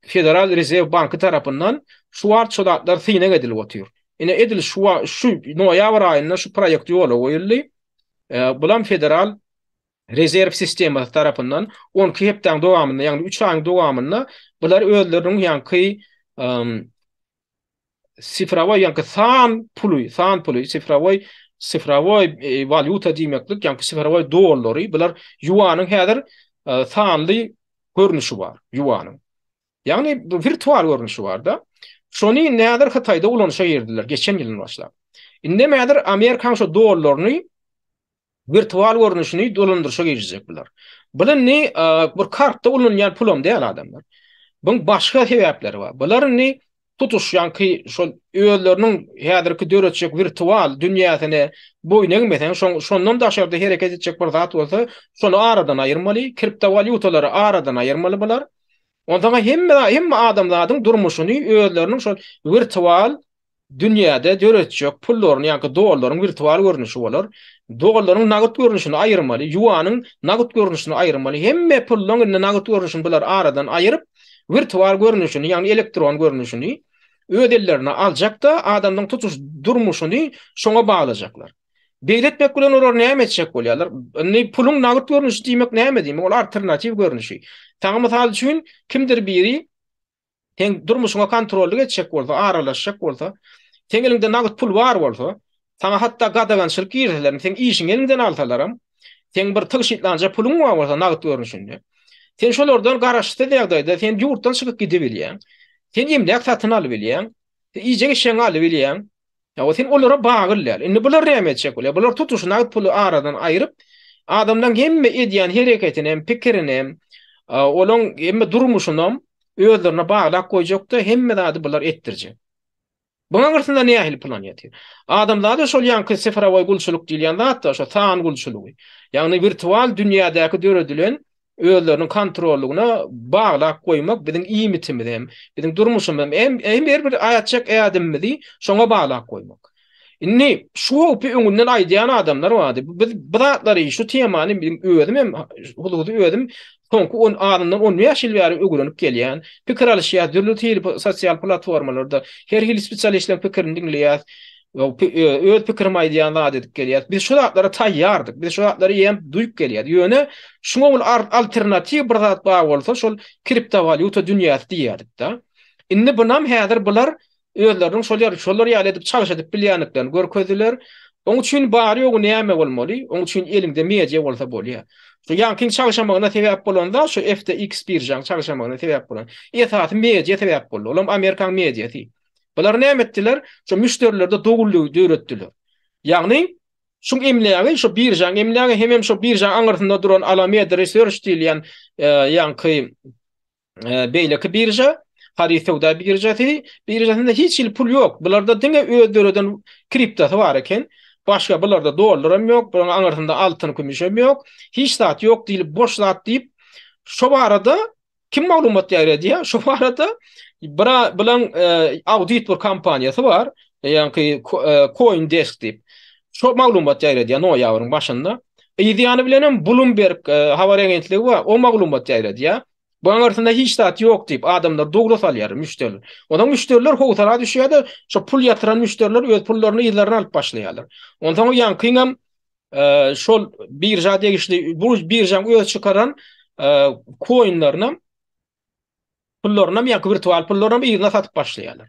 Federal Rezerw banky tarapyndan şu wagt şu zatlar synag edilip otyr. Ine edil şu şu noýabr aýynda şu proýekt ýola goýuldy. Bulam Federal Rezerw sistemasy tarapyndan 12 hepdäň dowamynda, ýagny 3 aýyň dowamynda bular özleriniň ýaňky sifrowoý ýaňky san puly, san puly, sifrowoý sifrowoý e, walýuta diýmeklik, ýaňky sifrowoý dollary, bular ýuanyň häzir e, sanly görnüşi bar, ýuanyň. Ýagny bu wirtual görnüşi bar-da. Şony indi häzir Hytaýda ulanyşa girdiler geçen ýyldan başlap. Indem häzir Amerikanyň şo dollaryny wirtual görnüşini dolandyryşa girizjek bular. Bul indi bir kartda ulanylýan pulam däl adamlar. Buň başga sebäpleri bar. Bular indi tutuş ýaňky şol özleriniň häzirki döretjek wirtual dünýäsine boýun egmeseň, şondan daşarda hereket etjek bir zat bolsa, şony aradan aýyrmaly, kriptowalýutalary aradan aýyrmaly bular. Onsoň hemme hemme adamzadyň durmuşyny özleriniň şol wirtual dünýäde döretjek pullaryny, ýaňky dollaryň wirtual görnüşi bolar. Dollaryň nagt görnüşini aýyrmaly, ýuanyň nagt görnüşini aýyrmaly. Hemme pullaryň indi nagt görnüşini bular aradan aýyryp, wirtual görnüşini, ýagny elektron görnüşini öz ellerine aljakda, adamlaryň tutuş durmuşyny şoňa baglajaklar. Beýle etmek bilen olar näme etjek bolýarlar? Indi puluň nagt görnüşi diýmek näme diýmek? Ol alternatiw görnüşi. Saňa mysal üçin kimdir biri Seň durmuşyňa kontrollyk etjek bolsa, aralaşjak bolsa, seň eliňde nagt pul bar bolsa, saňa hatda gadagançylyk girizselerem, seň işiňi eliňden alsalaram, seň bir tygşytlanja puluň bar bolsa nagt görnüşinde, sen şolardan garaşsyz ýagdaýda sen ýurtdan çykyp gidibilýäň, sen emläk satyn alybilýäň, sen iýjek-içjegiňi alybilýäň, Ýa sen olara bagly däl. Indi bular näme etjek bolýar? Bular tutuş nagt puly aradan aýryp, adamlaryň hemme edýän hereketinem, pikirinem, olaň hemme durmuşynam Özlerine baglap goýjak-da, hemme zady bular etdirjek. Buň aňyrsynda nähili plan ýatyr? Adamzada şol ýaňky sifrowoý gulçulyk diýilýän zat-da, şo san gulçulygy. Ýagny wirtual dünýädäki döredilen özleriniň kontrollygyna baglap goýmak biziň iýmitimizi hem, biziň durmuşymyzy hem, hem her bir ätjek ädimimizi şoňa baglap goýmak. Indi şu howpy öňünden aýdýan adamlar bardy. Biz bu zatlary, şu temany biziň özüm hem, hususy özüm soňky on, azyndan 15 ýyl bäri öwrenip gelýän, pikir alyşýas, dürli hili sosial platformalarda her hili spesialistleriň pikirini diňleýäs, öz pikirimi aýdýan zat edip gelýäs. Biz şu zatlara taýýardyk. Biz şu zatlary eýýäm duýup gelýäs. Ýöne şuňa ol alternatiw bir zat bar bolsa, şol kriptowalýuta dünýäsi diýýärdik-de. Indi bunam häzir bular özleriniň şol ýer, şolar ýaly edip çalyş edip bilýändiklerini görkezdiler. Oň üçin bary-ýogy näme bolmaly? Oň üçin eliňde media bolsa bolýar. Şu ýaňkyň çagşamagyna sebäp bolan zat şu FTX biržaň çagşamagyna sebäp bolan. Esasy media sebäp boldy. Olam Amerikaň mediasy. Bular näme etdiler? Şu müşderilerde dowullygy döretdiler. Ýagny şuň emlägi, şu biržaň emlägi hemem şu biržaň aňyrsynda duran Alameda Research diýilýän ýaňky beýleki birža, haryt söwda biržasy, biržasynda hiç hili pul ýok. Bularda diňe öz döreden kriptosy bar eken. Başga bularda dollaram ýok, bularyň aňyrsynda altyn kümüşem ýok. Hiç zat ýok diýlip boş zat diýip, şo barada kim maglumat ýaýradýar? Şo barada bir bilen audit bir kompaniýasy bar, ýaňky CoinDesk diýip. Şo maglumat ýaýradýar noýabryň başynda. Yz ýany bilenem Bloomberg habar agentligi bar, o maglumat ýaýradýar. Bu aňyrsynda hiç zat ýok diýip, adamlar dowla salýar, müşderiler. Onsoň müşderiler howsala düşýär-de, şo pul ýatyran müşderiler öz pullaryny yzlaryna alyp başlaýarlar. Onsoň ýaňkyňam şol birža degişli, bu biržaň öz çykaran koinlerinem Pullarynam ýaňky wirtual pullarynam yzyna satyp başlaýarlar.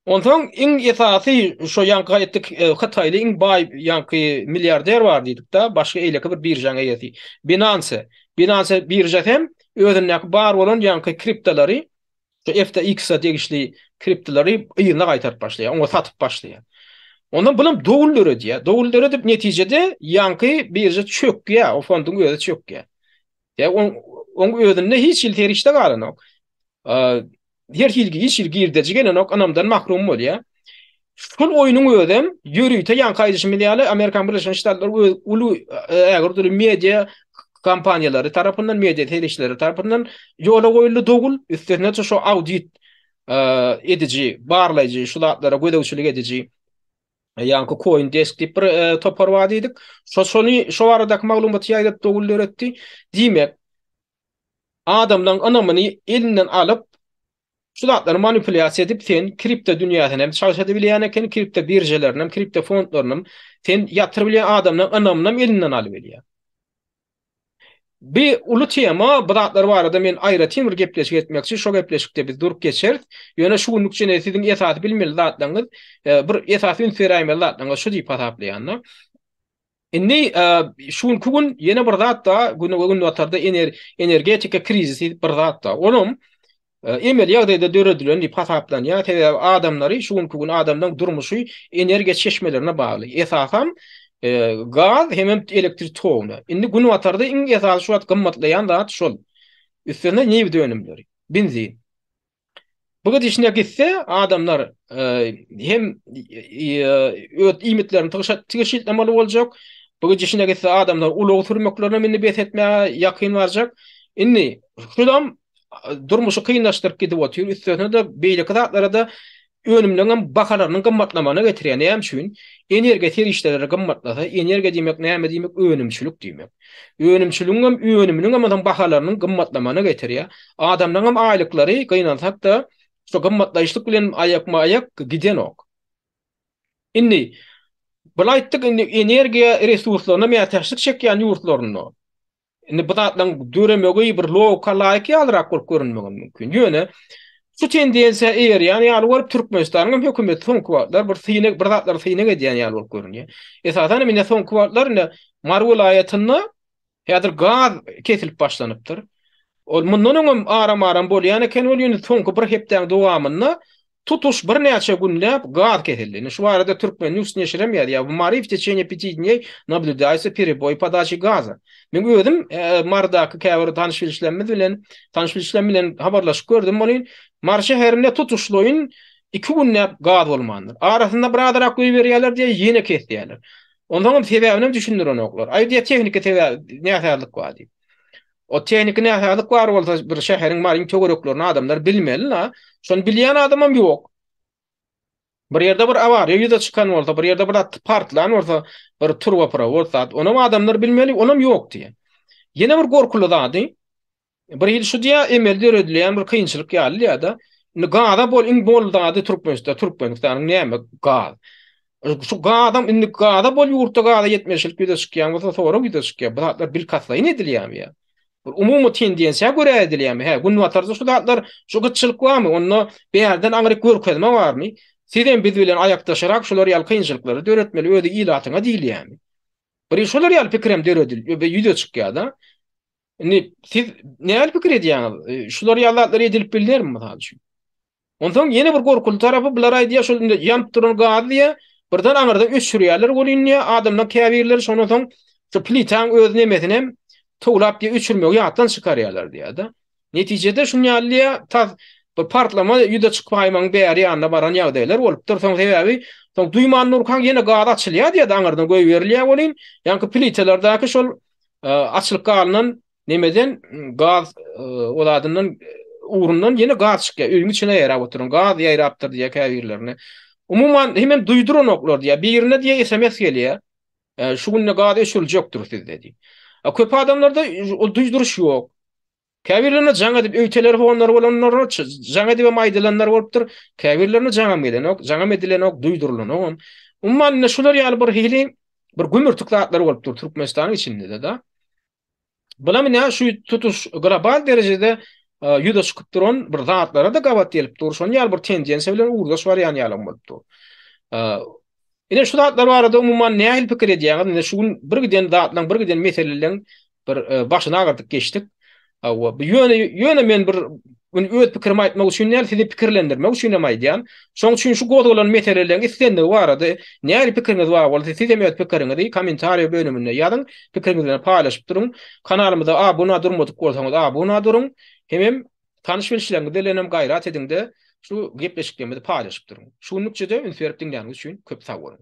Onsoň iň esasy şo ýaňky aýtdyk e, Hytaýly iň baý ýaňky milliarder bar diýdik-de, başga eýleki bir biržaň eýesi. Binance. Binance biržasy hem özündäki bar bolan ýaňky kriptolary şu FTX-a degişli kriptolary yzyna gaýtaryp başlaýar, oňa satyp başlaýar. Ondan bulam dowul döredýär. Dowul döredip netijede ýaňky birža çökýär, o fonduň özi çökýär. Ýa oň oň özünde hiç hili serişde galanok. Her hili hiç hili girdeji gelenok, ynamdan mahrum bolýar. Şol oýnuň özem ýörite ýaňky aýdyşymyz ýaly Amerikan Birleşen Ştatlary öz uly ägirt uly media kompaniýalary tarapyndan, media serişdeleri tarapyndan ýola goýuldy dogul, üstesine şu audit ediji, barlaýjy, şu zatlara gözegçilik ediji Ýaňky CoinDesk diýip bir e, topar bar diýdik. Şo şony şo baradaky maglumaty ýaýradyp dowul döretdi. Diýmek, adamlaryň ynamyny elinden alyp, şu zatlary manipulýasiýa edip sen kripto dünýäsini hem çalşa bilýän eken, kripto biržalaryny hem, kripto fondlaryny hem sen ýatyr bilýän adamlaryň ynamyny hem elinden alyp bilýär. Bi uly tema, bu zatlar barada men aýratyn bir gepleşik etmekçi, şo gepleşikde biz durup geçeris. Ýöne şu günlükçe ine siziň esasy bilmeli zatlaryňyz, e, bir esasy üns beräýmeli zatlaryňyz şu diýip hasaplaýan-da. Indi e, şu günki gün ýene bir zat da, gün günbatarda ener energetika krizisi bir zat da. Olam Emeli ýagdaýda döredilen diýip hasaplanýar. Sebäbi adamlary şu günki gün adamlaryň durmuşy energiýa çeşmelerine bagly. Esasan gaz hemem elektrik toguna. Indi günbatarda iň esasy şu wagt gymmatlaýan zat şol. Üstesine nebit önümleri, benzin. Bu gidişine gitse adamlar hem öz iýmitlerini tygşytlamaly boljak. Bu gidişine gitse adamlar ulag sürmeklerini indi bes etmäge ýakyn barjak. Indi şulam durmuşy kynlaşdyryp gidip otyr. Üstesine-de beýleki zatlara-da önümleriň hem bahalarynyň gymmatlamagyna getirýär. Näme üçin? Energiýa serişdeleri gymmatlasa, energiýa diýmek näme diýmek? Önümçilik diýmek. Önümçiligiň hem önüminiň hem onsoň bahalarynyň gymmatlamagyna getirýär. Adamlaryň hem aýlyklary gynansak-da şu gymmatlaýyşlyk bilen aýakma-aýak gidenok. Indi bul aýtdyk, indi energiýa resurslaryna mätäçlik çekýän ýurtlarynda Indi bu zatlaryň döremegi bir logika laýyk ýalyrak bolup görünmegem mümkin. Ýöne şu tendensiýa eýerýän ýaly bolup Türkmenistanyň hem hökümeti soňky wagtlar bir synag bir zatlary synag edýän ýaly bolup görünýär. Esasan hem indi soňky wagtlar indi Mary welaýatynda häzir gaz kesilip başlanypdyr. Ol mundan öňem aram-aram bolýan eken ol ýöne soňky bir hepdäň dowamynda. tutuş birnäçe günläp gaz kesildi. Indi şu barada Türkmen News neşirem ýazýar. W Mary w teçeniýe pýati dneý nablýudaýutsa pereboi podaçi gaza. Men özüm Marydaky käbir tanyş-bilişlerimiz bilen, tanyş-bilişlerim bilen habarlaşyp gördüm welin, Mary şäherinde tutuşlaýyn iki günläp gaz bolmandyr. Arasynda birazrak goýberýärler diýýär, ýene kesýärler. Onsoňam sebäbinem düşündirenoklar. Aý diýýär, tehniki sebäp, näsazlyk bar diýip. O tehniki näsazlyk bar bolsa bir şäheriň Maryň töwereklerini adamlar bilmeli-la. Şony bilýän adamam ýok. Bir ýerde bir awariýa ýüze çykan bolsa, bir ýerde bir zat partlan bolsa, bir turboprovod zat, onam adamlar bilmeli, onam ýok diýýär. Ýene bir gorkuly zady, bir hili şu diýýär, emeli döredilýän bir kynçylyk ýaly diýýär-de. Indi gaza bol, iň bol zady Türkmenistan, Türkmenistanyň näme gaz. Şu gazam indi gaza bol ýurtda gaza ýetmezçilik ýüze çykýan bolsa sorag ýüze çykýar. Bu zatlar bilkastlaýyn edilýärmi ýa? Bir umumy tendensiýa görä edilýärmi? Hä, günbatarda şu zatlar, şu gytçylyk barmy? Onda bärden aňryk görkezme barmy? Sizem biz bilen aýakdaşyrak şular ýaly kynçylyklary döretmeli özi ilatyňa diýilýärmi? Bir şolar ýaly pikirem döredil, ýüze çykýar-da. Indi siz nähili pikir edýäňiz? Şular ýaly zatlar edilip bilnermi mysal üçin? Onsoň ýene bir gorkuly tarapy bular aýdýar şol indi ýanyp duran gazy diýýär, birden aňyrdan öçürýärler welin diýýär, adamlaryň käbirleri şondan soň şu plitaň öz nemesinem towlap diýýär öçürmegi ýatdan çykarýarlar diýýär-de. Netijede şuny ýaly diýýär, tas bir partlama ýüze çykaýmagyň bäri ýanyna baran ýagdaýlar bolupdyr. Soň sebäbi soň duýman durkaň ýene gaz açylýar diýýär-de aňyrdan goýberilýär welin, ýaňky plitalardaky şol açylyp galynan Nemeden gaz ol adyndan ugrundan ýene gaz çykýar. Öýüň içine ýaýrap oturan gaz ýaýrapdyr diýýär käbirlerine. Umuman hemem duýduranoklar diýýär. Birine diýýär SMS gelýär. Şu günde gaz öçüriljekdir sizde diýip. Köp adamlarda ol duýduryş ýok. Käbirlerine jaň edip öý telefonlary bolanlara jaň edibem aýdylanlar bolupdyr. Käbirlerine jaňam gelenok, jaňam edilenok, duýdurylanogam. Umuman indi şular ýaly bir hili bir gümürtik zatlar bolupdyr Türkmenistanyň içinde-de. Bulam ine şu tutuş global derejede ýüze çykyp duran bir zatlara-da gabat gelip dur. Şonuň ýaly bir tendensiýa bilen ugurdaş barýan ýalam bolup dur. Ine şu zatlar barada umuman nähili pikir edýäňiz? Ine şu gün bir giden zatlaryň, bir giden meseleleriň bir başyny agyrdyp geçdik. Hawa, bu ýöne ýöne men bir gün öz pikirimi aýtmak üçin däl, sizi pikirlendirmek üçin hem aýdýan. Şonuň üçin şu gozgalan meseleleriň islendigi barada nähili pikiriňiz bar bolsa, siz hem öz pikiriňizi kommentariýa bölüminde ýazyň, pikiriňiz bilen paýlaşyp duruň. Kanalymyza abuna durmadyk bolsaňyz abuna duruň. Hemem tanyş-bilişleriňiz bilen hem gaýrat ediň-de, şu gepleşiklerimizi paýlaşyp duruň. Şu günlükçe-de üns berip diňläniňiz üçin köp sag boluň.